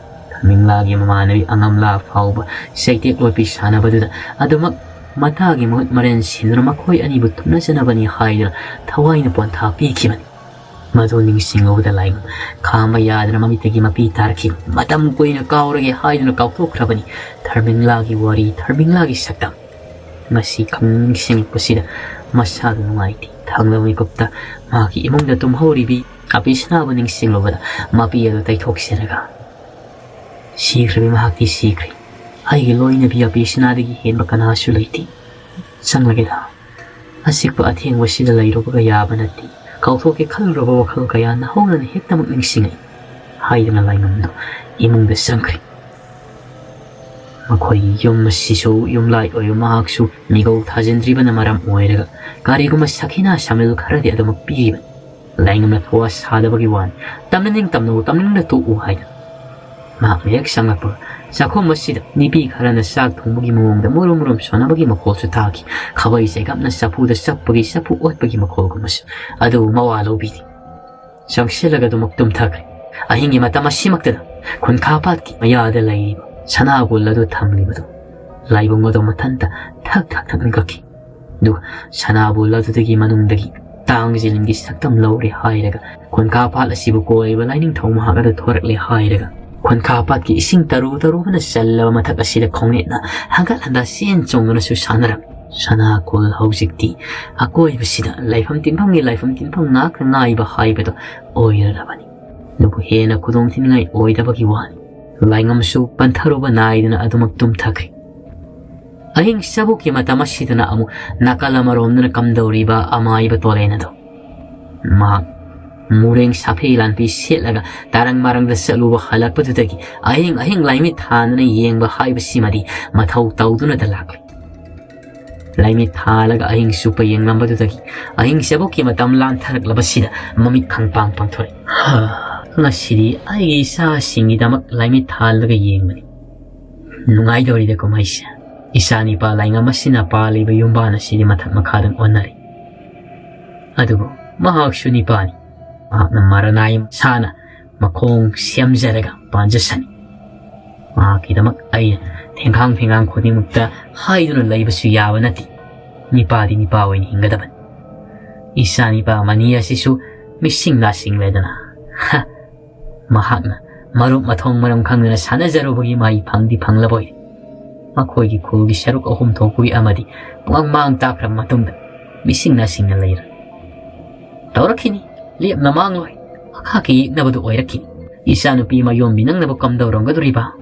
ꯊꯔꯃꯤꯡꯂꯥꯒꯤ ꯃꯃꯥꯟꯅꯕꯤ ꯑꯉꯝꯂꯥ ꯐꯥꯎꯕ ꯆꯩꯇꯦꯛ ꯂꯣꯠꯄꯤ ꯁꯥꯟꯅꯕꯗꯨꯗ ꯑꯗꯨꯃꯛ ꯃꯇꯥꯒꯤ ꯃꯍꯨꯠ ꯃꯔꯦꯟ ꯁꯤꯟꯗꯨꯅ ꯃꯈꯣꯏ ꯑꯅꯤꯕꯨ ꯊꯨꯞꯅꯖꯅꯕꯅꯤ ꯍꯥꯏꯗꯨꯅ ꯊꯋꯥꯏꯅ ꯄꯣꯟꯊꯥ ꯄꯤꯈꯤꯕꯅꯤ꯫ ꯃꯗꯨ ꯅꯤꯡꯁꯤꯡꯂꯨꯕꯗ ꯂꯥꯏꯉꯝ ꯈꯥꯝꯕ ꯌꯥꯗꯅ ꯃꯃꯤꯠꯇꯒꯤ ꯃꯄꯤ ꯇꯥꯔꯛꯈꯤ꯫ ꯃꯇꯝ ꯀꯨꯏꯅ ꯀꯥꯎꯔꯒꯦ ꯍꯥꯏꯗꯨꯅ ꯀꯥꯎꯊꯣꯛꯈ꯭ꯔꯕꯅꯤ ꯊꯔꯃꯤꯡꯂꯥꯒꯤ ꯋꯥꯔꯤ, ꯊꯔꯃꯤꯡꯂꯥꯒꯤ ꯁꯛꯇꯝ꯫ ꯉꯁꯤ ꯈꯪ ꯅꯤꯡꯁꯤꯡꯂꯛꯄꯁꯤꯗ ꯃꯁꯥꯗꯨ ꯅꯨꯡꯉꯥꯏꯇꯦ꯫ ꯊꯪꯅꯕ ꯃꯤꯀꯨꯞꯇ ꯃꯍꯥꯛꯀꯤ ꯏꯃꯨꯡꯗ ꯇꯨꯝꯍꯧꯔꯤꯕꯤ ꯑꯄꯤꯁꯅꯥꯕꯨ ꯅꯤꯡꯁꯤꯡꯂꯨꯕꯗ ꯃꯄꯤ ꯑꯗꯨ ꯇꯩꯊꯣꯛꯆꯔꯒ ꯁꯤꯈ꯭ꯔꯕꯤ ꯃꯍꯥꯛꯇꯤ ꯁꯤꯈ꯭ꯔꯦ꯫ ꯑꯩꯒꯤ ꯂꯣꯏꯅꯕꯤ ꯑꯕꯦꯁꯤꯅꯥꯗꯒꯤ ꯍꯦꯟꯕ ꯀꯅꯥꯁꯨ ꯂꯩꯇꯦ꯫ ꯆꯪꯂꯒꯦꯗ꯫ ꯑꯆꯤꯛꯄ ꯑꯊꯦꯡꯕꯁꯤꯗ ꯂꯩꯔꯨꯕꯒ ꯌꯥꯕ ꯅꯠꯇꯦ꯫ ꯀꯥꯎꯊꯣꯛꯀꯦ ꯈꯜꯂꯨꯔꯕ ꯋꯥꯈꯜ ꯀꯌꯥ ꯅꯍꯧꯅꯅ ꯍꯦꯛꯇꯃꯛ ꯅꯤꯡꯁꯤꯡꯉꯛꯏ꯫ ꯍꯥꯏꯗꯨꯅ ꯂꯥꯏꯉꯝꯗꯨ ꯏꯃꯨꯡꯗ ꯆꯪꯈ꯭ꯔꯦ꯫ ꯃꯈꯣꯏꯒꯤ ꯌꯨꯝ ꯑꯁꯤꯁꯨ ꯌꯨꯝꯂꯥꯏ ꯑꯣꯏꯕ ꯃꯍꯥꯛꯁꯨ ꯃꯤꯒꯧ ꯊꯥꯖꯤꯟꯗ꯭ꯔꯤꯕꯅ ꯃꯔꯝ ꯑꯣꯏꯔꯒ ꯀꯔꯤꯒꯨꯝꯕ ꯁꯈꯤꯅꯥ ꯁꯥꯃꯤꯜ ꯈꯔꯗꯤ ꯑꯗꯨꯃꯛ ꯄꯤꯔꯤꯕꯅꯤ꯫ ꯂꯥꯏꯉꯝꯅ ꯊꯋꯥ ꯁꯥꯗꯕꯒꯤ ꯋꯥꯅꯤ꯫ ꯇꯝꯅꯅꯤꯡ ꯇꯝꯅꯧ, ꯇꯝꯅꯤꯡꯗ ꯇꯣꯛꯎ ꯍꯥꯏꯗꯅ꯫ ꯃꯍꯥꯛꯅ ꯍꯦꯛ ꯆꯪꯂꯛꯄꯒ ꯆꯥꯛꯈꯨꯝ ꯑꯁꯤꯗ ꯅꯨꯄꯤ ꯈꯔꯅ ꯆꯥꯛ ꯊꯣꯡꯕꯒꯤ ꯃꯑꯣꯡꯗ ꯃꯨꯔꯨꯝ ꯃꯨꯔꯨꯝ ꯁꯣꯟꯅꯕꯒꯤ ꯃꯈꯣꯜꯁꯨ ꯇꯥꯈꯤ꯫ ꯈꯥꯕꯩ ꯆꯩꯒꯞꯅ ꯆꯐꯨꯗ ꯆꯞꯄꯒꯤ ꯆꯐꯨ ꯑꯣꯠꯄꯒꯤ ꯃꯈꯣꯜꯒꯨꯝꯕꯁꯨ꯫ ꯑꯗꯨꯕꯨ ꯃꯋꯥ ꯂꯧꯕꯤꯗꯦ꯫ ꯆꯪꯁꯤꯜꯂꯒ ꯑꯗꯨꯃꯛ ꯇꯨꯝꯊꯈ꯭ꯔꯦ꯫ ꯑꯍꯤꯡꯒꯤ ꯃꯇꯝ ꯑꯁꯤꯃꯛꯇꯗ ꯈꯨꯟꯈꯥ ꯄꯥꯠꯀꯤ ꯃꯌꯥꯗ ꯂꯩꯔꯤꯕ ꯁꯅꯥ ꯀꯨꯜ ꯑꯗꯨ ꯊꯝꯂꯤꯕꯗꯨ ꯂꯥꯏꯕꯨꯡ ꯑꯗꯨ ꯃꯊꯟꯇ ꯊꯛ ꯊꯛ ꯊꯛ ꯅꯤꯛꯂꯛꯈꯤ꯫ ꯑꯗꯨꯒ ꯁꯅꯥꯕꯨꯜ ꯑꯗꯨꯗꯒꯤ ꯃꯅꯨꯡꯗꯒꯤ ꯇꯥꯡꯖꯤꯂꯤꯡꯒꯤ ꯁꯛꯇꯝ ꯂꯧꯔꯦ ꯍꯥꯏꯔꯒ ꯈꯨꯟꯈꯥ ꯄꯥꯠ ꯑꯁꯤꯕꯨ ꯀꯣꯏꯕ ꯂꯥꯏꯅꯤꯡꯊꯧ ꯃꯍꯥꯛ ꯑꯗꯨ ꯊꯣꯔꯛꯂꯦ ꯍꯥꯏꯔꯒ ꯈꯨꯟꯈꯥ ꯄꯥꯠꯀꯤ ꯏꯁꯤꯡ ꯇꯔꯨ ꯇꯔꯨꯕꯅ ꯆꯜꯂꯕ ꯃꯊꯛ ꯑꯁꯤꯗ ꯈꯣꯡꯅꯦꯠꯅ ꯍꯪꯒꯠ ꯍꯟꯗꯥ ꯆꯦꯟ ꯆꯣꯡꯗꯨꯅꯁꯨ ꯁꯥꯟꯅꯔꯝꯃꯤ꯫ ꯁꯅꯥ ꯀꯨꯜ ꯍꯧꯖꯤꯛꯇꯤ ꯑꯀꯣꯏꯕꯁꯤꯗ ꯂꯥꯏꯐꯝ ꯇꯤꯟꯐꯝꯒꯤ ꯂꯥꯏꯐꯝ ꯇꯤꯟꯐꯝ ꯉꯥꯛꯇ ꯉꯥꯏꯕ ꯍꯥꯏꯕꯗꯨ ꯑꯣꯏꯔꯔꯕꯅꯤ꯫ ꯑꯗꯨꯕꯨ ꯍꯦꯟꯅ ꯈꯨꯗꯣꯡ ꯊꯤꯅꯤꯡꯉꯥꯏ ꯑꯣꯏꯗꯕꯒꯤ ꯋꯥꯅꯤ꯫ ꯂꯥꯏꯉꯝꯁꯨ ꯄꯟꯊꯔꯨꯕ ꯅꯥꯏꯗꯅ ꯑꯗꯨꯃꯛ ꯇꯨꯝꯊꯈ꯭ꯔꯦ꯫ ꯑꯍꯤꯡ ꯆꯕꯣꯛꯀꯤ ꯃꯇꯝ ꯑꯁꯤꯗꯅ ꯑꯃꯨꯛ ꯅꯥꯀꯜ ꯑꯃꯔꯣꯝꯗꯅ ꯀꯝꯗꯧꯔꯤꯕ ꯑꯃꯥꯏꯕ ꯇꯣꯂꯦꯟ ꯑꯗꯣ꯫ ꯃꯍꯥꯛ ꯃꯨꯔꯦꯡ ꯁꯥꯐꯤ ꯂꯥꯟꯄꯤ ꯁꯦꯠꯂꯒ ꯇꯥꯔꯪ ꯃꯥꯔꯪꯗ ꯆꯠꯂꯨꯕ ꯍꯜꯂꯛꯄꯗꯨꯗꯒꯤ ꯑꯍꯤꯡ ꯑꯍꯤꯡ ꯂꯥꯏꯃꯤꯠ ꯊꯥꯟꯗꯨꯅ ꯌꯦꯡꯕ ꯍꯥꯏꯕꯁꯤꯃꯗꯤ ꯃꯊꯧ ꯇꯧꯗꯨꯅꯗ ꯂꯥꯛꯂꯤ꯫ ꯂꯥꯏꯃꯤꯠ ꯊꯥꯜꯂꯒ ꯑꯍꯤꯡ ꯆꯨꯞꯄ ꯌꯦꯡꯂꯝꯕꯗꯨꯗꯒꯤ ꯑꯍꯤꯡ ꯆꯕꯣꯛꯀꯤ ꯃꯇꯝ ꯂꯥꯟꯊꯔꯛꯂꯕꯁꯤꯗ ꯃꯃꯤꯠ ꯈꯪꯄꯥꯡ ꯄꯥꯡꯊꯣꯔꯛꯏ꯫ ꯍꯥ, ꯉꯁꯤꯗꯤ ꯑꯩꯒꯤ ꯏꯆꯥꯁꯤꯡꯒꯤꯗꯃꯛ ꯂꯥꯏꯃꯤꯠ ꯊꯥꯜꯂꯒ ꯌꯦꯡꯕꯅꯤ꯫ ꯅꯨꯡꯉꯥꯏꯗꯧꯔꯤꯗ ꯀꯨꯝꯍꯩꯁꯦ꯫ ꯏꯆꯥ ꯅꯤꯄꯥ ꯂꯥꯏꯉꯝ ꯑꯁꯤꯅ ꯄꯥꯜꯂꯤꯕ ꯌꯨꯝꯕꯥꯟ ꯑꯁꯤꯗꯤ ꯃꯊꯛ ꯃꯈꯥꯗꯪ ꯑꯣꯟꯅꯔꯦ꯫ ꯑꯗꯨꯕꯨ ꯃꯍꯥꯛꯁꯨ ꯅꯤꯄꯥꯅꯤ꯫ ꯃꯍꯥꯛꯅ ꯃꯔꯅꯥꯏ ꯁꯥꯅ ꯃꯈꯣꯡ ꯁꯦꯝꯖꯔꯒ ꯄꯥꯟꯖꯁꯅꯤ꯫ ꯃꯍꯥꯛꯀꯤꯗꯃꯛ ꯑꯩꯅ ꯊꯦꯡꯈꯥꯡ ꯊꯦꯡꯒꯥꯡ ꯈꯨꯗꯤꯡꯃꯛꯇ ꯍꯥꯏꯗꯨꯅ ꯂꯩꯕꯁꯨ ꯌꯥꯕ ꯅꯠꯇꯦ꯫ ꯅꯤꯄꯥꯗꯤ ꯅꯤꯄꯥ ꯑꯣꯏꯅ ꯍꯤꯡꯒꯗꯕꯅꯤ꯫ ꯏꯆꯥ ꯅꯤꯄꯥ ꯃꯅꯤ ꯑꯁꯤꯁꯨ ꯃꯤꯁꯤꯡ ꯅꯥꯁꯤꯡꯂꯦꯗꯅ꯫ ꯍ! ꯃꯍꯥꯛꯅ ꯃꯔꯨꯞ ꯃꯊꯣꯡ ꯃꯔꯝ ꯈꯪꯗꯅ ꯁꯥꯟꯅꯖꯔꯨꯕꯒꯤ ꯃꯍꯩ ꯐꯪꯗꯤ ꯐꯪꯂꯕꯣꯏ꯫ ꯃꯈꯣꯏꯒꯤ ꯈꯨꯜꯒꯤ ꯁꯔꯨꯛ ꯑꯍꯨꯝ ꯊꯣꯛꯄꯒꯤ ꯑꯃꯗꯤ ꯄꯨꯡꯃꯥꯡ ꯃꯥꯡ ꯇꯥꯛꯈ꯭ꯔꯕ ꯃꯇꯨꯡꯗ ꯃꯤꯁꯤꯡ ꯅꯥꯁꯤꯡꯅ ꯂꯩꯔ ꯇꯧꯔꯛꯈꯤꯅꯤ꯫ ꯂꯦꯞꯅ ꯃꯥꯡꯂꯣꯏ꯫ ꯃꯈꯥꯒꯤ ꯌꯦꯛꯅꯕꯗꯨ ꯑꯣꯏꯔꯛꯈꯤꯅꯤ꯫ "ꯏꯆꯥꯅꯨꯄꯤ ꯃꯌꯣꯝꯕꯤ, ꯅꯪꯅꯕꯨ ꯀꯝꯗꯧꯔꯝꯒꯗꯧꯔꯤꯕ?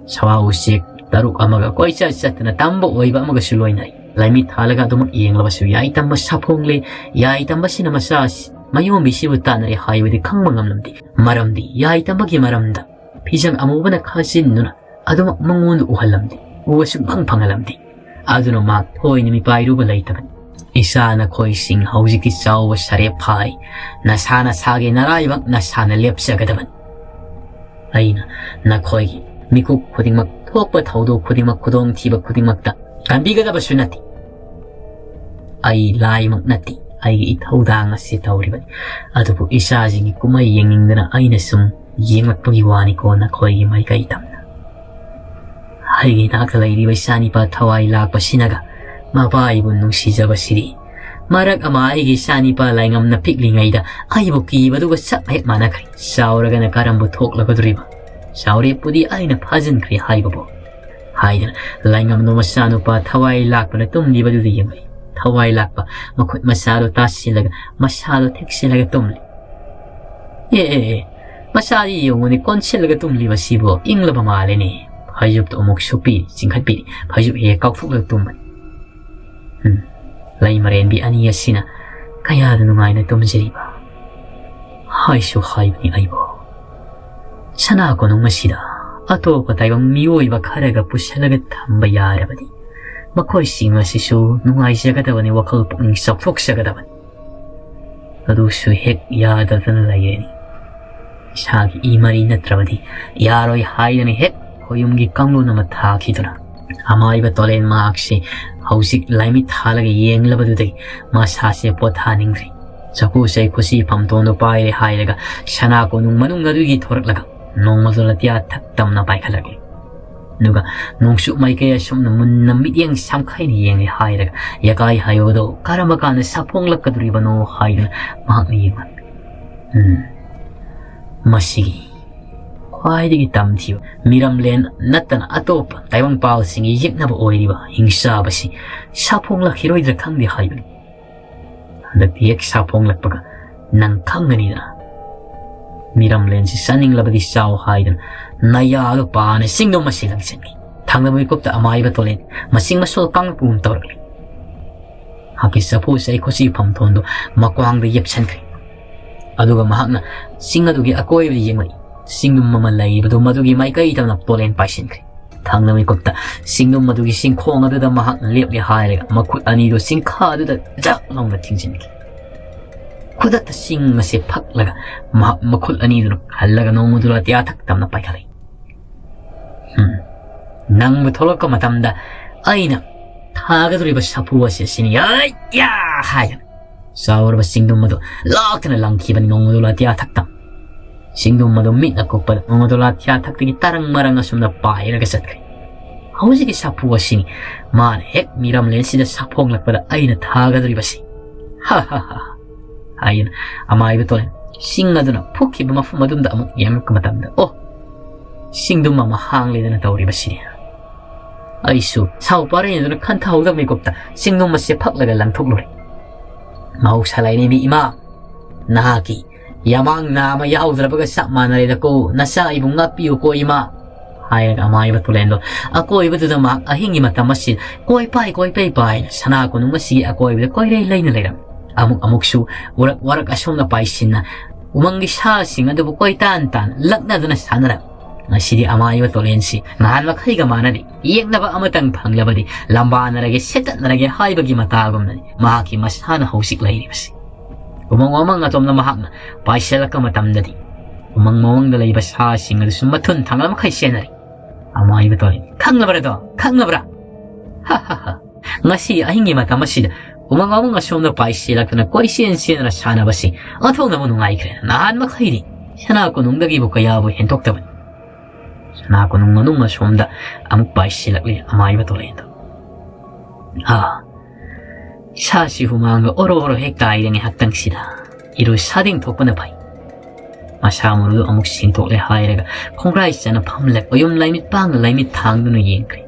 ꯁꯋꯥ ꯎꯆꯦꯛ ꯇꯔꯨꯛ ꯑꯃꯒ ꯀꯣꯏꯆꯠ ꯆꯠꯇꯅ ꯇꯝꯕ ꯑꯣꯏꯕ ꯑꯃꯒꯁꯨ ꯂꯣꯏꯅꯔꯤ꯫ ꯂꯥꯏꯃꯤꯠ ꯊꯥꯜꯂꯒ ꯑꯗꯨꯃꯛ ꯌꯦꯡꯂꯕꯁꯨ ꯌꯥꯏ ꯇꯝꯕ ꯁꯥꯐꯣꯡꯂꯦ, ꯌꯥꯏ ꯇꯝꯕꯁꯤꯅ ꯃꯆꯥ ꯃꯌꯣꯝꯕꯤꯁꯤꯕꯨ ꯇꯥꯟꯅꯔꯦ ꯍꯥꯏꯕꯗꯤ ꯈꯪꯕ ꯉꯝꯂꯝꯗꯦ꯫ ꯃꯔꯝꯗꯤ ꯌꯥꯏ ꯇꯝꯕꯒꯤ ꯃꯔꯝꯗ ꯐꯤꯖꯪ ꯑꯃꯨꯕꯅ ꯈꯥꯖꯤꯟꯗꯨꯅ ꯑꯗꯨꯃꯛ ꯃꯉꯣꯟꯗ ꯎꯍꯜꯂꯝꯗꯦ, ꯎꯕ ꯁꯨꯡꯐꯪ ꯐꯪꯍꯜꯂꯝꯗꯦ꯫ ꯑꯗꯨꯅ ꯃꯍꯥꯛ ꯊꯣꯏꯅ ꯃꯤꯄꯥꯏꯔꯨꯕ ꯂꯩꯇꯕꯅꯤ꯫ ꯏꯆꯥ ꯅꯈꯣꯏꯁꯤꯡ ꯍꯧꯖꯤꯛꯇꯤ ꯆꯥꯎꯕ ꯁꯥꯔꯦꯞ ꯐꯥꯔꯤ꯫ ꯅꯁꯥ ꯅꯁꯥꯒꯤ ꯅꯔꯥꯏꯕꯛ ꯅꯁꯥꯅ ꯂꯦꯞꯆꯒꯗꯕꯅꯤ꯫ ꯑꯩꯅ ꯅꯈꯣꯏꯒꯤ ꯃꯤꯀꯨꯞ ꯈꯨꯗꯤꯡꯃꯛ, ꯊꯣꯛꯄ ꯊꯧꯗꯣꯛ ꯈꯨꯗꯤꯡꯃꯛ, ꯈꯨꯗꯣꯡꯊꯤꯕ ꯈꯨꯗꯤꯡꯃꯛꯇ ꯀꯟꯕꯤꯒꯗꯕꯁꯨ ꯅꯠꯇꯦ꯫ ꯑꯩ ꯂꯥꯏꯃꯛ ꯅꯠꯇꯦ, ꯑꯩꯒꯤ ꯏꯊꯧꯗꯥꯡ ꯑꯁꯤ ꯇꯧꯔꯤꯕꯅꯤ꯫ ꯑꯗꯨꯕꯨ ꯏꯆꯥꯁꯤꯡꯒꯤ ꯀꯨꯝꯍꯩ ꯌꯦꯡꯅꯤꯡꯗꯅ ꯑꯩꯅ ꯁꯨꯝ ꯌꯦꯡꯂꯛꯄꯒꯤ ꯋꯥꯅꯤꯀꯣ, ꯅꯈꯣꯏꯒꯤ ꯃꯥꯏꯀꯩ ꯇꯝꯅ꯫ ꯑꯩꯒꯤ ꯏꯅꯥꯛꯇ ꯂꯩꯔꯤꯕ ꯏꯆꯥꯅꯤꯄꯥ ꯊꯋꯥꯏ ꯂꯥꯛꯄꯁꯤꯅꯒ ꯃꯄꯥ ꯑꯩꯕꯨ ꯅꯨꯡꯁꯤꯖꯕꯁꯤꯗꯤ꯫ ꯃꯔꯛ ꯑꯃ ꯑꯩꯒꯤ ꯏꯆꯥꯅꯤꯄꯥ ꯂꯥꯏꯉꯝꯅ ꯄꯤꯛꯂꯤꯉꯩꯗ ꯑꯩꯕꯨ ꯀꯤꯕꯗꯨꯒ ꯆꯞ ꯍꯦꯛ ꯃꯥꯟꯅꯈ꯭ꯔꯦ꯫ ꯆꯥꯎꯔꯒꯅ ꯀꯔꯝꯕ ꯊꯣꯛꯂꯒꯗꯧꯔꯤꯕ? ꯆꯥꯎꯔꯦꯞꯄꯨꯗꯤ ꯑꯩꯅ ꯐꯥꯖꯤꯟꯈ꯭ꯔꯦ ꯍꯥꯏꯕꯕꯨ꯫ ꯍꯥꯏꯗꯅ ꯂꯥꯏꯉꯝꯅ ꯃꯆꯥꯅꯨꯄꯥ ꯊꯋꯥꯏ ꯂꯥꯛꯄꯅ ꯇꯨꯝꯂꯤꯕꯗꯨꯗ ꯌꯦꯡꯂꯛꯏ꯫ ꯊꯋꯥꯏ ꯂꯥꯛꯄ ꯃꯈꯨꯠ ꯃꯁꯥꯗꯣ ꯇꯥꯁꯤꯜꯂꯒ ꯃꯁꯥꯗꯣ ꯊꯦꯛꯆꯤꯜꯂꯒ ꯇꯨꯝꯂꯤ꯫ "ꯑꯦ, ꯑꯦ, ꯑꯦ, ꯃꯆꯥꯗꯤ ꯌꯦꯡꯉꯨꯅꯦ, ꯀꯣꯟꯁꯤꯜꯂꯒ ꯇꯨꯝꯂꯤꯕꯁꯤꯕꯨ ꯏꯪꯂꯕ ꯃꯥꯜꯂꯦꯅꯦ꯫" ꯐꯩꯖꯨꯞꯇꯨ ꯑꯃꯨꯛ ꯁꯨꯞꯄꯤ, ꯆꯤꯡꯈꯠꯄꯤꯔꯤ꯫ ꯐꯩꯖꯨꯞ ꯍꯦꯛ ꯀꯥꯎꯊꯣꯛꯂꯒ ꯇꯨꯝꯕꯅꯤ꯫ ꯎꯝ, ꯂꯩꯃꯔꯦꯟꯕꯤ ꯑꯅꯤ ꯑꯁꯤꯅ ꯀꯌꯥꯗ ꯅꯨꯡꯉꯥꯏꯅ ꯇꯨꯝꯖꯔꯤꯕ꯫ ꯍꯥꯏꯁꯨ ꯍꯥꯏꯕꯅꯤ ꯑꯩꯕꯨ꯫ ꯁꯅꯥ ꯀꯣꯅꯨꯡ ꯑꯁꯤꯗ ꯑꯇꯣꯞꯄ ꯇꯥꯏꯕꯪ ꯃꯤꯑꯣꯏꯕ ꯈꯔꯒ ꯄꯨꯁꯤꯜꯂꯒ ꯊꯝꯕ ꯌꯥꯔꯕꯗꯤ ꯃꯈꯣꯏꯁꯤꯡ ꯑꯁꯤꯁꯨ ꯅꯨꯡꯉꯥꯏꯖꯒꯗꯕꯅꯤ, ꯋꯥꯈꯜ ꯄꯨꯛꯅꯤꯡ ꯆꯥꯎꯊꯣꯛꯆꯒꯗꯕꯅꯤ꯫ ꯑꯗꯨꯁꯨ ꯍꯦꯛ ꯌꯥꯗꯗꯅ ꯂꯩꯔꯦꯅꯤ꯫ ꯏꯁꯥꯒꯤ ꯏ ꯃꯔꯤ ꯅꯠꯇ꯭ꯔꯕꯗꯤ ꯌꯥꯔꯣꯏ ꯍꯥꯏꯗꯅ ꯍꯦꯛ ꯈꯣꯌꯨꯝꯒꯤ ꯀꯥꯡꯂꯣꯟ ꯑꯃ ꯊꯥꯈꯤꯗꯨꯅ ꯑꯃꯥꯏꯕ ꯇꯣꯂꯦꯟ ꯃꯍꯥꯛꯁꯦ ꯍꯧꯖꯤꯛ ꯂꯥꯏꯃꯤꯠ ꯊꯥꯜꯂꯒ ꯌꯦꯡꯂꯕꯗꯨꯗꯒꯤ ꯃꯁꯥꯁꯦ ꯄꯣꯊꯥꯅꯤꯡꯗ꯭ꯔꯤ꯫ ꯆꯐꯨ ꯆꯩ ꯈꯨꯠꯁꯤ ꯐꯝꯇꯣꯟꯗꯨ ꯄꯥꯏꯔꯦ ꯍꯥꯏꯔꯒ ꯁꯅꯥ ꯀꯣꯅꯨꯡ ꯃꯅꯨꯡ ꯑꯗꯨꯒꯤ ꯊꯣꯔꯛꯂꯒ ꯅꯣꯡꯃꯗꯨ ꯂꯇꯤꯌꯥ ꯊꯛ ꯇꯝꯅ ꯄꯥꯏꯈꯠꯂꯛꯂꯤ꯫ ꯑꯗꯨꯒ ꯅꯣꯡꯆꯨꯞ ꯃꯥꯏꯀꯩ ꯑꯁꯨꯝꯅ ꯃꯨꯟꯅ ꯃꯤꯠꯌꯦꯡ ꯁꯝꯈꯥꯏꯅ ꯌꯦꯡꯂꯦ ꯍꯥꯏꯔꯒ ꯌꯥꯀꯥꯏ ꯍꯥꯏꯕꯗꯣ ꯀꯔꯝꯕ ꯀꯥꯟꯗ ꯁꯥꯐꯣꯡꯂꯛꯀꯗꯧꯔꯤꯕꯅꯣ ꯍꯥꯏꯗꯨꯅ ꯃꯍꯥꯛꯅ ꯌꯦꯡꯂꯝꯃꯤ꯫ ꯎꯝ, ꯃꯁꯤꯒꯤ ꯈ꯭ꯋꯥꯏꯗꯒꯤ ꯇꯝꯊꯤꯕ ꯃꯤꯔꯝꯂꯦꯟ ꯅꯠꯇꯅ ꯑꯇꯣꯞꯄ ꯇꯥꯏꯕꯪꯄꯥꯜꯁꯤꯡꯒꯤ ꯌꯦꯛꯅꯕ ꯑꯣꯏꯔꯤꯕ ꯍꯤꯡꯆꯥꯕꯁꯤ ꯁꯥꯐꯣꯡꯂꯛꯈꯤꯔꯣꯏꯗ꯭ꯔꯥ ꯈꯪꯗꯦ ꯍꯥꯏꯕꯅꯤ꯫ ꯍꯟꯗꯛꯇꯤ ꯍꯦꯛ ꯁꯥꯐꯣꯡꯂꯛꯄꯒ ꯅꯪ ꯈꯪꯒꯅꯤꯗꯅ꯫ ꯃꯤꯔꯝꯂꯦꯟꯁꯤ ꯆꯥꯅꯤꯡꯂꯕꯗꯤ ꯆꯥꯎ ꯍꯥꯏꯗꯨꯅ ꯅꯌꯥꯗꯨ ꯄꯥꯅ ꯆꯤꯡꯗꯨꯝ ꯑꯁꯤ ꯂꯪꯁꯤꯟꯈꯤ꯫ ꯊꯪꯅꯕ ꯃꯤꯀꯨꯞꯇ ꯑꯃꯥꯏꯕ ꯇꯣꯂꯦꯟ ꯃꯁꯤꯡ ꯃꯁꯣꯜ ꯀꯥꯡꯂꯨꯞ ꯄꯨꯒꯨꯝ ꯇꯧꯔꯛꯂꯤ꯫ ꯃꯍꯥꯛꯀꯤ ꯆꯐꯨ ꯆꯩꯈꯨꯠꯁꯤ ꯐꯝꯊꯣꯟꯗꯨ ꯃꯀ꯭ꯋꯥꯡꯗ ꯌꯦꯞꯁꯤꯟꯈ꯭ꯔꯦ꯫ ꯑꯗꯨꯒ ꯃꯍꯥꯛꯅ ꯆꯤꯡ ꯑꯗꯨꯒꯤ ꯑꯀꯣꯏꯕꯗ ꯌꯦꯡꯂꯛꯏ꯫ ꯆꯤꯡꯗꯨꯝ ꯑꯃ ꯂꯩꯔꯤꯕꯗꯨ ꯃꯗꯨꯒꯤ ꯃꯥꯏꯀꯩ ꯇꯝꯅ ꯇꯣꯂꯦꯟ ꯄꯥꯏꯁꯤꯟꯈ꯭ꯔꯦ꯫ ꯊꯪꯅ ꯃꯤꯀꯨꯞꯇ ꯆꯤꯡꯗꯨꯝ ꯑꯗꯨꯒꯤ ꯆꯤꯡꯈꯣꯡ ꯑꯗꯨꯗ ꯃꯍꯥꯛꯅ ꯂꯦꯞꯂꯦ ꯍꯥꯏꯔꯒ ꯃꯈꯨꯠ ꯑꯅꯤꯗꯨ ꯆꯤꯡꯈꯥ ꯑꯗꯨꯗ ꯖꯛ ꯂꯥꯎꯅ ꯊꯤꯡꯖꯤꯟꯈꯤ꯫ ꯈꯨꯗꯛꯇ ꯆꯤꯡ ꯑꯁꯤ ꯐꯛꯂꯒ ꯃꯍꯥꯛ ꯃꯈꯨꯠ ꯑꯅꯤꯗꯨꯅ ꯍꯜꯂꯒ ꯅꯣꯡꯃꯗꯨ ꯂꯥꯇꯤꯌꯥ ꯊꯛ ꯇꯝꯅ ꯄꯥꯏꯈꯠꯂꯛꯏ꯫ "ꯍꯝ, ꯅꯪꯕꯨ ꯊꯣꯛꯂꯛꯄ ꯃꯇꯝꯗ ꯑꯩꯅ ꯊꯥꯒꯗꯧꯔꯤꯕ ꯁꯥꯐꯨ ꯑꯁꯤ ꯑꯁꯤꯅꯤ꯫ ꯑꯩ ꯌꯥ!" ꯍꯥꯏꯗꯅ ꯆꯥꯎꯔꯕ ꯆꯤꯡꯗꯨꯝ ꯑꯗꯨ ꯂꯥꯛꯇꯅ ꯂꯪꯈꯤꯕꯅꯤ ꯅꯣꯡꯃꯗꯨ ꯂꯥꯇꯤꯌꯥ ꯊꯛꯇ꯫ ꯆꯤꯡꯗꯨꯝ ꯑꯗꯨ ꯃꯤꯠꯅ ꯀꯨꯞꯄꯗ ꯅꯣꯡꯃꯗꯨ ꯂꯥꯇꯤꯌꯥ ꯊꯛꯇꯒꯤ ꯇꯔꯪ ꯃꯔꯪ ꯑꯁꯨꯝꯅ ꯄꯥꯏꯔꯒ ꯆꯠꯈ꯭ꯔꯦ꯫ "ꯍꯧꯖꯤꯛꯀꯤ ꯁꯥꯐꯨ ꯑꯁꯤꯅꯤ ꯃꯥꯅ ꯍꯦꯛ ꯃꯤꯔꯝꯂꯦꯟꯁꯤꯗ ꯁꯥꯐꯣꯡꯂꯛꯄꯗ ꯑꯩꯅ ꯊꯥꯒꯗꯧꯔꯤꯕꯁꯤ꯫ ꯍꯥ ꯍꯥ ꯍꯥ!" ꯍꯥꯏꯗꯨꯅ ꯑꯃꯥꯏꯕ ꯇꯣꯂꯦꯟ ꯆꯤꯡ ꯑꯗꯨꯅ ꯐꯨꯛꯈꯤꯕ ꯃꯐꯝ ꯑꯗꯨꯝꯗ ꯑꯃꯨꯛ ꯌꯦꯡꯂꯛꯄ ꯃꯇꯝꯗ, "ꯑꯣ, ꯆꯤꯡꯗꯨꯝ ꯑꯃ ꯍꯥꯡꯂꯦꯗꯅ ꯇꯧꯔꯤꯕꯁꯤꯅꯤ!" ꯑꯩꯁꯨ ꯁꯥꯎ ꯄꯥꯔꯦꯡꯗꯨꯅ ꯈꯟꯊꯍꯧꯗꯕ ꯃꯤꯀꯨꯞꯇ ꯆꯤꯡꯗꯨꯝ ꯑꯁꯤ ꯐꯛꯂꯒ ꯂꯪꯊꯣꯛꯂꯨꯔꯦ꯫ "ꯃꯍꯧꯁꯥ ꯂꯥꯏꯔꯦꯝꯕꯤ ꯏꯃꯥ, ꯅꯍꯥꯛꯀꯤ ꯌꯥꯃꯥꯡ ꯅꯥ ꯑꯃ ꯌꯥꯎꯗ꯭ꯔꯕꯒ ꯆꯞ ꯃꯥꯟꯅꯔꯦꯗꯀꯣ, ꯅꯆꯥ ꯑꯩꯕꯨ ꯉꯥꯛꯄꯤꯌꯨꯀꯣ ꯏꯃꯥ" ꯍꯥꯏꯔꯒ ꯑꯃꯥꯏꯕ ꯇꯨꯂꯦꯟꯗꯣ ꯑꯀꯣꯏꯕꯗꯨꯗ ꯃꯍꯥꯛ ꯑꯍꯤꯡꯒꯤ ꯃꯇꯝ ꯑꯁꯤ ꯀꯣꯏꯄꯥꯏ ꯀꯣꯏꯄꯥꯏ ꯄꯥꯏꯅ ꯁꯅꯥ ꯀꯣꯅꯨꯡ ꯑꯁꯤꯒꯤ ꯑꯀꯣꯏꯕꯗ ꯀꯣꯏꯔꯩ ꯂꯩꯅ ꯂꯩꯔꯝꯃꯤ꯫ ꯑꯃꯨꯛ ꯑꯃꯨꯛꯁꯨ ꯎꯔꯛ ꯋꯥꯔꯛ ꯑꯁꯣꯝꯅ ꯄꯥꯏꯁꯤꯟꯅ ꯎꯃꯪꯒꯤ ꯁꯥꯁꯤꯡ ꯑꯗꯨꯕꯨ ꯀꯣꯏꯇꯥꯟ ꯇꯥꯟ ꯂꯛꯅꯗꯨꯅ ꯁꯥꯟꯅꯔꯝꯃꯤ꯫ ꯉꯁꯤꯗꯤ ꯑꯃꯥꯏꯕ ꯇꯣꯂꯦꯟꯁꯤ ꯅꯍꯥꯟ ꯃꯈꯩꯒ ꯃꯥꯟꯅꯗꯦ꯫ ꯌꯦꯛꯅꯕ ꯑꯃꯇꯪ ꯐꯪꯂꯕꯗꯤ ꯂꯝꯕꯥꯅꯔꯒꯦ, ꯁꯦꯠꯇꯠꯅꯔꯒꯦ ꯍꯥꯏꯕꯒꯤ ꯃꯇꯥꯒꯨꯝꯅꯅꯤ ꯃꯍꯥꯛꯀꯤ ꯃꯁꯥꯅ ꯍꯧꯖꯤꯛ ꯂꯩꯔꯤꯕꯁꯤ꯫ ꯎꯃꯪ ꯋꯥꯃꯪ ꯑꯇꯣꯝꯅ ꯃꯍꯥꯛꯅ ꯄꯥꯏꯁꯤꯜꯂꯛꯄ ꯃꯇꯝꯗꯗꯤ ꯎꯃꯪ ꯃꯃꯪꯗ ꯂꯩꯕ ꯁꯥꯁꯤꯡ ꯑꯗꯨꯁꯨ ꯃꯊꯨꯟ ꯊꯪꯂ ꯃꯈꯩ ꯆꯦꯟꯅꯔꯤ꯫ ꯑꯃꯥꯏꯕ ꯇꯣꯂꯦꯟ, "ꯈꯪꯂꯕ꯭ꯔꯗꯣ? ꯈꯪꯂꯕ꯭ꯔꯥ? ꯍꯥ ꯍꯥ ꯍꯥ! ꯉꯁꯤ ꯑꯍꯤꯡꯒꯤ ꯃꯇꯝ ꯑꯁꯤꯗ ꯎꯃꯪ ꯋꯥꯃꯪ ꯑꯁꯣꯝꯗ ꯄꯥꯏꯁꯤꯜꯂꯛꯇꯨꯅ ꯀꯣꯏꯆꯦꯟ ꯆꯦꯟꯗꯨꯅ ꯁꯥꯟꯅꯕꯁꯤ ꯑꯣꯟꯊꯣꯛꯅꯕ ꯅꯨꯡꯉꯥꯏꯈ꯭ꯔꯦ꯫ ꯅꯍꯥꯟ ꯃꯈꯩꯗꯤ ꯁꯅꯥ ꯀꯣꯅꯨꯡꯗꯒꯤꯕꯨ ꯀꯌꯥꯕꯨ ꯍꯦꯟꯗꯣꯛꯇꯕꯅꯤ꯫" ꯁꯅꯥ ꯀꯣꯅꯨꯡ ꯃꯅꯨꯡ ꯑꯁꯣꯝꯗ ꯑꯃꯨꯛ ꯄꯥꯏꯁꯤꯜꯂꯛꯂꯤ ꯑꯃꯥꯏꯕ ꯇꯣꯂꯦꯟꯗꯣ꯫ ꯑꯥ, ꯏꯁꯥꯁꯤ ꯍꯨꯃꯥꯡꯒ ꯑꯣꯔꯣ ꯑꯣꯔꯣ ꯍꯦꯛ ꯇꯥꯏꯔꯦ ꯉꯥꯏꯍꯥꯛꯇꯪꯁꯤꯗ꯫ ꯏꯔꯨ ꯁꯥꯗꯤꯡ ꯊꯣꯛꯄꯅ ꯐꯩ꯫ ꯃꯁꯥ ꯃꯔꯨꯗꯨ ꯑꯃꯨꯛ ꯁꯦꯡꯗꯣꯛꯂꯦ ꯍꯥꯏꯔꯒ ꯈꯣꯡꯒ꯭ꯔꯥꯏ ꯆꯥꯅ ꯐꯝꯂꯒ ꯑꯣꯌꯨꯝ ꯂꯥꯏꯃꯤꯠ ꯄꯥꯡꯅ ꯂꯥꯏꯃꯤꯠ ꯊꯥꯡꯗꯨꯅ ꯌꯦꯡꯈ꯭ꯔꯦ꯫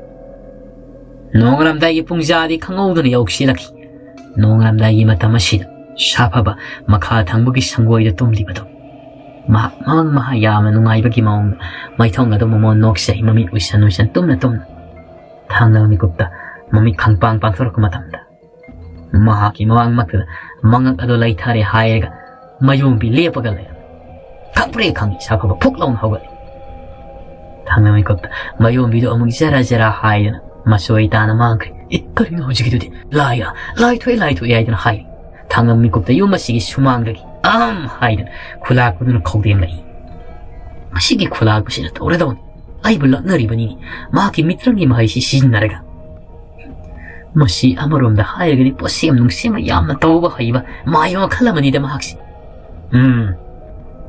ꯅꯣꯡꯉꯥꯜꯂꯝꯗꯥꯏꯒꯤ ꯄꯨꯡꯖꯥꯗꯤ ꯈꯪꯍꯧꯗꯅ ꯌꯧꯁꯤꯜꯂꯛꯈꯤ꯫ ꯅꯣꯡꯉꯥꯜꯂꯝꯗꯥꯏꯒꯤ ꯃꯇꯝ ꯑꯁꯤꯗ ꯁꯥꯐꯕ ꯃꯈꯥ ꯊꯪꯕꯒꯤ ꯁꯪꯒꯣꯏꯗ ꯇꯨꯝꯂꯤꯕꯗꯨ ꯃꯍꯥꯛ ꯃꯍꯥꯛ ꯃꯍꯥꯛ ꯌꯥꯝꯅ ꯅꯨꯡꯉꯥꯏꯕꯒꯤ ꯃꯑꯣꯡꯗ ꯃꯥꯏꯊꯣꯡ ꯑꯗꯨ ꯃꯃꯣꯟ ꯅꯣꯛꯆꯩ, ꯃꯃꯤꯠ ꯎꯏꯁꯟ ꯎꯏꯁꯟ, ꯇꯨꯝꯅ ꯇꯨꯝꯅ꯫ ꯊꯥꯡꯂꯕ ꯃꯤꯀꯨꯞꯇ ꯃꯃꯤꯠ ꯈꯪꯄꯥꯡ ꯄꯥꯡꯊꯣꯔꯛꯄ ꯃꯇꯝꯗ, ꯃꯍꯥꯛꯀꯤ ꯃꯃꯥꯡꯃꯛꯇꯗ ꯃꯉꯛ ꯑꯗꯨ ꯂꯩꯊꯔꯦ ꯍꯥꯏꯔꯒ ꯃꯌꯣꯝꯕꯤ ꯂꯦꯞꯄꯒ ꯂꯩꯔꯝꯃꯤ꯫ ꯈꯪꯄ꯭ꯔꯦ ꯈꯪꯉꯤ ꯁꯥꯐꯕ ꯐꯨꯛ ꯂꯥꯎꯅ ꯍꯧꯒꯠꯂꯤ꯫ ꯊꯥꯡꯂꯕ ꯃꯤꯀꯨꯞꯇ ꯃꯌꯣꯝꯕꯤꯗꯨ ꯑꯃꯨꯛ ꯖꯔ ꯖꯔ ꯍꯥꯏꯗꯅ ꯃꯁꯣꯏ ꯇꯥꯅ ꯃꯥꯡꯈ꯭ꯔꯦ꯫ "ꯑꯦ, ꯀꯔꯤꯅꯣ ꯍꯧꯖꯤꯛꯀꯤꯗꯨꯗꯤ? ꯂꯥꯏꯔ, ꯂꯥꯏ ꯊꯣꯛꯑꯦ, ꯂꯥꯏ ꯊꯣꯛꯑꯦ" ꯍꯥꯏꯗꯅ ꯍꯥꯏꯔꯤ꯫ ꯊꯥꯡꯂꯕ ꯃꯤꯀꯨꯞꯇ ꯌꯨꯝ ꯑꯁꯤꯒꯤ ꯁꯨꯃꯥꯡꯗꯒꯤ "ꯑꯝ" ꯍꯥꯏꯗꯅ ꯈꯨꯂꯥꯛꯄꯗꯨꯅ ꯈꯧꯗꯦꯝꯂꯛꯏ꯫ ꯃꯁꯤꯒꯤ ꯈꯨꯂꯥꯛꯄꯁꯤꯅ ꯇꯧꯔꯗꯧꯅꯤ꯫ ꯑꯩꯕꯨ ꯂꯛꯅꯔꯤꯕꯅꯤꯅꯦ꯫ ꯃꯍꯥꯛꯀꯤ ꯃꯤꯇ꯭ꯔꯪꯒꯤ ꯃꯍꯩꯁꯤ ꯁꯤꯖꯤꯟꯅꯔꯒ꯫ ꯃꯁꯤ ꯑꯃꯔꯣꯝꯗ ꯍꯥꯏꯔꯒꯗꯤ ꯄꯣꯠꯁꯦꯝ ꯅꯨꯡꯁꯦꯝꯕ ꯌꯥꯝꯅ ꯇꯧꯕ ꯍꯩꯕ ꯃꯥꯏꯕ ꯃꯈꯜ ꯑꯃꯅꯤꯗ ꯃꯍꯥꯛꯁꯤ꯫ "ꯎꯝ,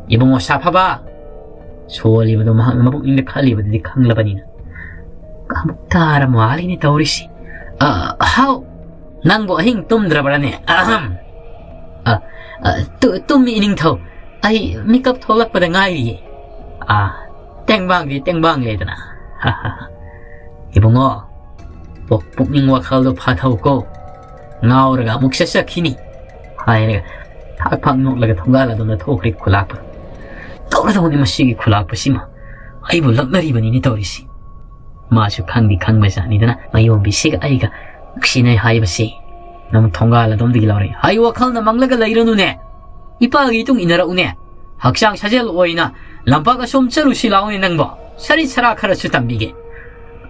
ꯏꯕꯨꯡꯉꯣ ꯁꯥꯐꯕ!" ꯁꯣꯜꯂꯤꯕꯗꯣ ꯃꯍꯥꯛꯅ ꯃꯄꯨꯛꯅꯤꯡꯗ ꯈꯜꯂꯤꯕꯗꯨꯗꯤ ꯈꯪꯂꯕꯅꯤꯅ꯫ ꯑꯃꯨꯛ ꯇꯥꯔ ꯃꯥꯜꯂꯤꯅꯦ ꯇꯧꯔꯤꯁꯤ꯫ "ꯑ, ꯍꯥꯎ! ꯅꯪꯕꯨ ꯑꯍꯤꯡ ꯇꯨꯝꯗ꯭ꯔꯕ꯭ꯔꯅꯦ?" "ꯑꯍꯝ! ꯑ, ꯑ, ꯇꯨ-, ꯇꯨꯝꯃꯤ ꯏꯅꯤꯡꯊꯧ꯫ ꯑꯩ ꯃꯤꯀꯞ ꯊꯣꯛꯂꯛꯄꯗ ꯉꯥꯏꯔꯤꯌꯦ꯫ ꯑ, ꯇꯦꯡꯕꯥꯡꯗꯤ ꯇꯦꯡꯕꯥꯡꯂꯦꯗꯅ꯫ ꯏꯕꯨꯡꯉꯣ, ꯄꯨꯛ-, ꯄꯨꯛꯅꯤꯡ ꯋꯥꯈꯜꯗꯣ ꯐꯥꯊꯧꯀꯣ꯫ ꯉꯥꯎꯔꯒ ꯑꯃꯨꯛ ꯆꯠꯆꯈꯤꯅꯤ" ꯍꯥꯏꯔꯒ ꯊꯥꯛ ꯊꯥꯛ ꯅꯣꯛꯂꯒ ꯊꯣꯡꯒꯥꯜ ꯑꯗꯣꯝꯗ ꯊꯣꯛꯈ꯭ꯔꯦ ꯈꯨꯂꯥꯛꯄ꯫ ꯇꯧꯔꯗꯧꯅꯤ ꯃꯁꯤꯒꯤ ꯈꯨꯂꯥꯛꯄꯁꯤꯃ꯫ ꯑꯩꯕꯨ ꯂꯛꯅꯔꯤꯕꯅꯤꯅꯦ ꯇꯧꯔꯤꯁꯤ꯫ ꯃꯥꯁꯨ ꯈꯪꯗꯤ ꯈꯪꯕꯖꯥꯠꯅꯤꯗꯅ ꯃꯌꯣꯝꯕꯤꯁꯤꯒ ꯑꯩꯒ ꯅꯨꯡꯁꯤꯅꯩ ꯍꯥꯏꯕꯁꯤ꯫ ꯅꯪ ꯊꯣꯡꯒꯥꯜ ꯑꯗꯣꯝꯗꯒꯤ ꯂꯧꯔꯛꯏ꯫ ꯍꯥꯏ ꯋꯥꯈꯜꯅ ꯃꯪꯂꯒ ꯂꯩꯔꯅꯨꯅꯦ꯫ ꯏꯄꯥꯒꯤ ꯏꯇꯨꯡ ꯏꯟꯅꯔꯛꯎꯅꯦ꯫ ꯍꯛꯆꯥꯡ ꯁꯥꯖꯦꯜ ꯑꯣꯏꯅ ꯂꯝꯄꯥꯛ ꯑꯁꯣꯝ ꯆꯠꯂꯨꯁꯤ ꯂꯥꯛꯎꯅꯦ ꯅꯪꯕꯣ꯫ ꯁꯔꯤꯠ ꯁꯔꯥ ꯈꯔꯁꯨ ꯇꯝꯕꯤꯒꯦ꯫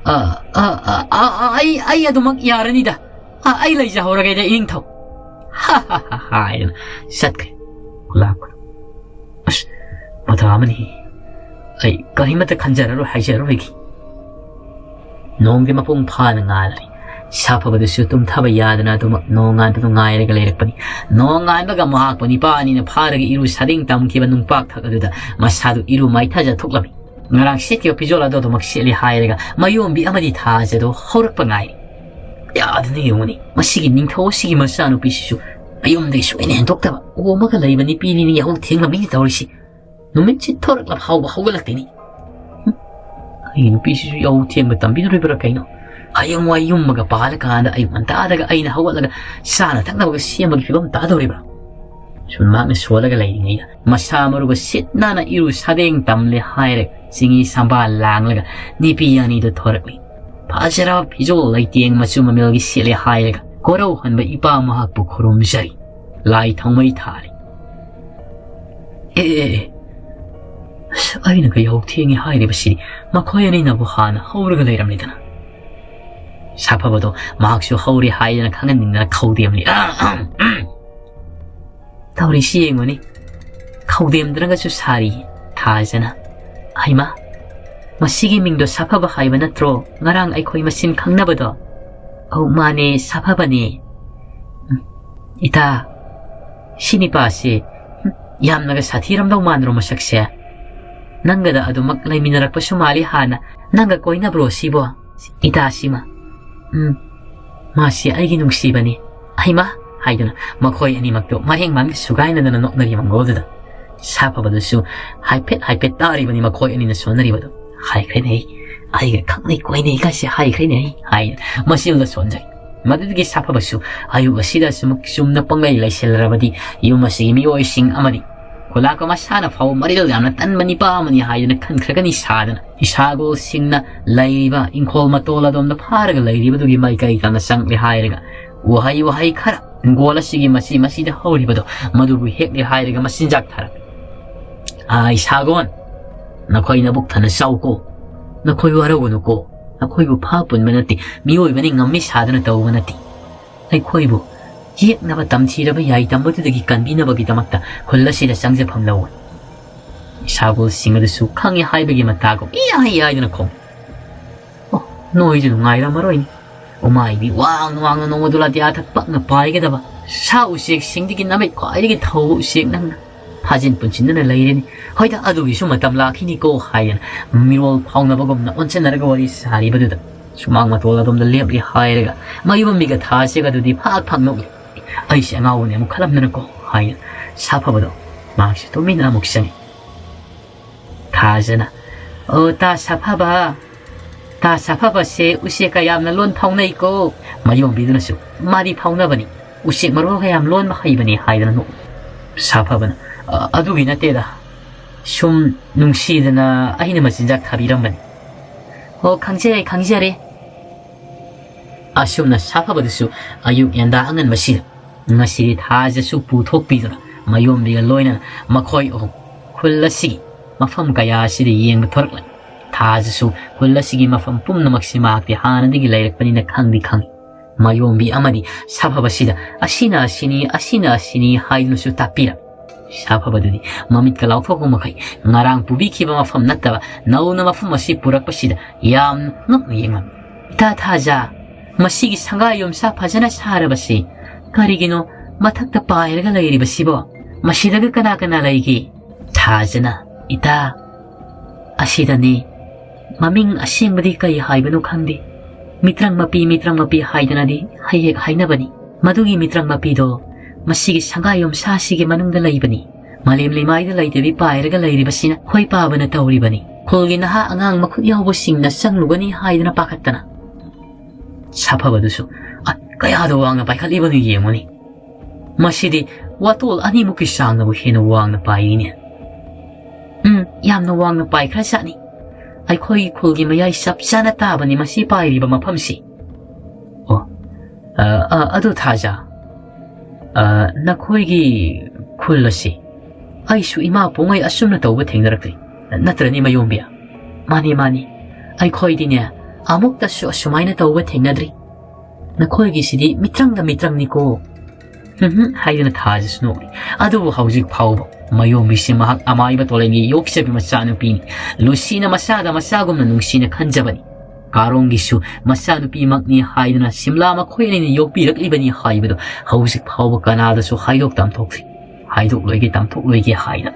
ꯑ, ꯑ, ꯑ, ꯑ, ꯑ, ꯑꯩ, ꯑꯩ ꯑꯗꯨꯃꯛ ꯌꯥꯔꯅꯤꯗ꯫ ꯑ, ꯑꯩ ꯂꯩꯖꯍꯧꯔꯒꯦꯗ ꯏꯅꯤꯡꯊꯧ꯫ ꯍꯥꯏꯗꯅ ꯆꯠꯈ꯭ꯔꯦ꯫ ꯈꯨꯂꯥꯛꯄꯗꯣ꯫ ꯑꯁ, ꯃꯊꯥ ꯑꯃꯅꯤ꯫ ꯑꯩ ꯀꯔꯤꯃꯠꯇ ꯈꯟꯖꯔꯔꯣꯏ, ꯍꯥꯏꯖꯔꯔꯣꯏꯒꯦ꯫ ꯅꯣꯡꯗꯤ ꯃꯄꯨꯡ ꯐꯥꯅ ꯉꯥꯜꯂꯤ꯫ ꯁꯥꯐꯕꯗꯨꯁꯨ ꯇꯨꯝꯊꯕ ꯌꯥꯗꯅ ꯑꯗꯨꯃꯛ ꯅꯣꯡꯉꯥꯟꯕꯗꯨ ꯉꯥꯏꯔꯒ ꯂꯩꯔꯛꯄꯅꯤ꯫ ꯅꯣꯡꯉꯥꯟꯕꯒ ꯃꯍꯥꯛꯄꯨ ꯅꯤꯄꯥ ꯑꯅꯤꯅ ꯐꯥꯔꯒ ꯏꯔꯨ ꯁꯥꯗꯤꯡ ꯇꯝꯈꯤꯕ ꯅꯨꯡꯄꯥꯛꯊꯛ ꯑꯗꯨꯗ ꯃꯁꯥꯗꯨ ꯏꯔꯨ ꯃꯥꯏꯊꯖ ꯊꯣꯛꯂꯝꯃꯤ꯫ ꯉꯔꯥꯡ ꯁꯦꯠꯈꯤꯕ ꯐꯤꯖꯣꯜ ꯑꯗꯨ ꯑꯗꯨꯃꯛ ꯁꯦꯠꯂꯤ ꯍꯥꯏꯔꯒ ꯃꯌꯣꯝꯕꯤ ꯑꯃꯗꯤ ꯊꯥꯖꯗꯨ ꯍꯧꯔꯛꯄ ꯉꯥꯏꯔꯤ꯫ ꯌꯥꯗꯅ ꯌꯦꯡꯉꯨꯅꯤ, ꯃꯁꯤꯒꯤ ꯅꯤꯡꯊꯧ ꯑꯁꯤꯒꯤ ꯃꯆꯥꯅꯨꯄꯤꯁꯤꯁꯨ ꯃꯌꯨꯝꯗꯒꯤ ꯁꯣꯏꯅ ꯍꯦꯟꯗꯣꯛꯇꯕ ꯑꯣꯝꯃꯒ ꯂꯩꯕ ꯅꯨꯄꯤꯅꯤꯅ ꯌꯥꯍꯧ ꯊꯦꯡꯂꯝꯃꯤꯅ ꯇꯧꯔꯤꯁꯤ꯫ ꯅꯨꯃꯤꯠꯁꯤ ꯊꯣꯔꯛꯂ ꯐꯥꯎꯕ ꯍꯧꯒꯠꯂꯛꯇꯦꯅꯤ꯫ ꯍꯨꯝ, ꯑꯩꯒꯤ ꯅꯨꯄꯤꯁꯤꯁꯨ ꯌꯥꯍꯧ ꯊꯦꯡꯕ ꯇꯝꯕꯤꯗꯣꯔꯤꯕ꯭ꯔꯥ ꯀꯩꯅꯣ? ꯍꯌꯦꯡꯋꯥꯏ ꯌꯨꯝꯃꯒ ꯄꯥꯜꯂꯀꯥꯟꯗ ꯑꯌꯨꯛ ꯉꯟꯇꯥꯗꯒ ꯑꯩꯅ ꯍꯧꯒꯠꯂꯒ ꯆꯥꯅ ꯊꯛꯅꯕꯒ ꯁꯦꯝꯕꯒꯤ ꯐꯤꯕꯝ ꯇꯥꯗꯧꯔꯤꯕ꯭ꯔꯥ? ꯁꯨꯝ ꯃꯍꯥꯛꯅ ꯁꯣꯜꯂꯒ ꯂꯩꯔꯤꯉꯩꯗ ꯃꯁꯥ ꯃꯔꯨꯒ ꯁꯤꯠ ꯅꯥꯟꯅ ꯏꯔꯨ ꯁꯥꯗꯦꯡ ꯇꯝꯂꯦ ꯍꯥꯏꯔꯒ ꯆꯤꯡꯍꯤ ꯁꯝꯕꯥꯜ ꯂꯥꯡꯂꯒ ꯅꯨꯄꯤ ꯑꯅꯤꯗꯨ ꯊꯣꯔꯛꯂꯤ꯫ ꯐꯖꯔꯕ ꯐꯤꯖꯣꯜ ꯂꯩꯇꯦꯡ ꯃꯆꯨ ꯃꯃꯦꯜꯒꯤ ꯁꯦꯠꯂꯦ ꯍꯥꯏꯔꯒ ꯀꯣꯔꯧꯍꯟꯕ ꯏꯄꯥ ꯃꯍꯥꯛꯄꯨ ꯈꯨꯔꯨꯝꯖꯔꯤ꯫ ꯂꯥꯏ ꯊꯥꯎꯃꯩ ꯊꯥꯔꯤ꯫ "ꯑꯦ, ꯑꯦ, ꯑꯦ, ꯑꯁ, ꯑꯩꯅ ꯀꯩꯍꯧ ꯊꯦꯡꯉꯦ ꯍꯥꯏꯔꯤꯕꯁꯤꯗꯤ ꯃꯈꯣꯏ ꯑꯅꯤꯅꯕꯨ ꯍꯥꯟꯅ ꯍꯧꯔꯒ ꯂꯩꯔꯝꯂꯤꯗꯅ?" ꯁꯥꯐꯕꯗꯣ ꯃꯍꯥꯛꯁꯨ ꯍꯧꯔꯦ ꯍꯥꯏꯗꯅ ꯈꯪꯍꯟꯅꯤꯡꯗꯅ ꯈꯧꯗꯦꯝꯂꯤ꯫ "ꯑꯍꯝ, ꯑꯍꯝ, ꯎꯝ꯫ ꯇꯧꯔꯤꯁꯤ ꯌꯦꯡꯉꯨꯅꯤ, ꯈꯧꯗꯦꯝꯗ꯭ꯔꯒꯁꯨ ꯁꯥꯔꯤ ꯊꯥꯖꯅ꯫ ꯍꯩꯃꯥ, ꯃꯁꯤꯒꯤ ꯃꯤꯡꯗꯣ ꯁꯥꯐꯕ ꯍꯥꯏꯕ ꯅꯠꯇ꯭ꯔꯣ ꯉꯔꯥꯡ ꯑꯩꯈꯣꯏ ꯃꯁꯦꯟ ꯈꯪꯅꯕꯗꯣ?" "ꯑꯧ, ꯃꯥꯅꯦ, ꯁꯥꯐꯕꯅꯦ꯫ ꯎꯝ, ꯏꯇꯥ, ꯁꯤ ꯅꯤꯄꯥꯁꯦ, ꯎꯝ, ꯌꯥꯝꯅꯒ ꯁꯥꯊꯤꯔꯝꯗꯧ ꯃꯥꯟꯗ꯭ꯔꯣ ꯃꯁꯛꯁꯦ? ꯅꯪꯒꯗ ꯑꯗꯨꯃꯛ ꯂꯩꯃꯤꯟꯅꯔꯛꯄꯁꯨ ꯃꯥꯜꯂꯤ ꯍꯥꯟꯅ꯫ ꯅꯪꯒ ꯀꯣꯏꯅꯕ꯭ꯔꯣ ꯁꯤꯕꯣ? ꯏꯇꯥꯁꯤꯃ, ꯎꯝ, ꯃꯥꯁꯤ ꯑꯩꯒꯤ ꯅꯨꯡꯁꯤꯕꯅꯤ꯫ ꯍꯩꯃꯥ!" ꯍꯥꯏꯗꯨꯅ ꯃꯈꯣꯏ ꯑꯅꯤꯃꯛꯇꯨ ꯃꯔꯦꯡ ꯃꯥꯟꯒ ꯁꯨꯒꯥꯏꯅꯗꯅ ꯅꯣꯛꯅꯔꯤ ꯃꯪꯒꯣꯜꯗꯨꯗ꯫ ꯁꯥꯐꯕꯗꯨꯁꯨ ꯍꯥꯏꯐꯦꯠ ꯍꯥꯏꯐꯦꯠ ꯇꯥꯔꯤꯕꯅꯤ ꯃꯈꯣꯏ ꯑꯅꯤꯅ ꯁꯣꯟꯅꯔꯤꯕꯗꯨ꯫ "ꯍꯥꯏꯈ꯭ꯔꯦꯅꯦ, ꯑꯩꯒ ꯈꯪꯅꯩ ꯀꯣꯏꯅꯩ ꯀꯥꯏꯁꯦ ꯍꯥꯏꯈ꯭ꯔꯦꯅꯦ" ꯍꯥꯏ ꯃꯆꯤꯜꯗ ꯁꯣꯟꯖꯩ꯫ ꯃꯗꯨꯗꯒꯤ ꯁꯥꯐꯕꯁꯨ ꯑꯌꯨꯛ ꯑꯁꯤꯗ ꯑꯁꯨꯃꯛ ꯆꯨꯝꯅ ꯄꯪꯂꯩ ꯂꯩꯁꯤꯜꯂꯔꯕꯗꯤ ꯌꯨꯝ ꯑꯁꯤꯒꯤ ꯃꯤꯑꯣꯏꯁꯤꯡ ꯑꯃꯗꯤ ꯈꯨꯂꯥꯛꯄ ꯃꯁꯥꯅ ꯐꯥꯎꯕ ꯃꯔꯤꯜ ꯌꯥꯝꯅ ꯇꯟꯕ ꯅꯤꯄꯥ ꯑꯃꯅꯤ ꯍꯥꯏꯗꯨꯅ ꯈꯟꯈ꯭ꯔꯒꯅꯤ ꯁꯥꯗꯅ ꯏꯁꯥꯒꯣꯜꯁꯤꯡꯅ ꯂꯩꯔꯤꯕ ꯏꯪꯈꯣꯜ ꯃꯇꯣꯜ ꯑꯗꯣꯝꯗ ꯐꯥꯔꯒ ꯂꯩꯔꯤꯕꯗꯨꯒꯤ ꯃꯥꯏꯀꯩ ꯇꯥꯅ ꯆꯪꯂꯦ ꯍꯥꯏꯔꯒ ꯎꯍꯩ ꯋꯥꯍꯩ ꯈꯔ ꯍꯤꯡꯒꯣꯜ ꯑꯁꯤꯒꯤ ꯃꯆꯤ ꯃꯆꯤꯗ ꯍꯧꯔꯤꯕꯗꯣ ꯃꯗꯨꯕꯨ ꯍꯦꯛꯂꯦ ꯍꯥꯏꯔꯒ ꯃꯆꯤꯟꯖꯥꯛ ꯊꯥꯔꯛꯂꯦ꯫ "ꯑꯥꯏ ꯁꯥꯒꯣꯟ, ꯅꯈꯣꯏ ꯅꯕꯨꯛ ꯊꯟꯅ ꯆꯥꯎꯀꯣ, ꯅꯈꯣꯏ ꯋꯥꯔꯧꯒꯅꯨꯀꯣ, ꯅꯈꯣꯏꯕꯨ ꯐꯥ ꯄꯨꯟꯕ ꯅꯠꯇꯦ, ꯃꯤꯑꯣꯏꯕꯅꯤ ꯉꯝꯃꯤ ꯁꯥꯗꯨꯅ ꯇꯧꯕ ꯅꯠꯇꯦ꯫ ꯑꯩꯈꯣꯏꯕꯨ ꯌꯦꯛꯅꯕ ꯇꯝꯊꯤꯔꯕ ꯌꯥꯏ ꯇꯝꯕꯗꯨꯗꯒꯤ ꯀꯟꯕꯤꯅꯕꯒꯤꯗꯃꯛꯇ ꯈꯨꯜ ꯑꯁꯤꯗ ꯆꯪꯖꯐꯝ ꯂꯧꯋꯤ꯫" ꯏꯁꯥꯒꯣꯜꯁꯤꯡ ꯑꯗꯨꯁꯨ ꯈꯪꯉꯤ ꯍꯥꯏꯕꯒꯤ ꯃꯇꯥꯒꯨꯝ ꯏꯌꯥ ꯏꯌꯥꯏꯗꯅ ꯈꯣꯡ꯫ "ꯑꯣ, ꯅꯣꯏꯁꯨ ꯅꯨꯡꯉꯥꯏꯔꯝꯃꯔꯣꯏꯅꯦ꯫ ꯎꯃꯥꯏꯕꯤ ꯋꯥꯡꯅ ꯋꯥꯡꯅ ꯅꯣꯡꯃꯗꯨ ꯂꯥꯇꯤꯌꯥ ꯊꯛ ꯄꯛꯅ ꯄꯥꯏꯒꯗꯕ ꯁꯥ ꯎꯆꯦꯛꯁꯤꯡꯗꯒꯤ ꯅꯃꯤꯠ ꯈ꯭ꯋꯥꯏꯗꯒꯤ ꯊꯧꯕ ꯎꯆꯦꯛ ꯅꯪꯅ ꯐꯥꯖꯤꯟ ꯄꯨꯟꯁꯤꯟꯗꯨꯅ ꯂꯩꯔꯅꯤ꯫ ꯍꯣꯏꯗ, ꯑꯗꯨꯒꯤꯁꯨ ꯃꯇꯝ ꯂꯥꯛꯈꯤꯅꯤꯀꯣ" ꯍꯥꯏꯗꯅ ꯃꯤꯔꯣꯜ ꯐꯥꯎꯅꯕꯒꯨꯝꯅ ꯑꯣꯟꯁꯤꯟꯅꯔꯒ ꯋꯥꯔꯤ ꯁꯥꯔꯤꯕꯗꯨꯗ ꯁꯨꯃꯥꯡ ꯃꯇꯣꯜ ꯑꯗꯣꯝꯗ ꯂꯦꯞꯂꯤ ꯍꯥꯏꯔꯒ ꯃꯌꯨꯝ ꯃꯤꯒ ꯊꯥꯁꯤꯒ ꯑꯗꯨꯗꯤ ꯐꯥꯛ ꯐꯥꯛ ꯅꯣꯛꯂꯤ꯫ "ꯑꯩꯁꯦ ꯑꯉꯥꯎꯕꯅꯦ ꯑꯃꯨꯛ ꯈꯜꯂꯝꯗꯅꯀꯣ" ꯍꯥꯏꯅ ꯁꯥꯐꯕꯗꯣ ꯃꯍꯥꯛꯁꯦ ꯇꯨꯃꯤꯟꯅ ꯑꯃꯨꯛ ꯆꯪꯉꯤ꯫ ꯊꯥꯖꯅ, "ꯑꯣ, ꯇꯥ ꯁꯥꯐꯕ, ꯇꯥ ꯁꯥꯐꯕꯁꯦ ꯎꯆꯦꯛꯀ ꯌꯥꯝꯅ ꯂꯣꯟ ꯐꯥꯎꯅꯩꯀꯣ꯫" ꯃꯌꯣꯝꯕꯤꯗꯨꯅꯁꯨ, "ꯃꯥꯗꯤ ꯐꯥꯎꯅꯕꯅꯤ, ꯎꯆꯦꯛ ꯃꯔꯣꯜꯒ ꯌꯥꯝ ꯂꯣꯟꯕ ꯍꯩꯕꯅꯤ" ꯍꯥꯏꯗꯅ ꯅꯣꯛꯏ꯫ ꯁꯥꯐꯕꯅ, "ꯑ, ꯑꯗꯨꯒꯤ ꯅꯠꯇꯦꯗ꯫ ꯁꯨꯝ ꯅꯨꯡꯁꯤꯗꯅ ꯑꯩꯅ ꯃꯆꯤꯟꯖꯥꯛ ꯊꯥꯕꯤꯔꯝꯕꯅꯤ꯫" "ꯑꯣ, ꯈꯪꯖꯔꯦ, ꯈꯪꯖꯔꯦ꯫" ꯑꯁꯨꯝꯅ ꯁꯥꯐꯕꯗꯨꯁꯨ ꯑꯌꯨꯛ ꯉꯟꯇꯥ ꯑꯉꯟꯕꯁꯤꯗ ꯉꯁꯤꯗꯤ ꯊꯥꯖꯁꯨ ꯄꯨꯊꯣꯛꯄꯤꯗꯨꯅ ꯃꯌꯣꯝꯕꯤꯒ ꯂꯣꯏꯅꯅ ꯃꯈꯣꯏ ꯑꯍꯨꯝ ꯈꯨꯜ ꯑꯁꯤꯒꯤ ꯃꯐꯝ ꯀꯌꯥ ꯑꯁꯤꯗ ꯌꯦꯡꯕ ꯊꯣꯔꯛꯂꯦ꯫ ꯊꯥꯖꯁꯨ ꯈꯨꯜ ꯑꯁꯤꯒꯤ ꯃꯐꯝ ꯄꯨꯝꯅꯃꯛꯁꯤ ꯃꯍꯥꯛꯇꯤ ꯍꯥꯟꯅꯗꯒꯤ ꯂꯩꯔꯛꯄꯅꯤꯅ ꯈꯪꯗꯤ ꯈꯪꯏ꯫ ꯃꯌꯣꯝꯕꯤ ꯑꯃꯗꯤ ꯁꯥꯐꯕꯁꯤꯗ ꯑꯁꯤꯅ ꯑꯁꯤꯅꯤ, ꯑꯁꯤꯅ ꯑꯁꯤꯅꯤ ꯍꯥꯏꯗꯨꯅꯁꯨ ꯇꯥꯛꯄꯤꯔꯝꯃꯤ꯫ ꯁꯥꯐꯕꯗꯨꯗꯤ ꯃꯃꯤꯠꯀ ꯂꯥꯎꯊꯣꯛꯄ ꯃꯈꯩ ꯉꯔꯥꯡ ꯄꯨꯕꯤꯈꯤꯕ ꯃꯐꯝ ꯅꯠꯇꯕ ꯅꯧꯅ ꯃꯐꯝ ꯑꯁꯤ ꯄꯨꯔꯛꯄꯁꯤꯗ ꯌꯥꯝꯅ ꯉꯛꯅ ꯌꯦꯡꯂꯝꯃꯤ꯫ "ꯏꯇꯥ ꯊꯥꯖ, ꯃꯁꯤꯒꯤ ꯁꯪꯒꯥ ꯌꯨꯝꯁꯥ ꯐꯖꯅ ꯁꯥꯔꯕꯁꯤ ꯀꯔꯤꯒꯤꯅꯣ ꯃꯊꯛꯇ ꯄꯥꯏꯔꯒ ꯂꯩꯔꯤꯕꯁꯤꯕꯣ? ꯃꯁꯤꯗꯒ ꯀꯅꯥ ꯀꯅꯥ ꯂꯩꯒꯦ?" ꯊꯥꯖꯅ, "ꯏꯇꯥ, ꯑꯁꯤꯗꯅꯤ꯫ ꯃꯃꯤꯡ ꯑꯁꯦꯡꯕꯗꯤ ꯀꯔꯤ ꯍꯥꯏꯕꯅꯣ ꯈꯪꯗꯦ꯫ ꯃꯤꯇ꯭ꯔꯪ ꯃꯄꯤ, ꯃꯤꯇ꯭ꯔꯪ ꯃꯄꯤ ꯍꯥꯏꯗꯅꯗꯤ ꯍꯩ ꯍꯦꯛ ꯍꯥꯏꯅꯕꯅꯤ꯫ ꯃꯗꯨꯒꯤ ꯃꯤꯇ꯭ꯔꯪ ꯃꯄꯤꯗꯣ ꯃꯁꯤꯒꯤ ꯁꯪꯒꯥ ꯌꯨꯝꯁꯥ ꯑꯁꯤꯒꯤ ꯃꯅꯨꯡꯗ ꯂꯩꯕꯅꯤ꯫ ꯃꯥꯂꯦꯝ ꯂꯩꯃꯥꯏꯗ ꯂꯩꯇꯕꯤ ꯄꯥꯏꯔꯒ ꯂꯩꯔꯤꯕꯁꯤꯅ ꯈꯣꯏ ꯄꯥꯕꯅ ꯇꯧꯔꯤꯕꯅꯤ꯫ ꯈꯨꯜꯒꯤ ꯅꯍꯥ ꯑꯉꯥꯡ ꯃꯈꯨꯠ ꯌꯥꯎꯕꯁꯤꯡꯅ ꯆꯪꯂꯨꯒꯅꯤ ꯍꯥꯏꯗꯅ ꯄꯥꯈꯠꯇꯅ꯫" ꯁꯥꯐꯕꯗꯨꯁꯨ, ꯑ, ꯀꯌꯥꯗ ꯋꯥꯡꯅ ꯄꯥꯏꯈꯠꯂꯤꯕꯅꯣ ꯌꯦꯡꯉꯨꯅꯤ꯫ ꯃꯁꯤꯗꯤ ꯋꯥꯇꯣꯜ ꯑꯅꯤꯃꯨꯛꯀꯤ ꯆꯥꯡꯅꯕꯨ ꯍꯦꯟꯅ ꯋꯥꯡꯅ ꯄꯥꯏꯔꯤꯅꯦ꯫ "ꯎꯝ, ꯌꯥꯝꯅ ꯋꯥꯡꯅ ꯄꯥꯏꯈ꯭ꯔꯖꯥꯠꯅꯤ꯫ ꯑꯩꯈꯣꯏꯒꯤ ꯈꯨꯜꯒꯤ ꯃꯌꯥꯏ ꯆꯞ ꯆꯥꯅ ꯇꯥꯕꯅꯤ ꯃꯁꯤ ꯄꯥꯏꯔꯤꯕ ꯃꯐꯝꯁꯤ꯫" "ꯑꯣ, ꯑ, ꯑ, ꯑꯗꯨ ꯊꯥꯖ, ꯑ, ꯅꯈꯣꯏꯒꯤ ꯈꯨꯜ ꯑꯁꯤ ꯑꯩꯁꯨ ꯏꯃꯥ ꯄꯣꯛꯉꯩ ꯑꯁꯨꯝꯅ ꯇꯧꯕ ꯊꯦꯡꯅꯔꯛꯇ꯭ꯔꯤ, ꯅꯠꯇ꯭ꯔꯅꯤ ꯃꯌꯣꯝꯕꯤ?" "ꯃꯥꯅꯤ, ꯃꯥꯅꯤ꯫ ꯑꯩꯈꯣꯏꯗꯤꯅꯦ ꯑꯃꯨꯛꯇꯁꯨ ꯑꯁꯨꯃꯥꯏꯅ ꯇꯧꯕ ꯊꯦꯡꯅꯗ꯭ꯔꯤ꯫ ꯅꯈꯣꯏꯒꯤꯁꯤꯗꯤ ꯃꯤꯇ꯭ꯔꯪꯒ ꯃꯤꯇ꯭ꯔꯪꯅꯤꯀꯣ꯫" "ꯍꯝ ꯍꯝ" ꯍꯥꯏꯗꯨꯅ ꯊꯥꯖꯁꯨ ꯅꯣꯛꯂꯤ꯫ ꯑꯗꯨꯕꯨ ꯍꯧꯖꯤꯛ ꯐꯥꯎꯕ ꯃꯌꯣꯝꯕꯤꯁꯤ ꯃꯍꯥꯛ ꯑꯃꯥꯏꯕ ꯇꯣꯂꯦꯟꯒꯤ ꯌꯣꯛꯆꯕꯤ ꯃꯆꯥꯅꯨꯄꯤꯅꯤ꯫ ꯂꯨꯁꯤꯅ ꯃꯆꯥꯗ ꯃꯆꯥꯒꯨꯝꯅ ꯅꯨꯡꯁꯤꯅ ꯈꯟꯖꯕꯅꯤ꯫ ꯀꯥꯔꯣꯡꯒꯤꯁꯨ ꯃꯆꯥꯅꯨꯄꯤꯃꯛꯅꯤ ꯍꯥꯏꯗꯨꯅ ꯁꯤꯝꯂꯥ ꯃꯈꯣꯏ ꯑꯅꯤꯅ ꯌꯣꯛꯄꯤꯔꯛꯂꯤꯕꯅꯤ ꯍꯥꯏꯕꯗꯨ ꯍꯧꯖꯤꯛ ꯐꯥꯎꯕ ꯀꯅꯥꯗꯁꯨ ꯍꯥꯏꯗꯣꯛ ꯇꯝꯊꯣꯛꯇ꯭ꯔꯤ꯫ ꯍꯥꯏꯗꯣꯛꯂꯣꯏꯒꯦ ꯇꯝꯊꯣꯛꯂꯣꯏꯒꯦ ꯍꯥꯏꯅ꯫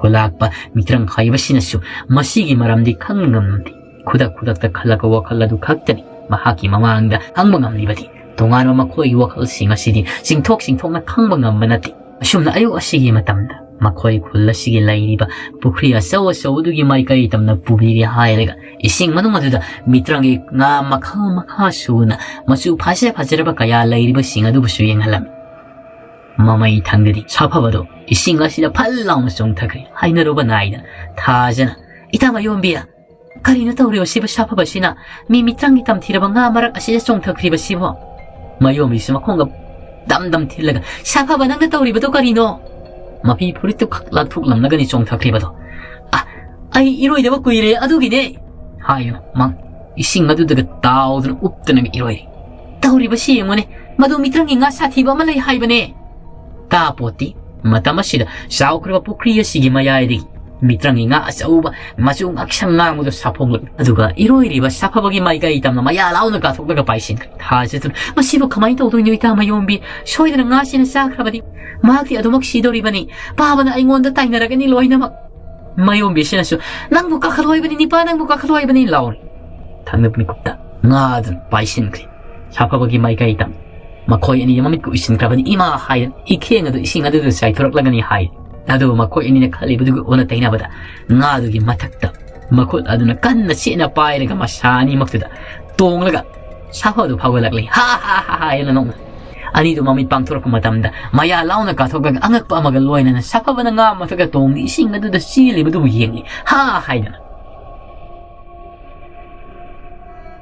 ꯈꯨꯂꯥꯛꯄ ꯃꯤꯇ꯭ꯔꯪ ꯍꯥꯏꯕꯁꯤꯅꯁꯨ ꯃꯁꯤꯒꯤ ꯃꯔꯝꯗꯤ ꯈꯪꯕ ꯉꯝꯗꯦ꯫ ꯈꯨꯗꯛ ꯈꯨꯗꯛꯇ ꯈꯜꯂꯛꯄ ꯋꯥꯈꯜ ꯑꯗꯨ ꯈꯛꯇꯅꯤ ꯃꯍꯥꯛꯀꯤ ꯃꯃꯥꯡꯗ ꯍꯪꯕ ꯉꯝꯂꯤꯕꯗꯤ꯫ ꯇꯣꯉꯥꯟꯕ ꯃꯈꯣꯏꯒꯤ ꯋꯥꯈꯜꯁꯤꯡ ꯑꯁꯤꯗꯤ ꯆꯤꯡꯊꯣꯛ ꯆꯤꯡꯊꯣꯛꯅ ꯈꯪꯕ ꯉꯝꯕ ꯅꯠꯇꯦ꯫ ꯑꯁꯨꯝꯅ ꯑꯌꯨꯛ ꯑꯁꯤꯒꯤ ꯃꯇꯝꯗ ꯃꯈꯣꯏ ꯈꯨꯜ ꯑꯁꯤꯒꯤ ꯂꯩꯔꯤꯕ ꯄꯨꯈ꯭ꯔꯤ ꯑꯆꯧ ꯑꯆꯧꯕꯗꯨꯒꯤ ꯃꯥꯏꯀꯩ ꯇꯝꯅ ꯄꯨꯕꯤꯔꯦ ꯍꯥꯏꯔꯒ ꯏꯁꯤꯡ ꯃꯅꯨꯡ ꯑꯗꯨꯗ ꯃꯤꯇ꯭ꯔꯪꯒꯤ ꯉꯥ ꯃꯈꯜ ꯃꯈꯥ ꯁꯨꯅ ꯃꯆꯨ ꯐꯖ ꯐꯖꯔꯕ ꯀꯌꯥ ꯂꯩꯔꯤꯕꯁꯤꯡ ꯑꯗꯨꯕꯨꯁꯨ ꯌꯦꯡꯍꯜꯂꯝꯃꯤ꯫ ꯃꯃꯩ ꯊꯪꯗꯗꯤ ꯁꯥꯐꯕꯗꯣ ꯏꯁꯤꯡ ꯑꯁꯤꯗ ꯐꯜ ꯂꯥꯎꯅ ꯆꯣꯡꯊꯈ꯭ꯔꯦ꯫ ꯍꯥꯏꯅꯔꯨꯕ ꯅꯥꯏꯗꯅ ꯊꯥꯖꯅ, "ꯏꯇꯥ ꯃꯌꯣꯝꯕꯤ, ꯀꯔꯤꯅꯣ ꯇꯧꯔꯤꯕꯁꯤꯕꯨ? ꯁꯥꯐꯕꯁꯤꯅ ꯃꯤ ꯃꯤꯇ꯭ꯔꯪꯒꯤ ꯇꯝꯊꯤꯔꯕ ꯉꯥ ꯃꯔꯛ ꯑꯁꯤꯗ ꯆꯣꯡꯊꯈ꯭ꯔꯤꯕꯁꯤꯕꯣ?" ꯃꯌꯣꯝꯕꯤꯁꯨ ꯃꯈꯣꯡꯒ ꯗꯝ ꯗꯝ ꯊꯤꯜꯂꯒ, "ꯁꯥꯐꯕ, ꯅꯪꯅ ꯇꯧꯔꯤꯕꯗꯣ ꯀꯔꯤꯅꯣ?" ꯃꯐꯤ ꯐꯨꯔꯤꯠꯇꯨ ꯈꯛ ꯂꯥꯛꯊꯣꯛꯂꯝꯂꯒꯅꯤ ꯆꯣꯡꯊꯈ꯭ꯔꯤꯕꯗꯣ꯫ "ꯑ, ꯑꯩ ꯏꯔꯣꯏꯗꯕ ꯀꯨꯏꯔꯦ, ꯑꯗꯨꯒꯤꯅꯦ," ꯍꯥꯏꯗꯨꯅ ꯃꯥ ꯏꯁꯤꯡ ꯑꯗꯨꯗꯒ ꯇꯥꯎꯗꯨꯅ ꯎꯞꯇꯅꯒ ꯏꯔꯣꯏꯔꯤ꯫ "ꯇꯧꯔꯤꯕꯁꯤ ꯌꯦꯡꯉꯨꯅꯦ, ꯃꯗꯨ ꯃꯤꯇ꯭ꯔꯪꯒꯤ ꯉꯥ ꯁꯥꯊꯤꯕ ꯑꯃ ꯂꯩ ꯍꯥꯏꯕꯅꯦ꯫ ꯇꯥ ꯄꯣꯠꯇꯤ, ꯃꯇꯝ ꯑꯁꯤꯗ ꯆꯥꯎꯈ꯭ꯔꯕ ꯄꯨꯈ꯭ꯔꯤ ꯑꯁꯤꯒꯤ ꯃꯌꯥꯏꯗꯒꯤ ꯃꯤꯇ꯭ꯔꯪꯒꯤ ꯉꯥ ꯑꯆꯧꯕ ꯃꯆꯨ ꯉꯥꯛꯁꯪ ꯉꯥꯡꯕꯗꯨ ꯁꯥꯐꯣꯡꯂꯛ ꯑꯗꯨꯒ ꯏꯔꯣꯏꯔꯤꯕ ꯁꯥꯐꯕꯒꯤ ꯃꯥꯏꯀꯩ ꯇꯝꯅ ꯃꯌꯥ ꯂꯥꯎꯅ ꯀꯥꯊꯣꯛꯂꯒ ꯄꯥꯏꯁꯤꯟꯈ꯭ꯔꯦ꯫ ꯊꯥꯖꯗꯨꯅ, "ꯃꯁꯤꯕꯨ ꯀꯃꯥꯏꯅ ꯇꯧꯗꯣꯏꯅꯣ, ꯏꯇꯥ ꯃꯌꯣꯝꯕꯤ? ꯁꯣꯏꯗꯅ ꯉꯥꯁꯤꯅ ꯆꯥꯈ꯭ꯔꯕꯗꯤ ꯃꯍꯥꯛꯇꯤ ꯑꯗꯨꯃꯛ ꯁꯤꯗꯣꯔꯤꯕꯅꯤ꯫ ꯄꯥꯕꯅ ꯑꯩꯉꯣꯟꯗ ꯇꯥꯏꯅꯔꯒꯅꯤ ꯂꯣꯏꯅꯃꯛ꯫" ꯃꯌꯣꯝꯕꯤꯁꯤꯅꯁꯨ, "ꯅꯪꯕꯨ ꯀꯥꯈꯠꯂꯣ ꯍꯥꯏꯕꯅꯤ, ꯅꯤꯄꯥ, ꯅꯪꯕꯨ ꯀꯥꯈꯠꯂꯣ ꯍꯥꯏꯕꯅꯤ," ꯂꯥꯎꯔꯤ꯫ ꯊꯪꯅꯕ ꯃꯤꯀꯨꯞꯇ ꯉꯥ ꯑꯗꯨꯅ ꯄꯥꯏꯁꯤꯟꯈ꯭ꯔꯦ꯫ ꯁꯥꯐꯕꯒꯤ ꯃꯥꯏꯀꯩꯗ ꯃꯈꯣꯏ ꯑꯅꯤ ꯃꯃꯤꯠꯀ ꯎꯏꯁꯤꯟꯈ꯭ꯔꯕꯅꯤ꯫ "ꯏꯃꯥ!" ꯍꯥꯏꯗꯅ ꯏꯈꯦꯡ ꯑꯗꯨ ꯏꯁꯤꯡ ꯑꯗꯨꯗ ꯆꯥꯏꯊꯣꯔꯛꯂꯒꯅꯤ ꯍꯥꯏ꯫ ꯑꯗꯨꯕꯨ ꯃꯈꯣꯏ ꯑꯅꯤꯅ ꯈꯜꯂꯤꯕꯗꯨꯒꯤ ꯑꯣꯟꯅ ꯇꯩꯅꯕꯗ ꯉꯥꯗꯨꯒꯤ ꯃꯊꯛꯇ ꯃꯈꯨꯠ ꯑꯗꯨꯅ ꯀꯟꯅ ꯆꯦꯠꯅ ꯄꯥꯏꯔꯒ ꯃꯁꯥ ꯑꯅꯤꯃꯛꯇꯨꯗ ꯇꯣꯡꯂꯒ ꯁꯥꯐꯕꯗꯨ ꯐꯥꯎꯒꯠꯂꯛꯂꯤ꯫ "ꯍꯥ ꯍꯥ ꯍꯥ ꯍꯥ!" ꯍꯥꯏꯅ ꯅꯣꯛꯅ ꯑꯅꯤꯗꯨ ꯃꯃꯤꯠ ꯄꯥꯡꯊꯣꯔꯛꯄ ꯃꯇꯝꯗ ꯃꯌꯥ ꯂꯥꯎꯅ ꯀꯥꯊꯣꯛꯂꯒ ꯑꯉꯛꯄ ꯑꯃꯒ ꯂꯣꯏꯅꯅ ꯁꯥꯐꯕꯅ ꯉꯥ ꯃꯊꯛꯇ ꯇꯣꯡꯗꯨꯅ ꯏꯁꯤꯡ ꯑꯗꯨꯗ ꯆꯦꯜꯂꯤꯕꯗꯨꯕꯨ ꯌꯦꯡꯂꯤ꯫ "ꯍꯥ!" ꯍꯥꯏꯗꯅ꯫